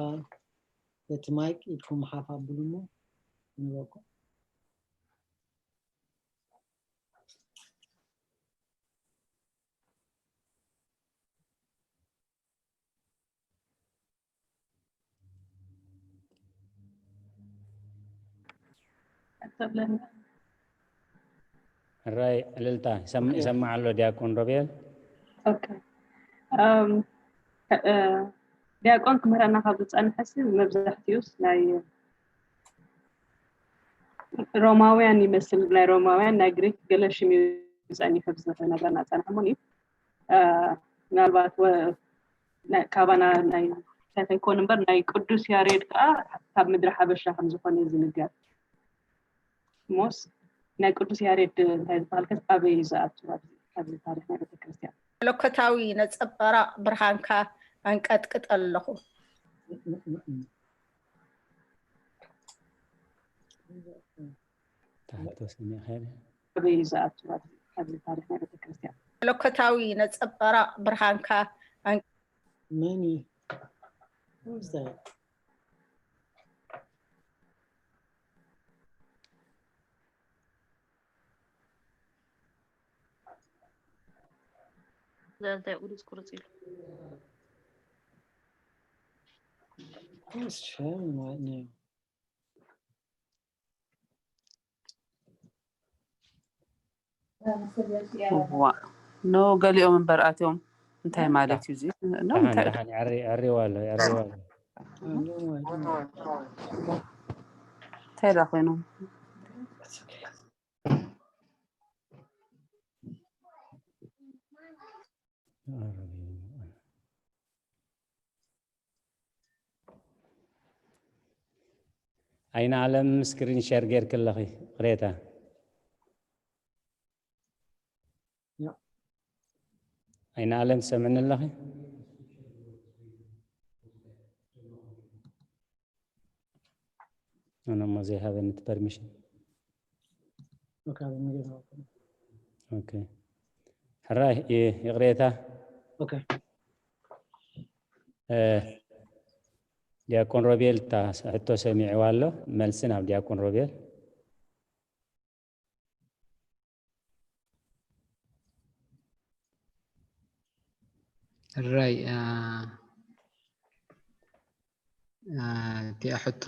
በቲ ማይክ ኢድኩም ሓፍ ኣብሉ እሞ ንበኩም። ሕራይ ዕልልታ ይሰም- ይሰማዕ ኣሎ ዲያቆን ሮቤል። ኦኬ። እም፣ እ፣ ዲያቆን ክምህረና ካብ ዝጸንሐሲ መብዛሕትኡስ ናይ ሮማውያን ይመስል፣ ናይ ሮማውያን ናይ ግሪክ ገለ ሽም እዩ ጸኒሑ ዝነገርና ጸንሐ እሞ እዩ። እ፣ ምናልባት ወ- ናይ- ካባና ናይ እንታይ ከይኮን እምበር ናይ ቅዱስ ያሬድ ከዓ ካብ ምድሪ ሓበሻ ከም ዝኾነ እዩ ዝንገር። እሞስ ናይ ቅዱስ ያሬድ እንታይ ዝበሃል ከስ ኣበይ እዩ ዝኣቱ ኣብዚ ኣብዚ ታሪክ ናይ ቤተክርስትያን? መለኮታዊ ነጸብራቕ ብርሃንካ ኣንቀጥቅጥ ኣለኹ። ታሕቶ ሰሚዕካ ዶ? ኣበይ እዩ ዝኣቱ ኣብዚ ኣብዚ ታሪክ ናይ ቤተክርስትያን? መለኮታዊ ነጸብራቕ ብርሃንካ ኣን- መን እዩ? Who's that? እዛ እንታይ ቁርፅ ቁርፅ ኢሉ? Who's sharing right now? ዋ ኖ፣ ገሊኦም እምበር ኣትዮም። እንታይ ማለት እዩ እዚ? ኖ፣ ደሓን እንታይ ደሓን የዕሪ- የዕሪዋ ኣሎ የዕሪዋ ኣሎ። I know, I know. እንታይ ዳ ኮይኖም? ኣይን ኣለም ስክሪን ሸር ጌርክ ኣለኺ ቅሬታ። ያ። ኣይን ኣለም ትሰምዕኒ ኣለኺ? ኣነ እሞ ዘይሃበኒ እቲ ፐርሚሽን። ኦኬ፣ ኣብ ሚዲያ ነው። ኦኬ። ሕራይ ይ- ይቕሬታ። ኦኬ። እ፣ ዲያቆን ሮቤል እታ ሕቶ ሰሚዕዋ ኣሎ። መልሲ ናብ ዲያቆን ሮቤል። ሕራይ ኣ፣ ኣ፣ እቲኣ ሕቶ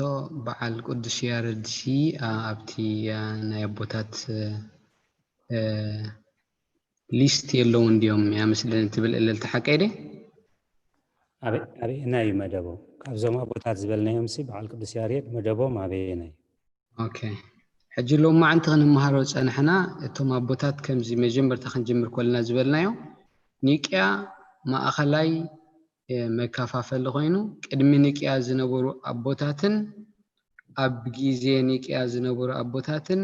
በዓል ቅዱስ ያረድ ሲ ኣ፣ ኣብቲ ኣ፣ ናይ ኣቦታት እ፣ ሊስት የለውን ድዮም እያ መስለኒ ትብል እልልቲ ሓቀይ ደ? ኣበይ ኣበየናይ እዩ መደቦም? ካብዞም ኣቦታት ዝበልናዮም ሲ በዓል ቅዱስ ያሬድ መደቦም ኣበየናይ እዩ? ኦኬ። ሕጂ ሎማዓንቲ ክንመሃሮ ዝጸናሕና እቶም ኣቦታት ከምዚ መጀመርታ ክንጅምር ከለና ዝበልናዮ ኒቅያ ማእኸላይ እ፣ መከፋፈሊ ኮይኑ ቅድሚ ኒቅያ ዝነበሩ ኣቦታትን ኣብ ግዜ ኒቅያ ዝነበሩ ኣቦታትን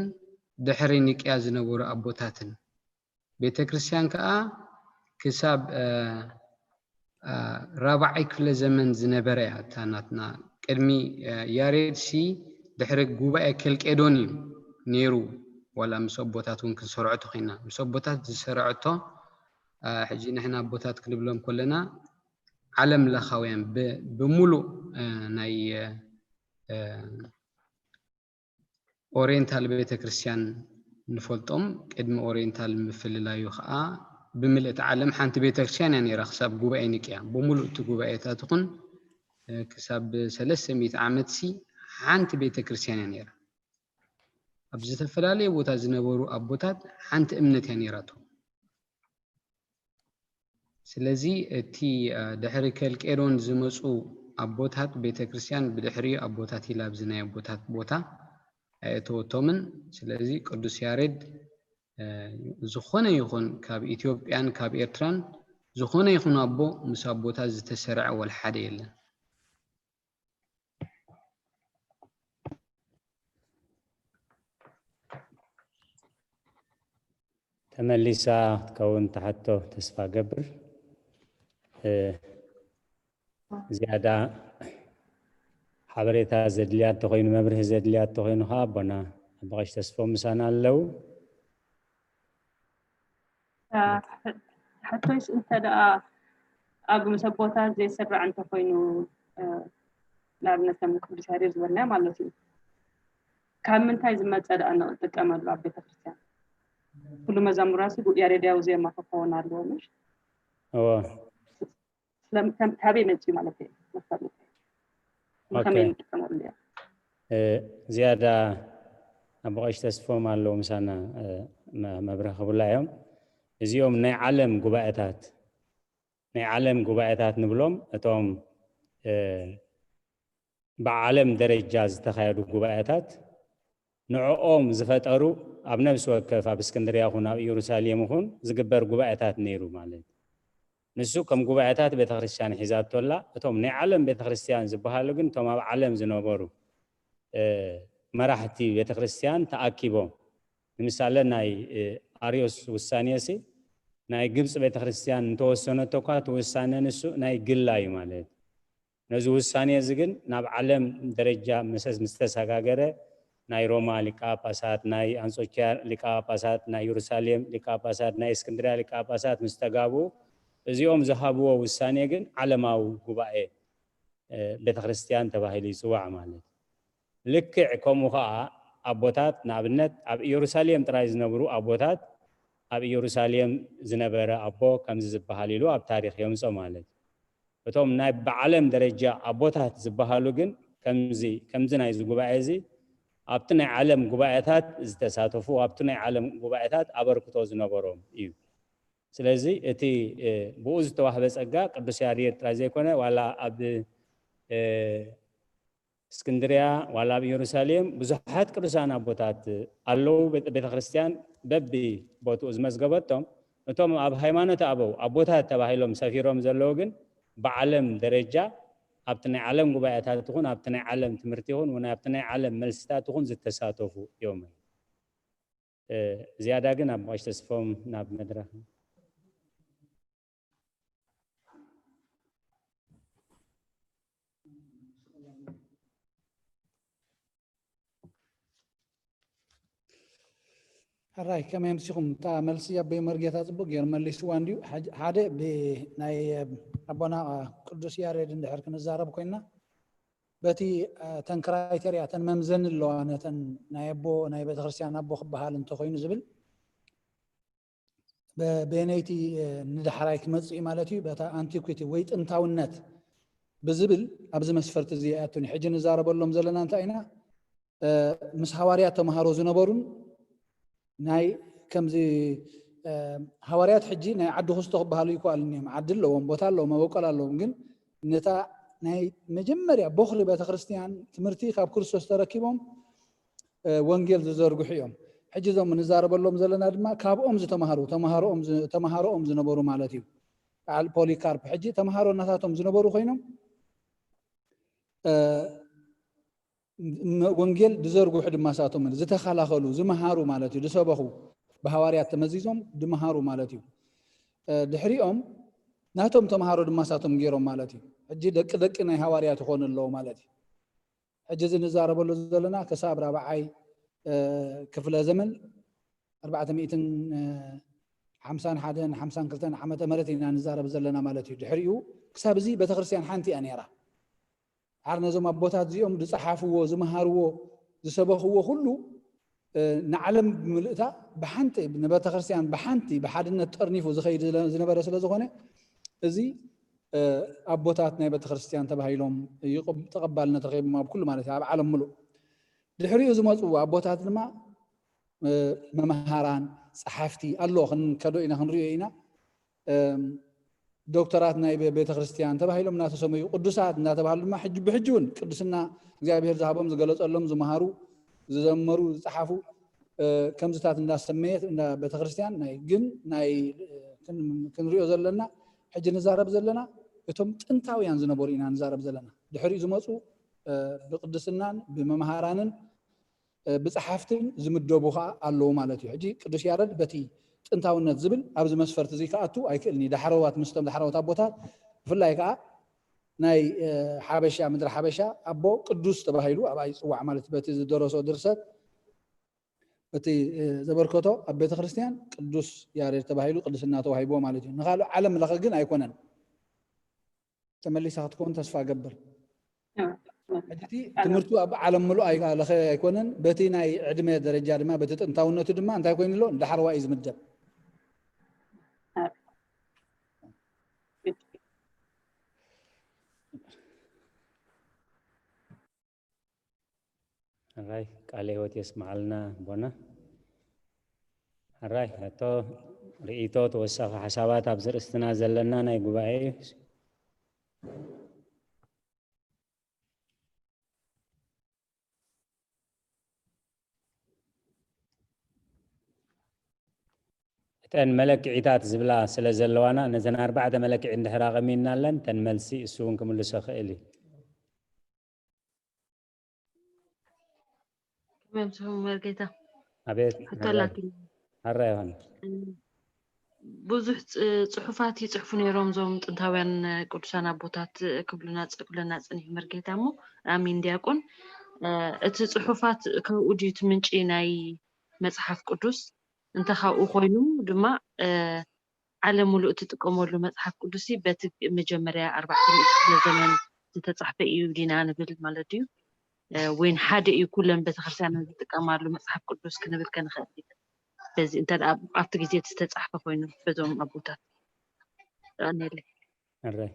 ድሕሪ ኒቅያ ዝነበሩ ኣቦታትን ቤተ ክርስቲያን ከዓ ክሳብ እ፣ እ፣ ራብዓይ ክፍለ ዘመን ዝነበረ እያ እታ ናትና። ቅድሚ እ፣ ያሬድ ሲ ድሕሪ ጉባኤ ከልቄዶን እዩ ነይሩ። ዋላ ምስ ኣቦታት እውን ክንሰርዖ ተኮይና ምስ ኣቦታት ዝሰረዐቶ እ፣ ሕጂ ንሕና ኣቦታት ክንብሎም ከለና ዓለም ለኻውያን ብ- ብምሉእ እ፣ ናይ እ፣ ኦሪየንታል ቤተክርስትያን ንፈልጦም ቅድሚ ኦሪየንታል ምፍልላዩ ከዓ ብምልእቲ ዓለም ሓንቲ ቤተክርስትያን እያ ነይራ ክሳብ ጉባኤ ኒቅያ ብምሉእ እቲ ጉባኤታት ይኹን እ፣ ክሳብ ሰለስተ ሚእቲ ዓመት ሲ ሓንቲ ቤተክርስትያን እያ ነይራ። ኣብ ዝተፈላለየ ቦታ ዝነበሩ ኣቦታት ሓንቲ እምነት እያ ነይራቶም። ስለዚ እቲ እ፣ ድሕሪ ከልቄዶን ዝመፁ ኣቦታት ቤተክርስትያን ብድሕሪ ኣቦታት ኢላ ኣብዚ ናይ ኣቦታት ቦታ ኣየእተወቶምን። ስለዚ ቅዱስ ያሬድ እ፣ ዝኾነ ይኹን ካብ ኢትዮጵያን ካብ ኤርትራን ዝኾነ ይኹን ኣቦ ምስ ኣቦታት ዝተሰረዐ ወላ ሓደ የለን። ተመሊሳ ክትከውን ትሓቶ ተስፋ ገብር። እ፣ ዝያዳ ሓበሬታ ዘድልያ እንተኾይኑ፣ መብርሂ ዘድልያ እንተኾይኑ ከዓ ኣቦና ኣባ ቀሺ ተስፎም ምሳና ኣለዉ። ሕቶይስ እንተ ደኣ ኣብ ምስ ኣቦታት ዘይስራዕ እንተኾይኑ፣ እ፣ ንኣብነት ከም ቅዱስ ያሬድ ዝበልናዮ ማለት እዩ፣ ካብ ምንታይ ዝመፀ ደኣ ንጥቀመሉ ኣብ ቤተክርስትያን? ኩሉ መዛሙራሲ ያሬዳዊ ዜማ ክኸውን ኣለዎ፣ ምሽ? እዎ። ስለም- ከም- ካበይ መፅኡ ማለት እዩ? መሳለጢ ኦኬ። ከመይ ንጥቀመሉ እያ? እ፣ ዝያዳ ኣቦ ቀሺ ተስፎም ኣለዉ ምሳና፣ እ፣ መ- መብርሂ ክብላ እዮም። እዚኦም ናይ ዓለም ጉባኤታት ናይ ዓለም ጉባኤታት ንብሎም እቶም እ፣ ብዓለም ደረጃ ዝተኻየዱ ጉባኤታት ንዕኦም ዝፈጠሩ ኣብ ነብሲ ወከፍ ኣብ እስክንድርያ ይኹን ኣብ ኢየሩሳሌም ይኹን ዝግበር ጉባኤታት ነይሩ ማለት እዩ። ንሱ ከም ጉባኤታት ቤተክርስትያን ሒዛቶ ኣላ። እቶም ናይ ዓለም ቤተክርስትያን ዝበሃሉ ግን እቶም ኣብ ዓለም ዝነበሩ እ፣ መራሕቲ ቤተክርስትያን ተኣኪቦም ንምሳሌ ናይ እ፣ ኣርዮስ ውሳኔ ሲ ናይ ግብፂ ቤተክርስትያን እንተወሰነቶ እኳ እቲ ውሳኔ ንሱ ናይ ግላ እዩ ማለት እዩ። ነዚ ውሳኔ እዚ ግን ናብ ዓለም ደረጃ ምስ ምስ ተሰጋገረ ናይ ሮማ ሊቀ ጳጳሳት፣ ናይ ኣንጾኪያ ሊቀ ጳጳሳት፣ ናይ የሩሳሌም ሊቀ ጳጳሳት፣ ናይ እስክንድርያ ሊቀ ጳጳሳት ምስ ተጋብኡ እዚኦም ዝሃብዎ ውሳኔ ግን ዓለማዊ ጉባኤ እ፣ ቤተክርስትያን ተባሂሉ ይጽዋዕ ማለት እዩ። ልክዕ ከምኡ ኸዓ ኣቦታት ንኣብነት ኣብ ኢየሩሳሌም ጥራይ ዝነብሩ ኣቦታት ኣብ ኢየሩሳሌም ዝነበረ ኣቦ ከምዚ ዝበሃል ኢሉ ኣብ ታሪኽ የምጾ ማለት እዩ። እቶም ናይ ብዓለም ደረጃ ኣቦታት ዝበሃሉ ግን ከምዚ ከምዚ ናይዚ ጉባኤ እዚ ኣብቲ ናይ ዓለም ጉባኤታት ዝተሳተፉ ኣብቲ ናይ ዓለም ጉባኤታት ኣበርክቶ ዝነበሮም እዩ። ስለዚ እቲ እ፣ ብኡ ዝተዋህበ ጸጋ ቅዱስ ያሬድ ጥራይ ዘይኮነ ዋላ ኣብ እ፣ እስክንድርያ ዋላ ኣብ ኢየሩሳሌም ብዙሓት ቅዱሳን ኣቦታት ኣለዉ። ቤተ ቤተ ክርስቲያን በቢ ቦትኡ ዝመዝገበቶም እቶም ኣብ ሃይማኖት ኣበው ኣቦታት ተባሂሎም ሰፊሮም ዘለዉ ግን ብዓለም ደረጃ ኣብቲ ናይ ዓለም ጉባኤታት ይኹን ኣብቲ ናይ ዓለም ትምህርቲ ይኹን ወይ ኣብቲ ናይ ዓለም መልስታት ይኹን ዝተሳተፉ እዮም። ዝያዳ ግን ኣብ መቐሽ ተስፎም ናብ መድረኽ ሕራይ ከመይ ኣምሲኹም? እታ መልሲ ኣቦይ መርጌታ ጽቡቕ ገይሩ መሊስዋ እንድዩ። ሓደ ናይ ኣቦና ቅዱስ ያሬድ እንድሕር ክንዛረብ ኮይንና በቲ እተን ክራይቴርያ እተን መምዘኒ ኣለዋ ነተን ናይ ኣቦ ናይ ቤተክርስትያን ኣቦ ክበሃል እንተኮይኑ ዝብል በየነይቲ ንዳሕራይ ክመጽእ እዩ ማለት እዩ። በታ ኣንቲኩቲ ወይ ጥንታውነት ብዝብል ኣብዚ መስፈርቲ እዚ ይኣቱን እዩ። ሕጂ ንዛረበሎም ዘለና እንታይ ኢና? ምስ ሃዋርያት ተምሃሮ ዝነበሩን ናይ ከምዚ ሃዋርያት ሕጂ ናይ ዓዲ ክስቶ ክበሃሉ ይከኣሉ እዮም። ዓዲ ኣለዎም፣ ቦታ ኣለዎም፣ መበቆል ኣለዎም። ግን ነታ ናይ መጀመርያ ቦኽሪ ቤተክርስትያን ትምህርቲ ካብ ክርስቶስ ተረኪቦም ወንጌል ዝዘርግሑ እዮም። ሕጂ እዞም ንዛረበሎም ዘለና ድማ ካብኦም ዝተምሃሩ ተምሃሮኦም ዝነበሩ ማለት እዩ። በዓል ፖሊካርፕ ሕጂ ተምሃሮ እናታቶም ዝነበሩ ኮይኖም ወንጌል ዝዘርግሑ ድማ ሳቶም ዝተኸላኸሉ ዝመሃሩ ማለት እዩ። ዝሰበኹ ብሃዋርያት ተመዚዞም ዝመሃሩ ማለት እዩ። ድሕሪኦም ናቶም ተምሃሮ ድማ ሳቶም ገይሮም ማለት እዩ። ሕጂ ደቂ ደቂ ናይ ሃዋርያት ይኾኑ ኣለዉ ማለት እዩ። ሕጂ እዚ ንዛረበሉ ዘለና ክሳብ ራብዓይ ክፍለ ዘመን ኣርባዕተ ሚእትን ሓምሳን ሓደን ሓምሳን ክልተን ዓመተ ምህረት ኢና ንዛረብ ዘለና ማለት እዩ። ድሕሪኡ ክሳብ እዚ ቤተክርስትያን ሓንቲ እያ ነይራ። ሓር ነዞም ኣቦታት እዚኦም ዝጸሓፍዎ ዝመሃርዎ ዝሰበኽዎ ኩሉ ንዓለም ብምልእታ ብሓንቲ ንቤተክርስትያን ብሓንቲ ብሓድነት ጠርኒፉ ዝኸይድ ዝነበረ ስለ ዝኾነ እዚ ኣቦታት ናይ ቤተክርስትያን ተባሂሎም ተቐባልነት ረኺቦም ኣብ ኩሉ ማለት ኣብ ዓለም ምሉእ። ድሕሪኡ ዝመፁ ኣቦታት ድማ መምሃራን ጸሓፍቲ ኣሎ ክንከዶ ኢና ክንሪኦ ኢና። ዶክተራት ናይ ቤተክርስትያን ተባሂሎም እናተሰመዩ ቅዱሳት እናተባሃሉ ድማ ሕጂ ብሕጂ እውን ቅድስና እግዚኣብሔር ዝሃቦም ዝገለጸሎም ዝመሃሩ ዝዘመሩ ዝጸሓፉ ከምዝታት እንዳሰመየት ቤተክርስትያን ናይ ግን ናይ ክንሪኦ ዘለና ሕጂ ንዛረብ ዘለና እቶም ጥንታውያን ዝነበሩ ኢና ንዛረብ ዘለና። ድሕሪኡ ዝመፁ ብቅድስናን ብመምሃራንን ብፀሓፍትን ዝምደቡ ከዓ ኣለዉ ማለት እዩ። ሕጂ ቅዱስ ያረድ በቲ ጥንታውነት ዝብል ኣብዚ መስፈርቲ እዚ ክኣቱ ኣይክእልን እዩ። ዳሕረዋት ምስቶም ዳሕረዋት ኣቦታት ብፍላይ ከዓ ናይ ሓበሻ ምድሪ ሓበሻ ኣቦ ቅዱስ ተባሂሉ ኣብኣ ይፅዋዕ ማለት በቲ ዝደረሶ ድርሰት እቲ ዘበርከቶ ኣብ ቤተክርስትያን ቅዱስ ያሬድ ተባሂሉ ቅድስና ተዋሂብዎ ማለት እዩ። ንካልእ ዓለም ለኸ ግን ኣይኮነን። ተመሊሳ ክትከውን ተስፋ እገብር። ሕጂ እቲ ትምህርቱ ኣብ ዓለም ምሉእ ኣይኮነን። በቲ ናይ ዕድመ ደረጃ ድማ በቲ ጥንታውነቱ ድማ እንታይ ኮይኑ ኣሎ ንዳሕረዋይ እዩ ዝምደብ። ሕራይ ቃለ ህይወት የስምዓልና ኣቦና። ሕራይ ሕቶ ርእይቶ ተወሳኺ ሓሳባት ኣብ ዝርእስትና ዘለና ናይ ጉባኤ እተን መለክዒታት ዝብላ ስለ ዘለዋና ነዘን ኣርባዕተ መለክዒ እንድሕር ኣቐሚናለን እተን መልሲ እሱ እውን ክምልሶ ክእል እዩ። መምስኹም መርጌታ ኣቤት ሕቶ ኣላትኒ። ኣራ ዮሃንስ ብዙሕ ጽ- ጽሑፋት ይጽሕፉ ነይሮም እዞም ጥንታውያን ቅዱሳን ኣቦታት ክብሉና ጸ- ክብለና ጽኒሑ መርጌታ እሞ ኣሚን ዲያቆን እ፣ እቲ ጽሑፋት ካብኡ ድዩ እቲ ምንጪ ናይ መጽሓፍ ቅዱስ? እንተ ካብኡ ኮይኑ ድማ እ፣ ዓለም ሙሉእ እትጥቀመሉ መጽሓፍ ቅዱስሲ በቲ መጀመርያ ኣርባዕተ ሚእቲ ክፍለ ዘመን ዝተጻሕፈ እዩ ዲና ንብል ማለት ድዩ? እ፣ ወይን ሓደ እዩ ኩለን ቤተክርስትያናት ዝጥቀማሉ መጽሓፍ ቅዱስ ክንብል ከንኽእል ኢና? በዚ እንተ ደኣ ኣብቲ ግዜ እቲ ዝተጻሕፈ ኮይኑ በዞም ኣቦታት። የቐንየለይ። ሕራይ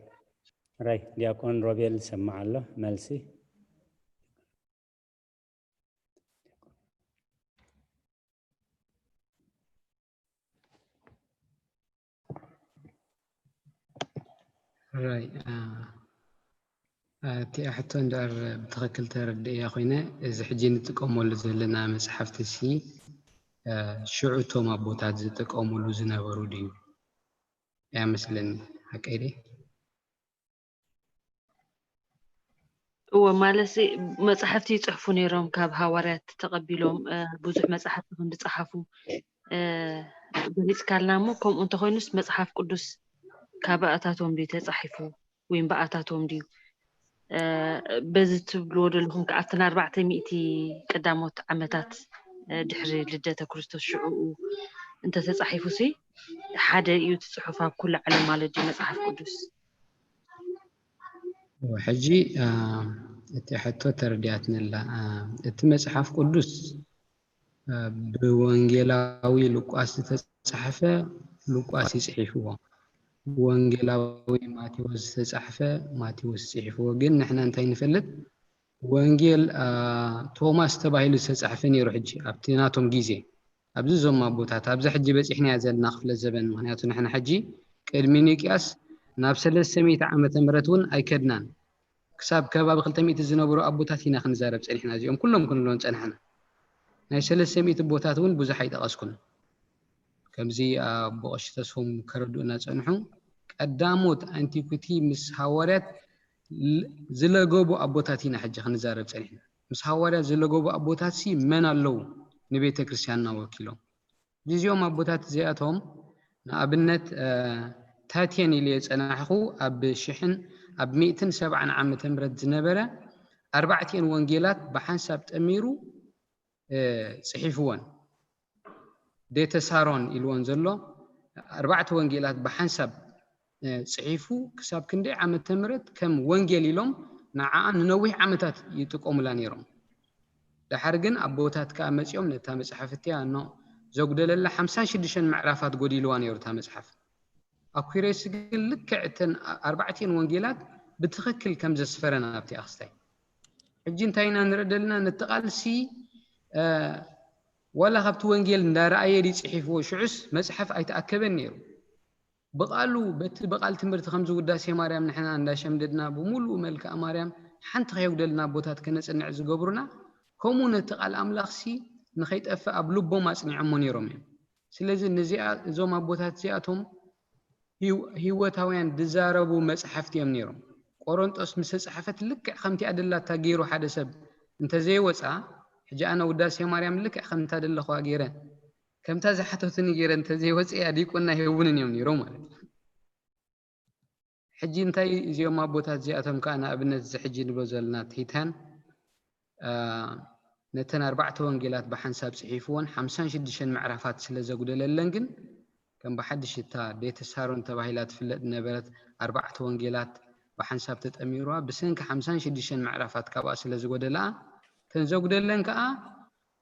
ሕራይ ዲያቆን ሮቤል ዝሰማዕ ኣሎ መልሲ። ሕራይ እቲኣ ሕቶ እንድሕር ብትኽክል ተረዲኤያ ኮይነ እዚ ሕጂ ንጥቀመሉ ዘለና መፅሓፍቲ ሲ ሽዑ እቶም ኣቦታት ዝጥቀምሉ ዝነበሩ ድዩ? ኣይመስለኒ። ሓቀይ ድየ? እወ፣ ማለት መጻሕፍቲ ይጽሕፉ ነይሮም፣ ካብ ሃዋርያት ተቐቢሎም ብዙሕ መጻሕፍቲ ከም ዝጸሓፉ ገሊጽካልና እሞ፣ ከምኡ እንተኾይኑስ መጽሓፍ ቅዱስ ካብ ኣታቶም ድዩ ተጻሒፉ? ወይም ብኣታቶም ድዩ? በዚ ትብልዎ ዘለኹም ከኣ ኣብተን ኣርባዕተ ሚእቲ ቀዳሞት ዓመታት ድሕሪ ልደተ ክርስቶስ ሽዑኡ እንተተጻሒፉሲ ሓደ እዩ እቲ ጽሑፍ ኣብ ኩሉ ዓለም ማለት ድዩ መጽሓፍ ቅዱስ? ሕጂ እቲ ሕቶ ተረዲኣትኒ ኣላ። እቲ መጽሓፍ ቅዱስ ብወንጌላዊ ሉቃስ ዝተጻሕፈ ሉቃስ እዩ ጽሒፍዎ። ብወንጌላዊ ማቴዎስ ዝተጻሕፈ ማቴዎስ ጽሒፍዎ። ግን ንሕና እንታይ ንፈልጥ? ወንጌል ቶማስ ተባሂሉ ዝተጻሕፈ ነይሩ። ሕጂ ኣብቲ ናቶም ግዜ ኣብዚ ዞም ኣቦታት ኣብዛ ሕጂ በጺሕናያ ዘለና ክፍለ ዘበን፣ ምክንያቱ ንሕና ሕጂ ቅድሚ ኒቅያስ ናብ ሰለስተ ሚእቲ ዓመተ ምህረት እውን ኣይከድናን። ክሳብ ከባቢ ክልተ ሚእቲ ዝነበሩ ኣቦታት ኢና ክንዛረብ ጸኒሕና። እዚኦም ኩሎም ክንብሎም ጸናሕና። ናይ ሰለስተ ሚእቲ ኣቦታት እውን ብዙሕ ኣይጠቐስኩን። ከምዚ ኣቦ ቀሺ ተስፎም ከረድኡና ጸንሑ። ቀዳሞት ኣንቲኩቲ ምስ ሃዋርያት ዝለገቡ ኣቦታት ኢና ሕጂ ክንዛረብ ጸኒሕና። ምስ ሃዋርያት ዝለገቡ ኣቦታት ሲ መን ኣለዉ ንቤተ ክርስቲያንና ወኪሎም? እዚኦም ኣቦታት እዚኣቶም ንኣብነት ታቴን ኢለ የጸናሕኹ ኣብ ሽሕን ኣብ ሚእትን ሰብዓን ዓመተ ምህረት ዝነበረ ኣርባዕቲኤን ወንጌላት ብሓንሳብ ጠሚሩ ጽሒፍወን። ዴተሳሮን ኢልወን ዘሎ ኣርባዕተ ወንጌላት ብሓንሳብ ጽሒፉ ክሳብ ክንደይ ዓመተ ምህረት ከም ወንጌል ኢሎም ንዓኣ ንነዊሕ ዓመታት ይጥቀሙላ ነይሮም። ደሓር ግን ኣቦታት ከኣ መጺኦም ነታ መጽሓፍ እቲኣ እኖ ዘጉደለላ ሓምሳን ሽዱሽተን ምዕራፋት ጎዲልዋ ነይሩ እታ መጽሓፍ። ኣኩሬስ ግን ልክዕ እተን ኣርባዕቲኤን ወንጌላት ብትኽክል ከም ዘስፈረን ኣብቲ ኣኽስታይ። ሕጂ እንታይ ኢና ንርኢ ዘለና? ነቲ ቃልሲ ዋላ ካብቲ ወንጌል እንዳረኣየ ድዩ ጽሒፍዎ? ሽዑስ መጽሓፍ ኣይተኣከበን ነይሩ። ብቓሉ በቲ ብቓል ትምህርቲ ከምዚ ውዳሴ ማርያም ንሕና እንዳሸምደድና ብምሉእ መልክኣ ማርያም ሓንቲ ከየጉደልና ኣቦታት ከነጽንዕ ዝገብሩና፣ ከምኡ ነቲ ቃል ኣምላኽሲ ንኸይጠፍእ ኣብ ልቦም ኣጽኒዖሞ ነይሮም እዮም። ስለዚ ነዚኣ እዞም ኣቦታት እዚኣቶም ህይወታውያን ዝዛረቡ መጽሓፍቲ እዮም ነይሮም። ቆሮንጦስ ምስ ተጻሕፈት ልክዕ ከምቲኣ ደላታ ገይሩ ሓደ ሰብ እንተዘይወጻ፣ ሕጂ ኣነ ውዳሴ ማርያም ልክዕ ከምታ ደለኹዋ ገይረ ከምታ ዝሓተቱኒ ገይረ እንተዘይወጽያ ዲቁና ይህቡንን እዮም ነይሮም ማለት እዩ። ሕጂ እንታይ እዚኦም ኣቦታት እዚኣቶም ከዓ ንኣብነት እዚ ሕጂ ንብሎ ዘለና ትሂታን ነተን ኣርባዕተ ወንጌላት ብሓንሳብ ጽሒፍዎን ሓምሳን ሽዱሽተን ምዕራፋት ስለ ዘጉደለለን ግን ከም ብሓድሽ እታ ዴተሳሮን ተባሂላ ትፍለጥ ዝነበረት ኣርባዕተ ወንጌላት ብሓንሳብ ተጠሚርዋ ብሰንኪ ሓምሳን ሽዱሽተን ምዕራፋት ካብኣ ስለ ዝጎደለኣ እተን ዘጉደለን ከዓ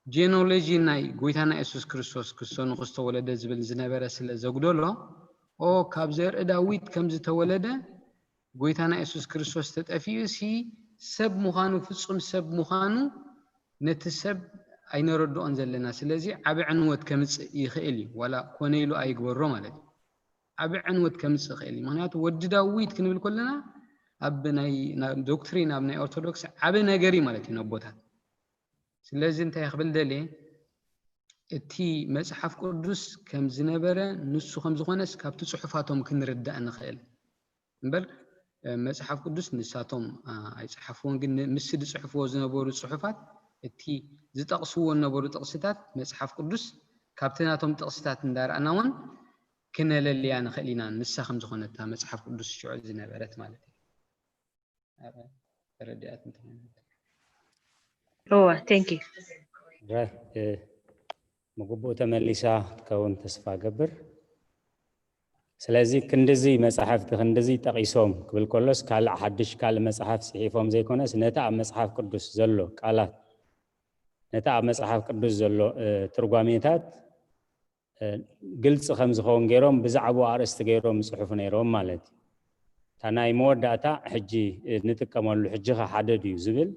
ጄኖሎጂ ናይ ጎይታና የሱስ ክርስቶስ ክሰኑ ክስተወለደ ዝብል ዝነበረ ስለ ዘጉደሎ ኦ ካብ ዘርኢ ዳዊት ከም ዝተወለደ ጎይታና የሱስ ክርስቶስ ተጠፊኡ ሲ ሰብ ምዃኑ ፍጹም ሰብ ምዃኑ ነቲ ሰብ ኣይነረድኦን ዘለና። ስለዚ ዓቢ ዕንወት ከምጽእ ይኽእል እዩ። ዋላ ኮነ ኢሉ ኣይግበሮ ማለት እዩ። ዓቢ ዕንወት ከምጽእ ይኽእል እዩ። ምክንያቱ ወዲ ዳዊት ክንብል ከለና ኣብ ናይ ዶክትሪን ኣብ ናይ ኦርቶዶክስ ዓቢ ነገር እዩ ማለት እዩ ነቦታት። ስለዚ እንታይ ክብል ደልየ እቲ መጽሓፍ ቅዱስ ከም ዝነበረ ንሱ ከም ዝኾነስ ካብቲ ጽሑፋቶም ክንርዳእ ንኽእል እምበር መጽሓፍ ቅዱስ ንሳቶም ኣይጸሓፍዎን፣ ግን ምስ ዝጽሕፍዎ ዝነበሩ ጽሑፋት እቲ ዝጠቕስዎ ዝነበሩ ጥቕስታት መጽሓፍ ቅዱስ ካብቲ ናቶም ጥቕስታት እንዳረኣና እውን ክነለልያ ንኽእል ኢና። ንሳ ከም ዝኾነት እታ መጽሓፍ ቅዱስ ሽዑ ዝነበረት ማለት እዩ። ተረዲኣት እንተኾይና እወ ቴንክ ዩ ረ- እ፣ ብግቡእ ተመሊሳ ክትከውን ተስፋ ገብር። ስለዚ ክንድዚ መጻሕፍቲ ክንድዚ ጠቒሶም ክብል ከሎስ ካልእ ሓድሽ ካልእ መጽሓፍ ጽሒፎም ዘይኮነስ ነቲ ኣብ መጽሓፍ ቅዱስ ዘሎ ቃላት ነቲ ኣብ መጽሓፍ ቅዱስ ዘሎ እ፣ ትርጓሜታት ግልፂ ከም ዝኸውን ገይሮም ብዛዕባኡ ኣርእስቲ ገይሮም ይፅሕፉ ነይሮም ማለት እዩ። እታ ናይ መወዳእታ ሕጂ ንጥቀመሉ ሕጂ ኸ ሓደ ድዩ ዝብል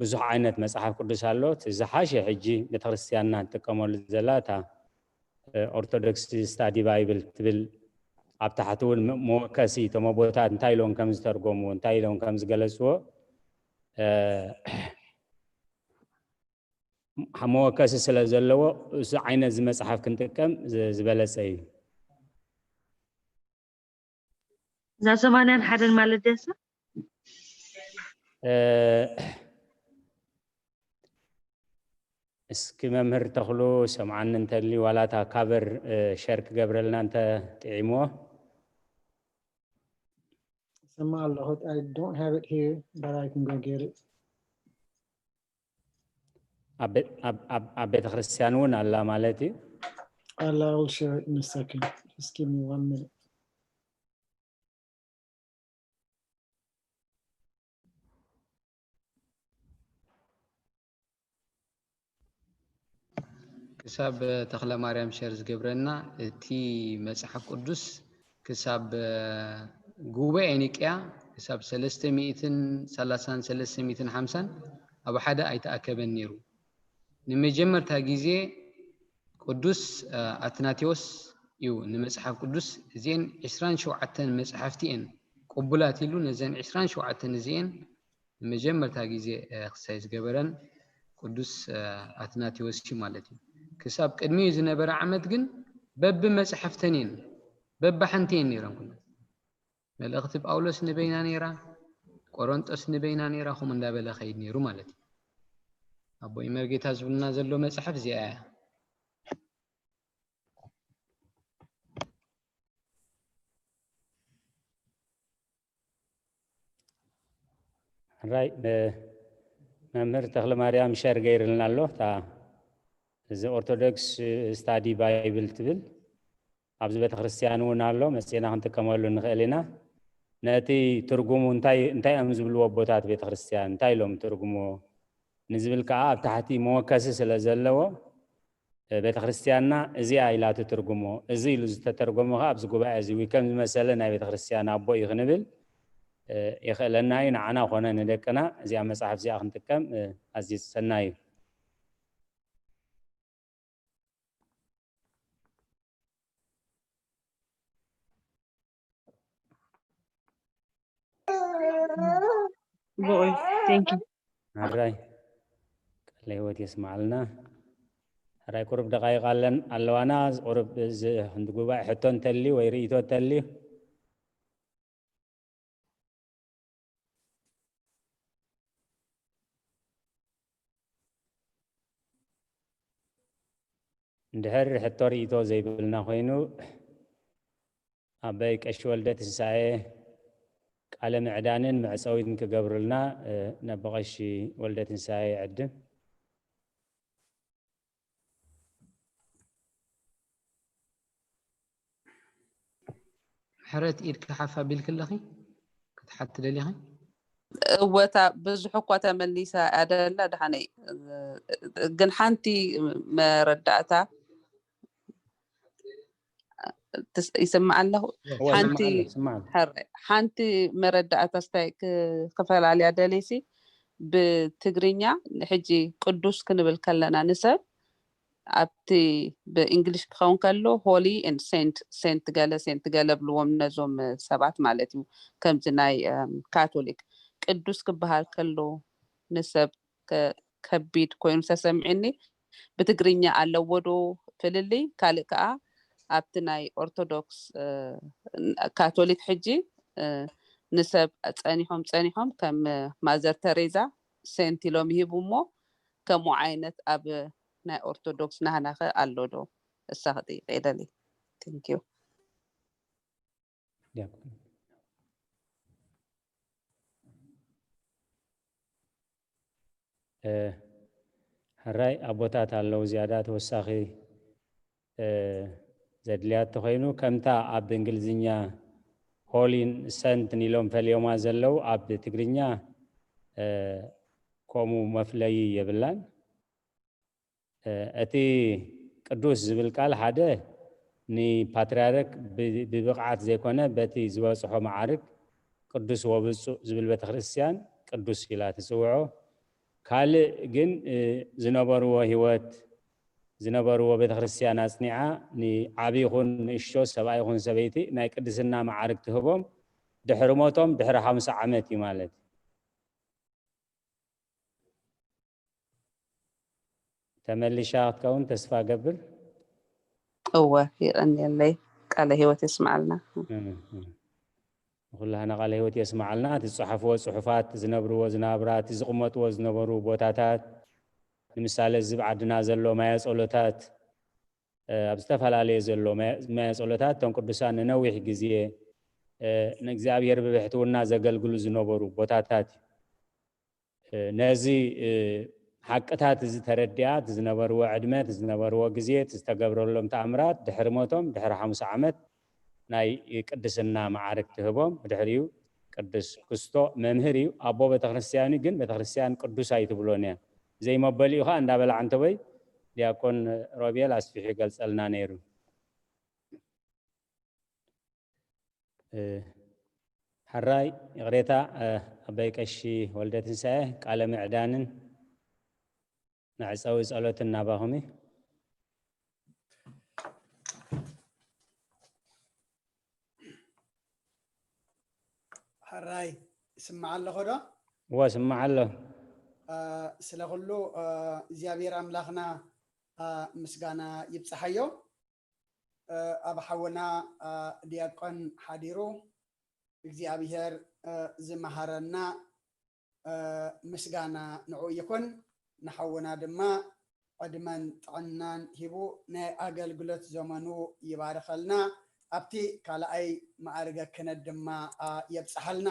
ብዙሕ ዓይነት መፅሓፍ ቅዱስ ኣሎ። እቲ ዝሓሸ ሕጂ ቤተክርስትያንና ትጥቀመሉ ዘላ እታ ኦርቶዶክስ ስታዲ ባይብል ትብል ኣብ ታሕቲ እውን መወከሲ እቶም ኣቦታት እንታይ ኢሎም ከም ዝተርጎምዎ እንታይ ኢሎም ከም ዝገለፅዎ መወከሲ ስለ ዘለዎ እዚ ዓይነት እዚ መፅሓፍ ክንጥቀም ዝበለፀ እዩ። እዛ ሰማንያን ሓደን ማለት ደሳ እ፣ እስኪ መምህር ተኽሉ ሰምዓኒ እንተልዩ፣ ዋላ እታ ካቨር፣ እ፣ ሸር ክገብረልና እንተ ጥዒምዎ። እሰማዕ ኣለኹ። I don't have it here, but I can go get it. ኣብ ቤ-፣ ኣብ፣ ኣብ፣ ኣብ ቤተ ክርስቲያን እውን ኣላ ማለት እዩ። I'll, I'll share it in a second. Just give me one minute. ክሳብ ተኽለ ማርያም ሸር ዝገብረና፣ እቲ መጽሓፍ ቅዱስ ክሳብ ጉባኤ ኒቅያ ክሳብ ሰለስተ ሚእትን ሰላሳን ሰለስተ ሚእትን ሓምሳን ኣብ ሓደ ኣይተኣከበን ነይሩ። ንመጀመርታ ግዜ ቅዱስ ኣትናቴዎስ እዩ ንመጽሓፍ ቅዱስ፣ እዚኤን ዕስራን ሸውዓተን መጽሓፍቲ እየን ቅቡላት ኢሉ፣ ነዘን ዕስራን ሸውዓተን እዚኤን ንመጀመርታ ግዜ፣ እ፣ ክሳይ ዝገበረን ቅዱስ፣ እ፣ ኣትናቴዎስ እዩ ማለት እዩ። ክሳብ ቅድሚኡ ዝነበረ ዓመት ግን በብመጽሓፍተን እየን፣ በብሓንቲ እየን ነይረን ኩለን። መልእኽቲ ጳውሎስ ንበይና ነይራ፣ ቆሮንጦስ ንበይና ነይራ፣ ከምኡ እንዳበለ ኸይድ ነይሩ ማለት እዩ። ኣቦይ መርጌታ ዝብልና ዘሎ መጽሓፍ እዚኣ እያ። ሕራይ፣ እ፣ መምህር ተኽለ ማርያም ሸር ገይርልና ኣሎ። እታ እዚ ኦርቶዶክስ ስታዲ ባይብል ትብል ኣብዚ ቤተ ክርስቲያን እውን ኣሎ፣ መጺእና ክንጥቀመሉ ንኽእል ኢና። ነቲ ትርጉሙ እንታይ፣ እንታይ እዮም ዝብልዎ ኣቦታት ቤተ ክርስቲያን፣ እንታይ ኢሎም ትርጉምዎ ንዝብል ከዓ ኣብ ታሕቲ መወከሲ ስለ ዘለዎ፣ እ፣ ቤተ ክርስቲያንና እዚኣ ኢላ ትትርጉሞ፣ እዚ ኢሉ ዝተተርጎመ ከዓ ኣብዚ ጉባኤ እዚ ወይ ከም ዝመሰለ ናይ ቤተ ክርስቲያን ኣቦ እዩ ክንብል፣ እ፣ የኽእለና እዩ። ንዓና ኮነ ንደቅና እዚኣ መጽሓፍ እዚኣ ክንጥቀም፣ እ፣ ኣዝዩ ሰናይ እዩ። ብቑይ፣ thank you። ሕራይ፣ ቃለ ህይወት የስማዓልና። ሕራይ፣ ቁሩብ ደቃይቕ ኣለን ኣለዋና። ቁሩብ እዚ ክንዲ ጉባኤ ሕቶ እንተልዩ ወይ ርእይቶ እንተልዩ። እንድሕር ሕቶ ርእይቶ ዘይብልና ኮይኑ፣ ኣበይ ቀሺ ወልደ ትንሳኤ ቃለ ምዕዳንን መዕጸዊትን ክገብሩልና፣ እ፣ ነቦ ቀሺ ወልደ ትንሳኤ ይዕድም። ምሕረት፣ ኢድኪ ሓፍ ኣቢልኪ ኣለኺ? ክትሓቲ ደሊኺ? እወ፣ እታ ብዙሕ እኳ ተመሊሳ እያ ደላ፣ ደሓነይ። ግን ሓንቲ መረዳእታ ትስ-፣ ይስማዕ ኣለኹ። እወ፣ ሓንቲ ይስማዕ ኣሎ፣ ይስማዕ ኣሎ። ሕራይ፣ ሓንቲ መረዳእታ ስታይ ክ-፣ ክፈላልያ ደልየሲ፣ ብትግርኛ ሕጂ ቅዱስ ክንብል ከለና ንሰብ ኣብቲ ብእንግሊሽ ክኸውን ከሎ ሆሊ ኤንድ ሴንት፣ ሴንት ገለ ሴንት ገለ ብልዎም ነዞም ሰባት ማለት እዩ። ከምዚ ናይ፣ እም፣ ካቶሊክ ቅዱስ ክበሃል ከሎ ንሰብ ከ-፣ ከቢድ ኮይኑ ተሰሚዑኒ። ብትግርኛ ኣለዎ ዶ ፍልልይ? ካልእ ከኣ ኣብቲ ናይ ኦርቶዶክስ፣ እ፣ ካቶሊክ ሕጂ፣ እ፣ ንሰብ ጸኒሖም ጸኒሖም ከም ማዘር ተሬዛ ሴንት ኢሎም ይህቡ እሞ፣ ከምኡ ዓይነት ኣብ ናይ ኦርቶዶክስ ናህናኸ ኣሎ ዶ? እሳ ክጥይቅ ይደሊ። Thank you። ዲያቆን። እ፣ ሕራይ ኣቦታት ኣለዉ ዝያዳ ተወሳኺ፣ እ፣ ዘድልያ ተኾይኑ፣ ከምታ ኣብ እንግሊዝኛ ሆሊን ሰንትን ኢሎም ፈልዮማ ዘለዉ፣ ኣብ ትግርኛ፣ እ፣ ከምኡ መፍለዪ የብላን። እ፣ እቲ ቅዱስ ዝብል ቃል ሓደ ንፓትርያርክ ብ-፣ ብብቕዓት ዘይኮነ በቲ ዝበጽሖ መዓርግ ቅዱስ ወብፁዕ ዝብል ቤተክርስትያን ቅዱስ ኢላ ትጽውዖ። ካልእ ግን፣ እ፣ ዝነበርዎ ህይወት፣ ዝነበርዎ ቤተክርስትያን ኣጽኒዓ ንዓቢ ይኹን ንእሽቶ፣ ሰብኣይ ይኹን ሰበይቲ ናይ ቅድስና መዓርግ ትህቦም ድሕሪ ሞቶም ድሕሪ ሓምሳ ዓመት እዩ ማለት እዩ። ተመሊሻ ክትከውን ተስፋ እገብር። እወ፣ የቐንየለይ። ቃለ ህይወት የስምዓልና። እም፣ እም። ንኹላህና ቃለ ህይወት የስምዓልና። እቲ ዝጸሓፍዎ ጽሑፋት፣ ዝነብርዎ ዝናብራ፣ እቲ ዝቕመጥዎ ዝነበሩ ቦታታት፣ ንምሳሌ፣ እዚ ኣብ ዓድና ዘሎ ማየ ጸሎታት፣ እ፣ ኣብ ዝተፈላለየ ዘሎ ማየ፣ ማየ ጸሎታት፣ እቶም ቅዱሳን ንነዊሕ ግዜ፣ እ፣ ንእግዚኣብሔር ብብሕትውና ዘገልግሉ ዝነበሩ ቦታታት እዩ። እ፣ ነዚ፣ እ፣ ሓቅታት እዚ ተረዲኣ፣ እቲ ዝነበርዎ ዕድመ፣ እቲ ዝነበርዎ ግዜ፣ እቲ ዝተገብረሎም ተኣምራት፣ ድሕሪ ሞቶም፣ ድሕሪ ሓሙሳ ዓመት ናይ ቅድስና መዓርግ ትህቦም። ብድሕሪኡ ቅዱስ ክስቶ መምህር እዩ፣ ኣቦ ቤተክርስትያን እዩ፣ ግን ቤተክርስትያን ቅዱስ ኣይትብሎን እያ። ዘይመበሊኡ ኸኣ እንዳበላዕ እንተበይ ዲያቆን ሮቤል ኣስፊሑ ይገልጸልና ነይሩ። እ፣ ሕራይ ይቕሬታ፣ እ፣ ኣባይ ቀሺ ወልደ ትንሳኤ ቃለ ምዕዳንን መዕጸዊ ጸሎትን ናባኹም እዩ። ሕራይ ይስማዕ ኣለኹ ዶ? እወ፣ ስማዕ ኣሎ። እ፣ ስለ ኩሉ፣ እ፣ እግዚኣብሔር ኣምላኽና፣ እ፣ ምስጋና ይብጽሓዮ። እ፣ ኣብ ሓውና፣ እ፣ ዲያቆን ሓዲሩ እግዚኣብሔር፣ እ፣ ዝመሃረና፣ እ፣ ምስጋና ንዑ ይኹን። ንሓውና ድማ ዕድመን ጥዕናን ሂቡ ናይ ኣገልግሎት ዘመኑ ይባርኸልና። ኣብቲ ካልኣይ መዓርገ ክህነት ድማ፣ እ፣ የብጽሓልና።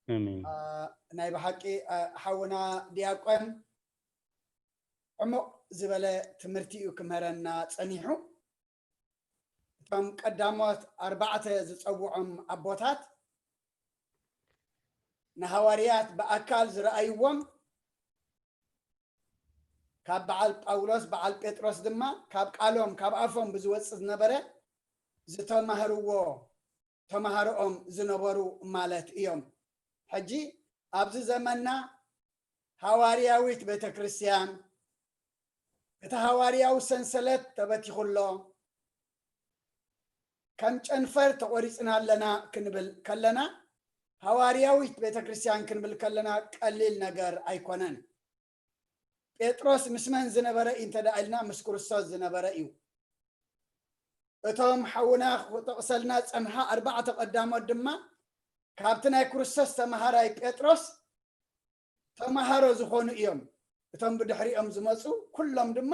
ኣሜን። እ፣ ናይ ብሓቂ፣ እ፣ ሓውና ዲያቆን ዕሙቕ ዝበለ ትምህርቲ እዩ ክምህረና ጸኒሑ። እቶም ቀዳሞት ኣርባዕተ ዝጸውዖም ኣቦታት ንሃዋርያት ብኣካል ዝረኣይዎም፣ ካብ በዓል ጳውሎስ፣ በዓል ጴጥሮስ ድማ ካብ ቃሎም፣ ካብ ኣፎም ብዝወጽእ ዝነበረ ዝተማህርዎ፣ ተማሃሮኦም ዝነበሩ ማለት እዮም። ሕጂ ኣብዚ ዘመንና ሃዋርያዊት ቤተ ክርስቲያን፣ እቲ ሃዋርያዊ ሰንሰለት ተበቲኹ ኣሎ። ከም ጨንፈር ተቖሪጽና ኣለና ክንብል ከለና፣ ሃዋርያዊት ቤተ ክርስቲያን ክንብል ከለና ቀሊል ነገር ኣይኮነን። ጴጥሮስ ምስ መን ዝነበረ እዩ እንተ ደኣ ኢልና፣ ምስ ክርስቶስ ዝነበረ እዩ። እቶም ሓውና ክጠቕሰልና ጸንሓ ኣርባዕተ ቀዳሞት ድማ ካብቲ ናይ ክርስቶስ ተማሃራይ ጴጥሮስ ተማሃሮ ዝኾኑ እዮም። እቶም ብድሕሪኦም ዝመጹ ኩሎም ድማ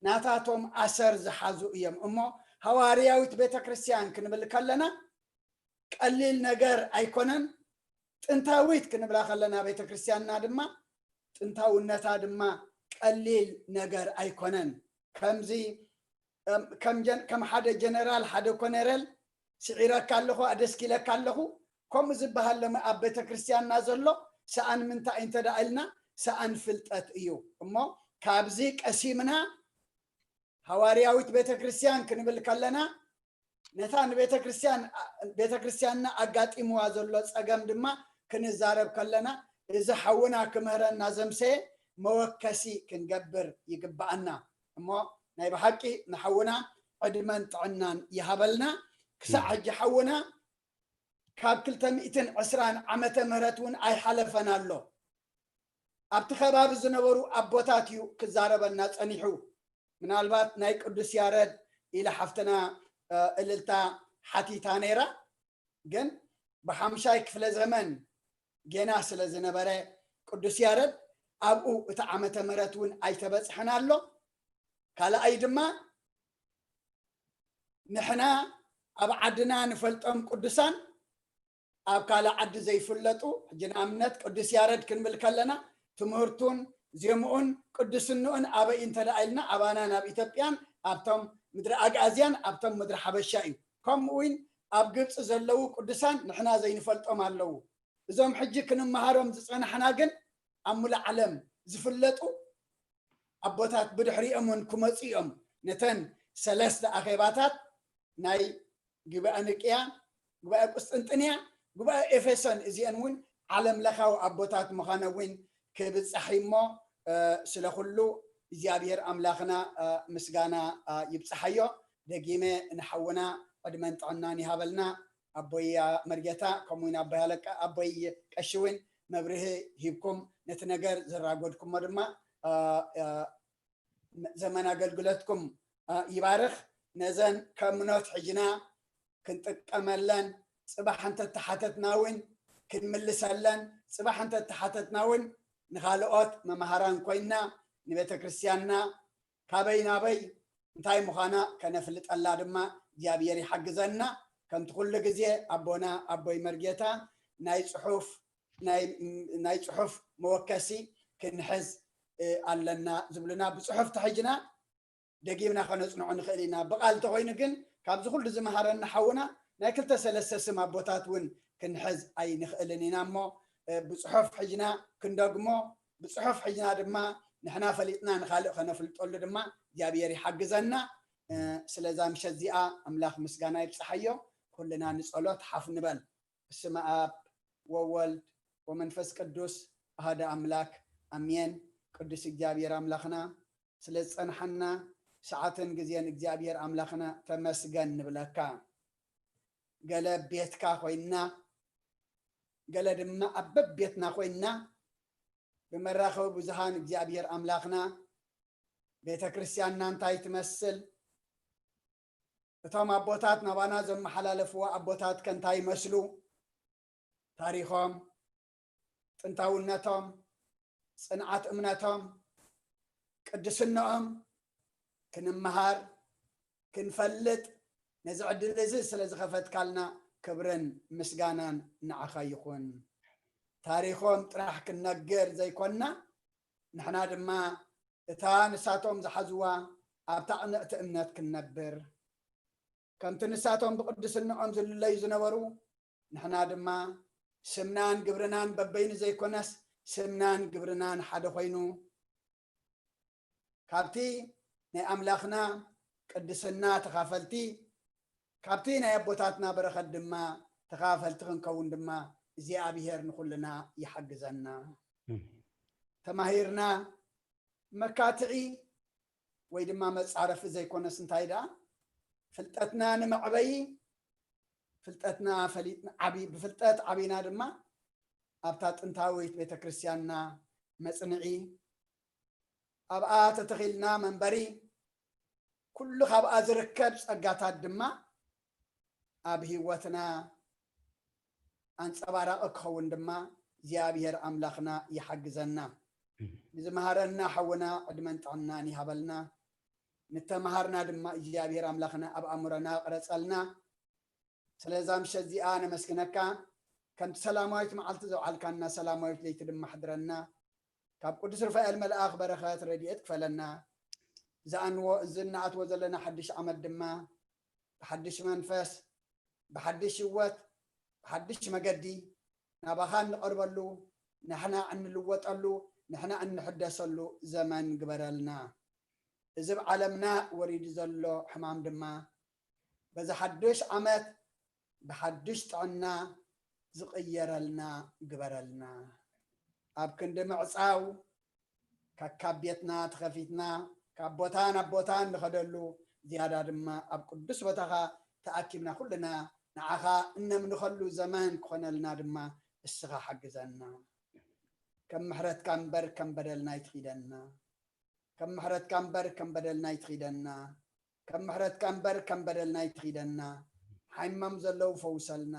ናታቶም ኣሰር ዝሓዙ እዮም። እሞ ሃዋርያዊት ቤተ ክርስቲያን ክንብል ከለና ቀሊል ነገር ኣይኮነን። ጥንታዊት ክንብላ ከለና ቤተ ክርስቲያንና ድማ ጥንታውነታ ድማ ቀሊል ነገር ኣይኮነን። ከምዚ፣ እም፣ ከም ጀን-፣ ከም ሓደ ጀነራል፣ ሓደ ኮነረል ስዒረካ ኣለኹ፣ ኣደስኪለካ ኣለኹ፣ ከምኡ ዝበሃል ሎም ኣብ ቤተ ክርስቲያንና ዘሎ ሰኣን ምንታይ እንተ ደኣ ኢልና፣ ሰኣን ፍልጠት እዩ። እሞ ካብዚ ቀሲምና ሃዋርያዊት ቤተ ክርስቲያን ክንብል ከለና፣ ነታ ንቤተ ክርስቲያን፣ ቤተ ክርስቲያንና ኣጋጢምዋ ዘሎ ጸገም ድማ ክንዛረብ ከለና፣ እዚ ሓውና ክምህረና ዘምሰየ መወከሲ ክንገብር ይግብኣና። እሞ ናይ ብሓቂ ንሓውና ዕድመን ጥዕናን ይሃበልና። ክሳዕ ሕጂ ሓውና ካብ ክልተ ሚእትን ዕስራን ዓመተ ምህረት እውን ኣይሓለፈን ኣሎ። ኣብቲ ከባቢ ዝነበሩ ኣቦታት እዩ ክዛረበና ጸኒሑ። ምናልባት ናይ ቅዱስ ያረድ ኢላ ሓፍትና፣ እ፣ እልልታ ሓቲታ ነይራ። ግን ብሓምሻይ ክፍለ ዘመን ጌና ስለ ዝነበረ ቅዱስ ያረድ ኣብኡ እቲ ዓመተ ምህረት እውን ኣይተበጽሐን ኣሎ። ካልኣይ ድማ ንሕና ኣብ ዓድና ንፈልጦም ቅዱሳን ኣብ ካልእ ዓዲ ዘይፍለጡ፣ ሕጂ ንኣብነት ቅዱስ ያረድ ክንብል ከለና ትምህርቱን ዜምኡን ቅዱስንኡን ኣበይ እንተ ደኣ ኢልና ኣባና ናብ ኢትዮጵያን ኣብቶም ምድሪ ኣግኣዝያን ኣብቶም ምድሪ ሓበሻ እዩ። ከምኡ እውን ኣብ ግብፂ ዘለዉ ቅዱሳን ንሕና ዘይንፈልጦም ኣለዉ። እዞም ሕጂ ክንመሃሮም ዝጸናሕና ግን ኣብ ሙሉእ ዓለም ዝፍለጡ ኣቦታት ብድሕሪኦም እውን ክመፁ እዮም። ነተን ሰለስተ ኣኼባታት ናይ ጉባኤ ንቅያ፣ ጉባኤ ቁስጥንጥንያ፣ ጉባኤ ኤፌሶን፣ እዚአን እውን ዓለም ለኻዊ ኣቦታት ምዃነ እውን ክብጻሕ እሞ፣ እ፣ ስለ ኩሉ እግዚኣብሔር ኣምላኽና፣ እ፣ ምስጋና፣ እ፣ ይብጽሓዮ። ደጊመ ንሓውና ዕድመን ጥዕናን ይሃበልና። ኣቦይ መርጌታ፣ ከምኡ እውን ኣቦይ ኣለቃ፣ ኣቦይ ቀሺ እውን መብርሂ ሂብኩም ነቲ ነገር ዘራጎድኩሞ ድማ፣ እ፣ እ፣ ዘመን ኣገልግሎትኩም፣ እ፣ ይባርኽ። ነዘን ከም ኖት ሕጅና ክንጥቀመለን ጽባሕ እንተተሓተትና እውን ክንምልሰለን፣ ጽባሕ እንተተሓተትና እውን ንኻልኦት መምሃራን ኮይና ንቤተ ክርስቲያንና ካበይ ናበይ እንታይ ምዃና ከነፍልጠላ ድማ እግዚኣብሔር ይሓግዘና። ከምቲ ኩሉ ግዜ ኣቦና ኣቦይ መርጌታ ናይ ጽሑፍ ናይ ናይ ጽሑፍ መወከሲ ክንሕዝ ኣለና ዝብሉና ብጽሑፍ ተሕጅና ደጊምና ከነጽንዖ ንኽእል ኢና። ብቓል እንተኾይኑ ግን ካብዚ ኩሉ ዝመሃረና ሓውና ናይ ክልተ ሰለስተ ስም ኣቦታት እውን ክንሕዝ ኣይንኽእልን ኢና እሞ ብጽሑፍ ሕጅና ክንደግሞ ብጽሑፍ ሕጅና ድማ ንሕና ፈሊጥና ንኻልእ ከነፍልጠሉ ድማ እግዚኣብሔር ይሓግዘና። ስለዛ ምሸት እዚኣ ኣምላኽ ምስጋና ይብጽሓዮ። ኩልና ንጸሎት ሓፍ ንበል። በስመ ኣብ ወወልድ ወመንፈስ ቅዱስ ኣሃደ ኣምላክ ኣሜን። ቅዱስ እግዚኣብሔር ኣምላኽና ስለ ዝጸንሓና ሰዓትን ግዜን እግዚኣብሔር ኣምላኽና ተመስገን ንብለካ። ገለ ቤትካ ኮይንና ገለ ድማ ኣብ በቤትና ኮይንና ብመራኸቢ ብዙሃን እግዚኣብሔር ኣምላኽና ቤተ ክርስቲያንና እንታይ ትመስል፣ እቶም ኣቦታት ናባና ዘመሓላለፍዎ ኣቦታት ከ እንታይ ይመስሉ፣ ታሪኾም፣ ጥንታውነቶም፣ ጽንዓት እምነቶም፣ ቅድስንኦም ክንመሃር ክንፈልጥ ነዚ ዕድል እዚ ስለ ዝኸፈትካልና ክብርን ምስጋናን ንዓኻ ይኹን። ታሪኾም ጥራሕ ክንነግር ዘይኮንና ንሕና ድማ እታ ንሳቶም ዝሓዝዋ ኣብታ ቅንዕቲ እምነት ክንነብር ከምቲ ንሳቶም ብቅድስንኦም ዝልለዩ ዝነበሩ ንሕና ድማ ስምናን ግብርናን በበይኑ ዘይኮነስ ስምናን ግብርናን ሓደ ኮይኑ ካብቲ ናይ ኣምላኽና ቅድስና ተኻፈልቲ ካብቲ ናይ ኣቦታትና በረኸት ድማ ተኻፈልቲ ክንከውን ድማ እግዚኣብሔር ንኹልና ይሓግዘና። ተማሂርና መካትዒ ወይ ድማ መጻረፊ ዘይኮነስ እንታይ ደኣ ፍልጠትና ንመዕበዪ ፍልጠትና ፈሊጥና ዓቢ ብፍልጠት ዓቢና ድማ ኣብታ ጥንታዊት ቤተክርስትያንና መጽንዒ ኣብኣ ተተኺልና መንበሪ ኩሉ ካብኣ ዝርከብ ጸጋታት ድማ ኣብ ህይወትና ኣንጸባራቒ ክኸውን ድማ እግዚኣብሔር ኣምላኽና ይሓግዘና። ንዝመሃረና ሓውና ዕድመን ጥዕናን ይሃበልና። ንተምሃርና ድማ እግዚኣብሔር ኣምላኽና ኣብ ኣእምሮና ቅረጸልና። ስለዛ ምሸት እዚኣ ነመስግነካ። ከምቲ ሰላማዊት መዓልቲ ዘውዓልካና ሰላማዊት ለይቲ ድማ ሕድረና። ካብ ቅዱስ ሩፋኤል መልኣኽ በረኸት ረድኤት ክፈለና። ዝኣንዎ እዚ እናኣትዎ ዘለና ሓድሽ ዓመት ድማ ብሓድሽ መንፈስ ብሓድሽ ህይወት ብሓድሽ መገዲ ናባኻ እንቐርበሉ ንሕና እንልወጠሉ ንሕና እንሕደሰሉ ዘመን ግበረልና። እዚ ኣብ ዓለምና ወሪዱ ዘሎ ሕማም ድማ በዚ ሓድሽ ዓመት ብሓድሽ ጥዕና ዝቕየረልና ግበረልና። ኣብ ክንዲ ምዕጻው ካብ ቤትና ተኸፊትና ካብ ቦታ ናብ ቦታ እንኸደሉ ዝያዳ ድማ ኣብ ቅዱስ ቦታኻ ተኣኪብና ኩልና ንዓኻ እነምልኸሉ ዘመን ክኾነልና ድማ እስኻ ሓግዘና። ከም ምሕረትካ እምበር ከም በደልና ኣይትኺደና። ከም ምሕረትካ እምበር ከም በደልና ኣይትኺደና። ከም ምሕረትካ እምበር ከም በደልና ኣይትኺደና። ሓይሞም ዘለዉ ፈውሰልና።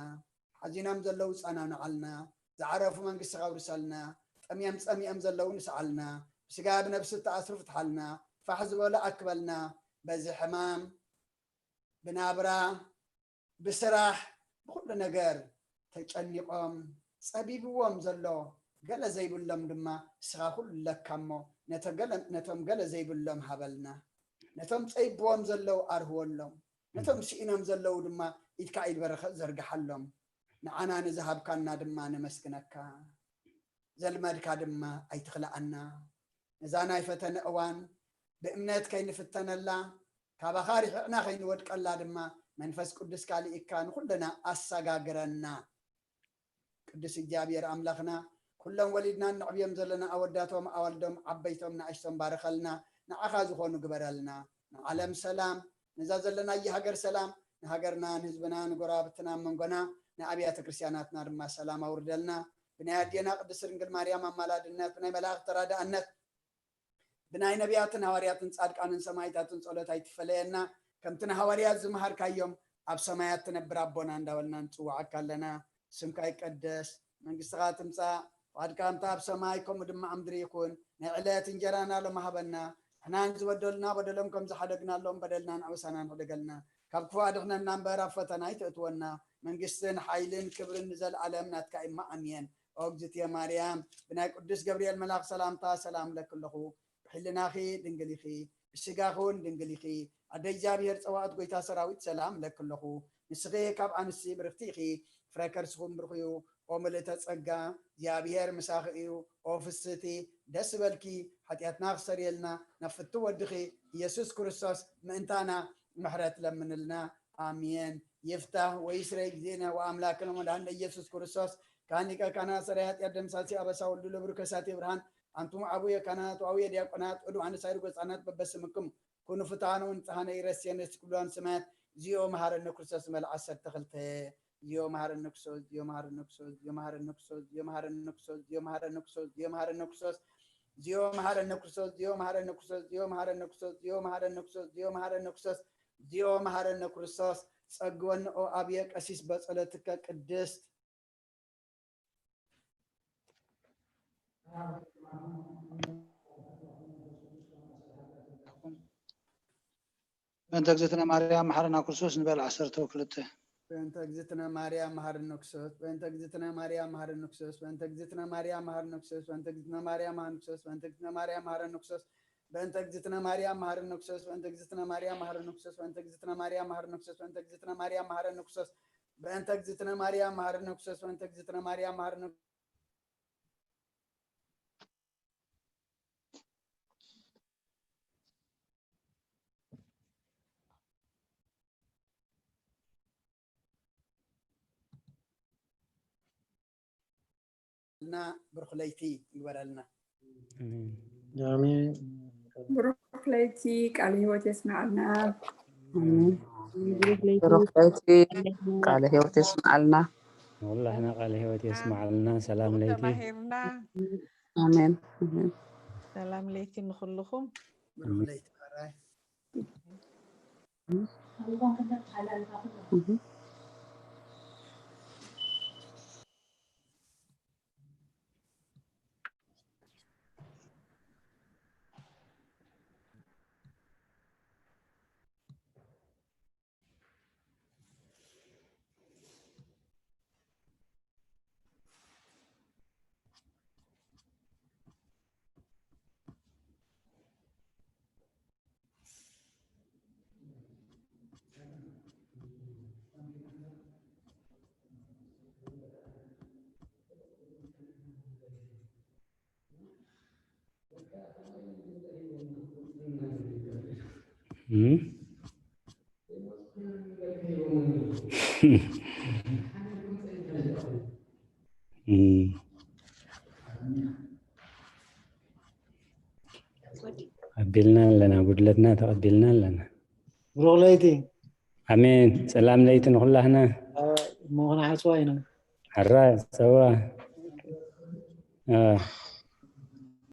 ሓዚኖም ዘለዉ ጸናንዓልና። ዝዓረፉ መንግስቲ ከውርሰልና። ጠምዮም ጸሚኦም ዘለዉ ንስዓልና። ብስጋ ብነብሲ ተኣስሩ ፍትሓልና። ፋሕ ዝበሉ ኣክበልና። በዚ ሕማም ብናብራ ብስራሕ ብኹሉ ነገር ተጨኒቖም ጸቢብዎም ዘሎ ገለ ዘይብሎም ድማ እስኻ ኩሉ ኣለካ እሞ ነቶም ገለ ዘይብሎም ሃበልና። ነቶም ጸይብዎም ዘለዉ ኣርህወሎም። ነቶም ስኢኖም ዘለዉ ድማ ኢድካ ኢድ በረኸት ዘርግሓሎም። ንዓና ንዝሃብካና ድማ ነመስግነካ። ዘልመድካ ድማ ኣይትኽልኣና። ነዛ ናይ ፈተነ እዋን ብእምነት ከይንፍተነላ ካባኻ ርሒቕና ከይንወድቀላ ድማ መንፈስ ቅዱስካ ልኢካ ንኹልና ኣሰጋግረና። ቅዱስ እግዚኣብሔር ኣምላኽና ኩሎም ወሊድና እነዕብዮም ዘለና ኣወዳቶም ኣዋልዶም ዓበይቶም ንኣሽቶም ባርኸልና። ንዓኻ ዝኾኑ ግበረልና። ንዓለም ሰላም ነዛ ዘለናያ ሃገር ሰላም ንሃገርና ንህዝብና ንጎረባብትና ኣብ መንጎና ንኣብያተ ክርስትያናትና ድማ ሰላም ኣውርደልና። ብናይ ኣዴና ቅድስት ድንግል ማርያም ኣማላድነት ብናይ መላእኽቲ ተራዳእነት ብናይ ነቢያትን ሃዋርያትን ጻድቃንን ሰማይታትን ጸሎት ኣይትፈለየና። ከምቲ ንሃዋርያት ዝመሃርካዮም ኣብ ሰማያት ትነብር ኣቦና እንዳበልና ንጽውዓካ ኣለና። ስምካ ይቀደስ፣ መንግስትኻ ትምጻእ፣ ፍቓድካ ከምታ ኣብ ሰማይ ከምኡ ድማ ኣብ ምድሪ ይኹን። ናይ ዕለት እንጀራና ሎሚ ሃበና። ንሕና ንዝበደሉና በደሎም ከም ዝሓደግናሎም በደልና ንዕውሳና ንሕደገልና። ካብ ክፉእ ኣድሕነና እምበር ኣብ ፈተና ኣይተእትወና። መንግስትን ሓይልን ክብርን ንዘለኣለም ናትካ እማ ኣሜን። ኦ እግዝእትየ ማርያም፣ ብናይ ቅዱስ ገብርኤል መልኣኽ ሰላምታ ሰላም እለኪ ኣለኹ። ብሕልናኺ ድንግል ኢኺ፣ ብስጋኺ እውን ድንግል ኢኺ። ኣደ እግዚኣብሔር ጸባኦት ጎይታ ሰራዊት ሰላም እለኪ ኣለኹ። ንስኺ ካብ ኣንስቲ ብርኽቲ ኢኺ፣ ፍረ ከርስኹም ብሩኽ እዩ። ኦ ምልእተ ጸጋ፣ እግዚኣብሔር ምሳኺ እዩ። ኦ ፍስህቲ፣ ደስ በልኪ፣ ሓጢኣትና ክሰርየልና ናብ ፍቱ ወድኺ ኢየሱስ ክርስቶስ ምእንታና ምሕረት ለምንልና። ኣሜን። ይፍታህ ወይስረይ ጊዜነ ወኣምላክነ ወመድኃኒነ ኢየሱስ ክርስቶስ ካህን ሊቀ ካህናት ሰራይ ኃጢአት ደምሳሲ ኣበሳ ወልዱ ለብሩ ከሳቴ ብርሃን ኣንቱም አቡየ ካህናት ወአቡየ ዲያቆናት ወዱ አነሳይሩ ገጻናት በበስምክም ኩኑ ፍትሐነ ወንጽሐነ ኢረስየነ ስክብሏን ሰማያት ዚኦ መሐረነ ክርስቶስ መልዓ ዓሰርተ ክልተ ዚኦ መሐረነ ክርስቶስ ዚኦ መሐረነ ክርስቶስ ዚኦ መሐረነ ክርስቶስ ዚኦ መሐረነ ክርስቶስ ዚኦ መሐረነ ክርስቶስ ዚኦ መሐረነ ክርስቶስ ዚኦ መሐረነ ክርስቶስ ዚኦ መሐረነ ክርስቶስ ዚኦ መሐረነ ክርስቶስ ዚኦ መሐረነ ክርስቶስ ዚኦ መሐረነ ክርስቶስ ጸግወነ ኦ ኣብየ ቀሲስ በጸሎትከ ቅድስት በእንተ እግዝእትነ ማርያም መሐረና ክርስቶስ ንበል ዓሰርተ ክልተ። በእንተ እግዝእትነ ማርያም መሐረነ ክርስቶስ በእንተ እግዝእትነ ማርያም መሐረነ ክርስቶስ በእንተ እግዝእትነ ማርያም መሐረነ ክርስቶስ በእንተ እግዝእትነ ማርያም መሐረነ ክርስቶስ በእንተ እግዝእትነ ማርያም መሐረነ ክርስቶስ በእንተ እግዝእትነ ማርያም መሐረነ ክርስቶስ በእንተ እግዝእትነ ማርያም መሐረነ ክርስቶስ በእንተ እግዝእትነ ማርያም መሐረነ ክርስቶስ በእንተ እግዝእትነ ማርያም መሐረነ ክርስቶስ በእንተ እግዝእትነ ማርያም መሐረነ ክርስቶስ በእንተ እግዝእትነ ማርያም መሐረነ እና ብሩኽ ለይቲ ይግበረልና። ኣሜን። ብሩክ ለይቲ ቃለ ህይወት የስምዐልና። ብሩክ ለይቲ ቃለ ህይወት የስምዓልና። ንኹላህና ቃለ ህይወት የስምዓልና። ሰላም ለይቲ። ተማሂርና። ኣሜን። ሰላም ለይቲ ንኹልኹም። ብሩኽ ለይቲ ማራይ። ኣቢልና ኣለና፣ ጉድለትና ተቐቢልና ኣለና። ብሩኽ ለይቲ። ኣሜን። ሰላም ለይቲ ንኹላህና። እሞ ክንሓስዋ ኢና። ሕራ ጸዋ። አ፣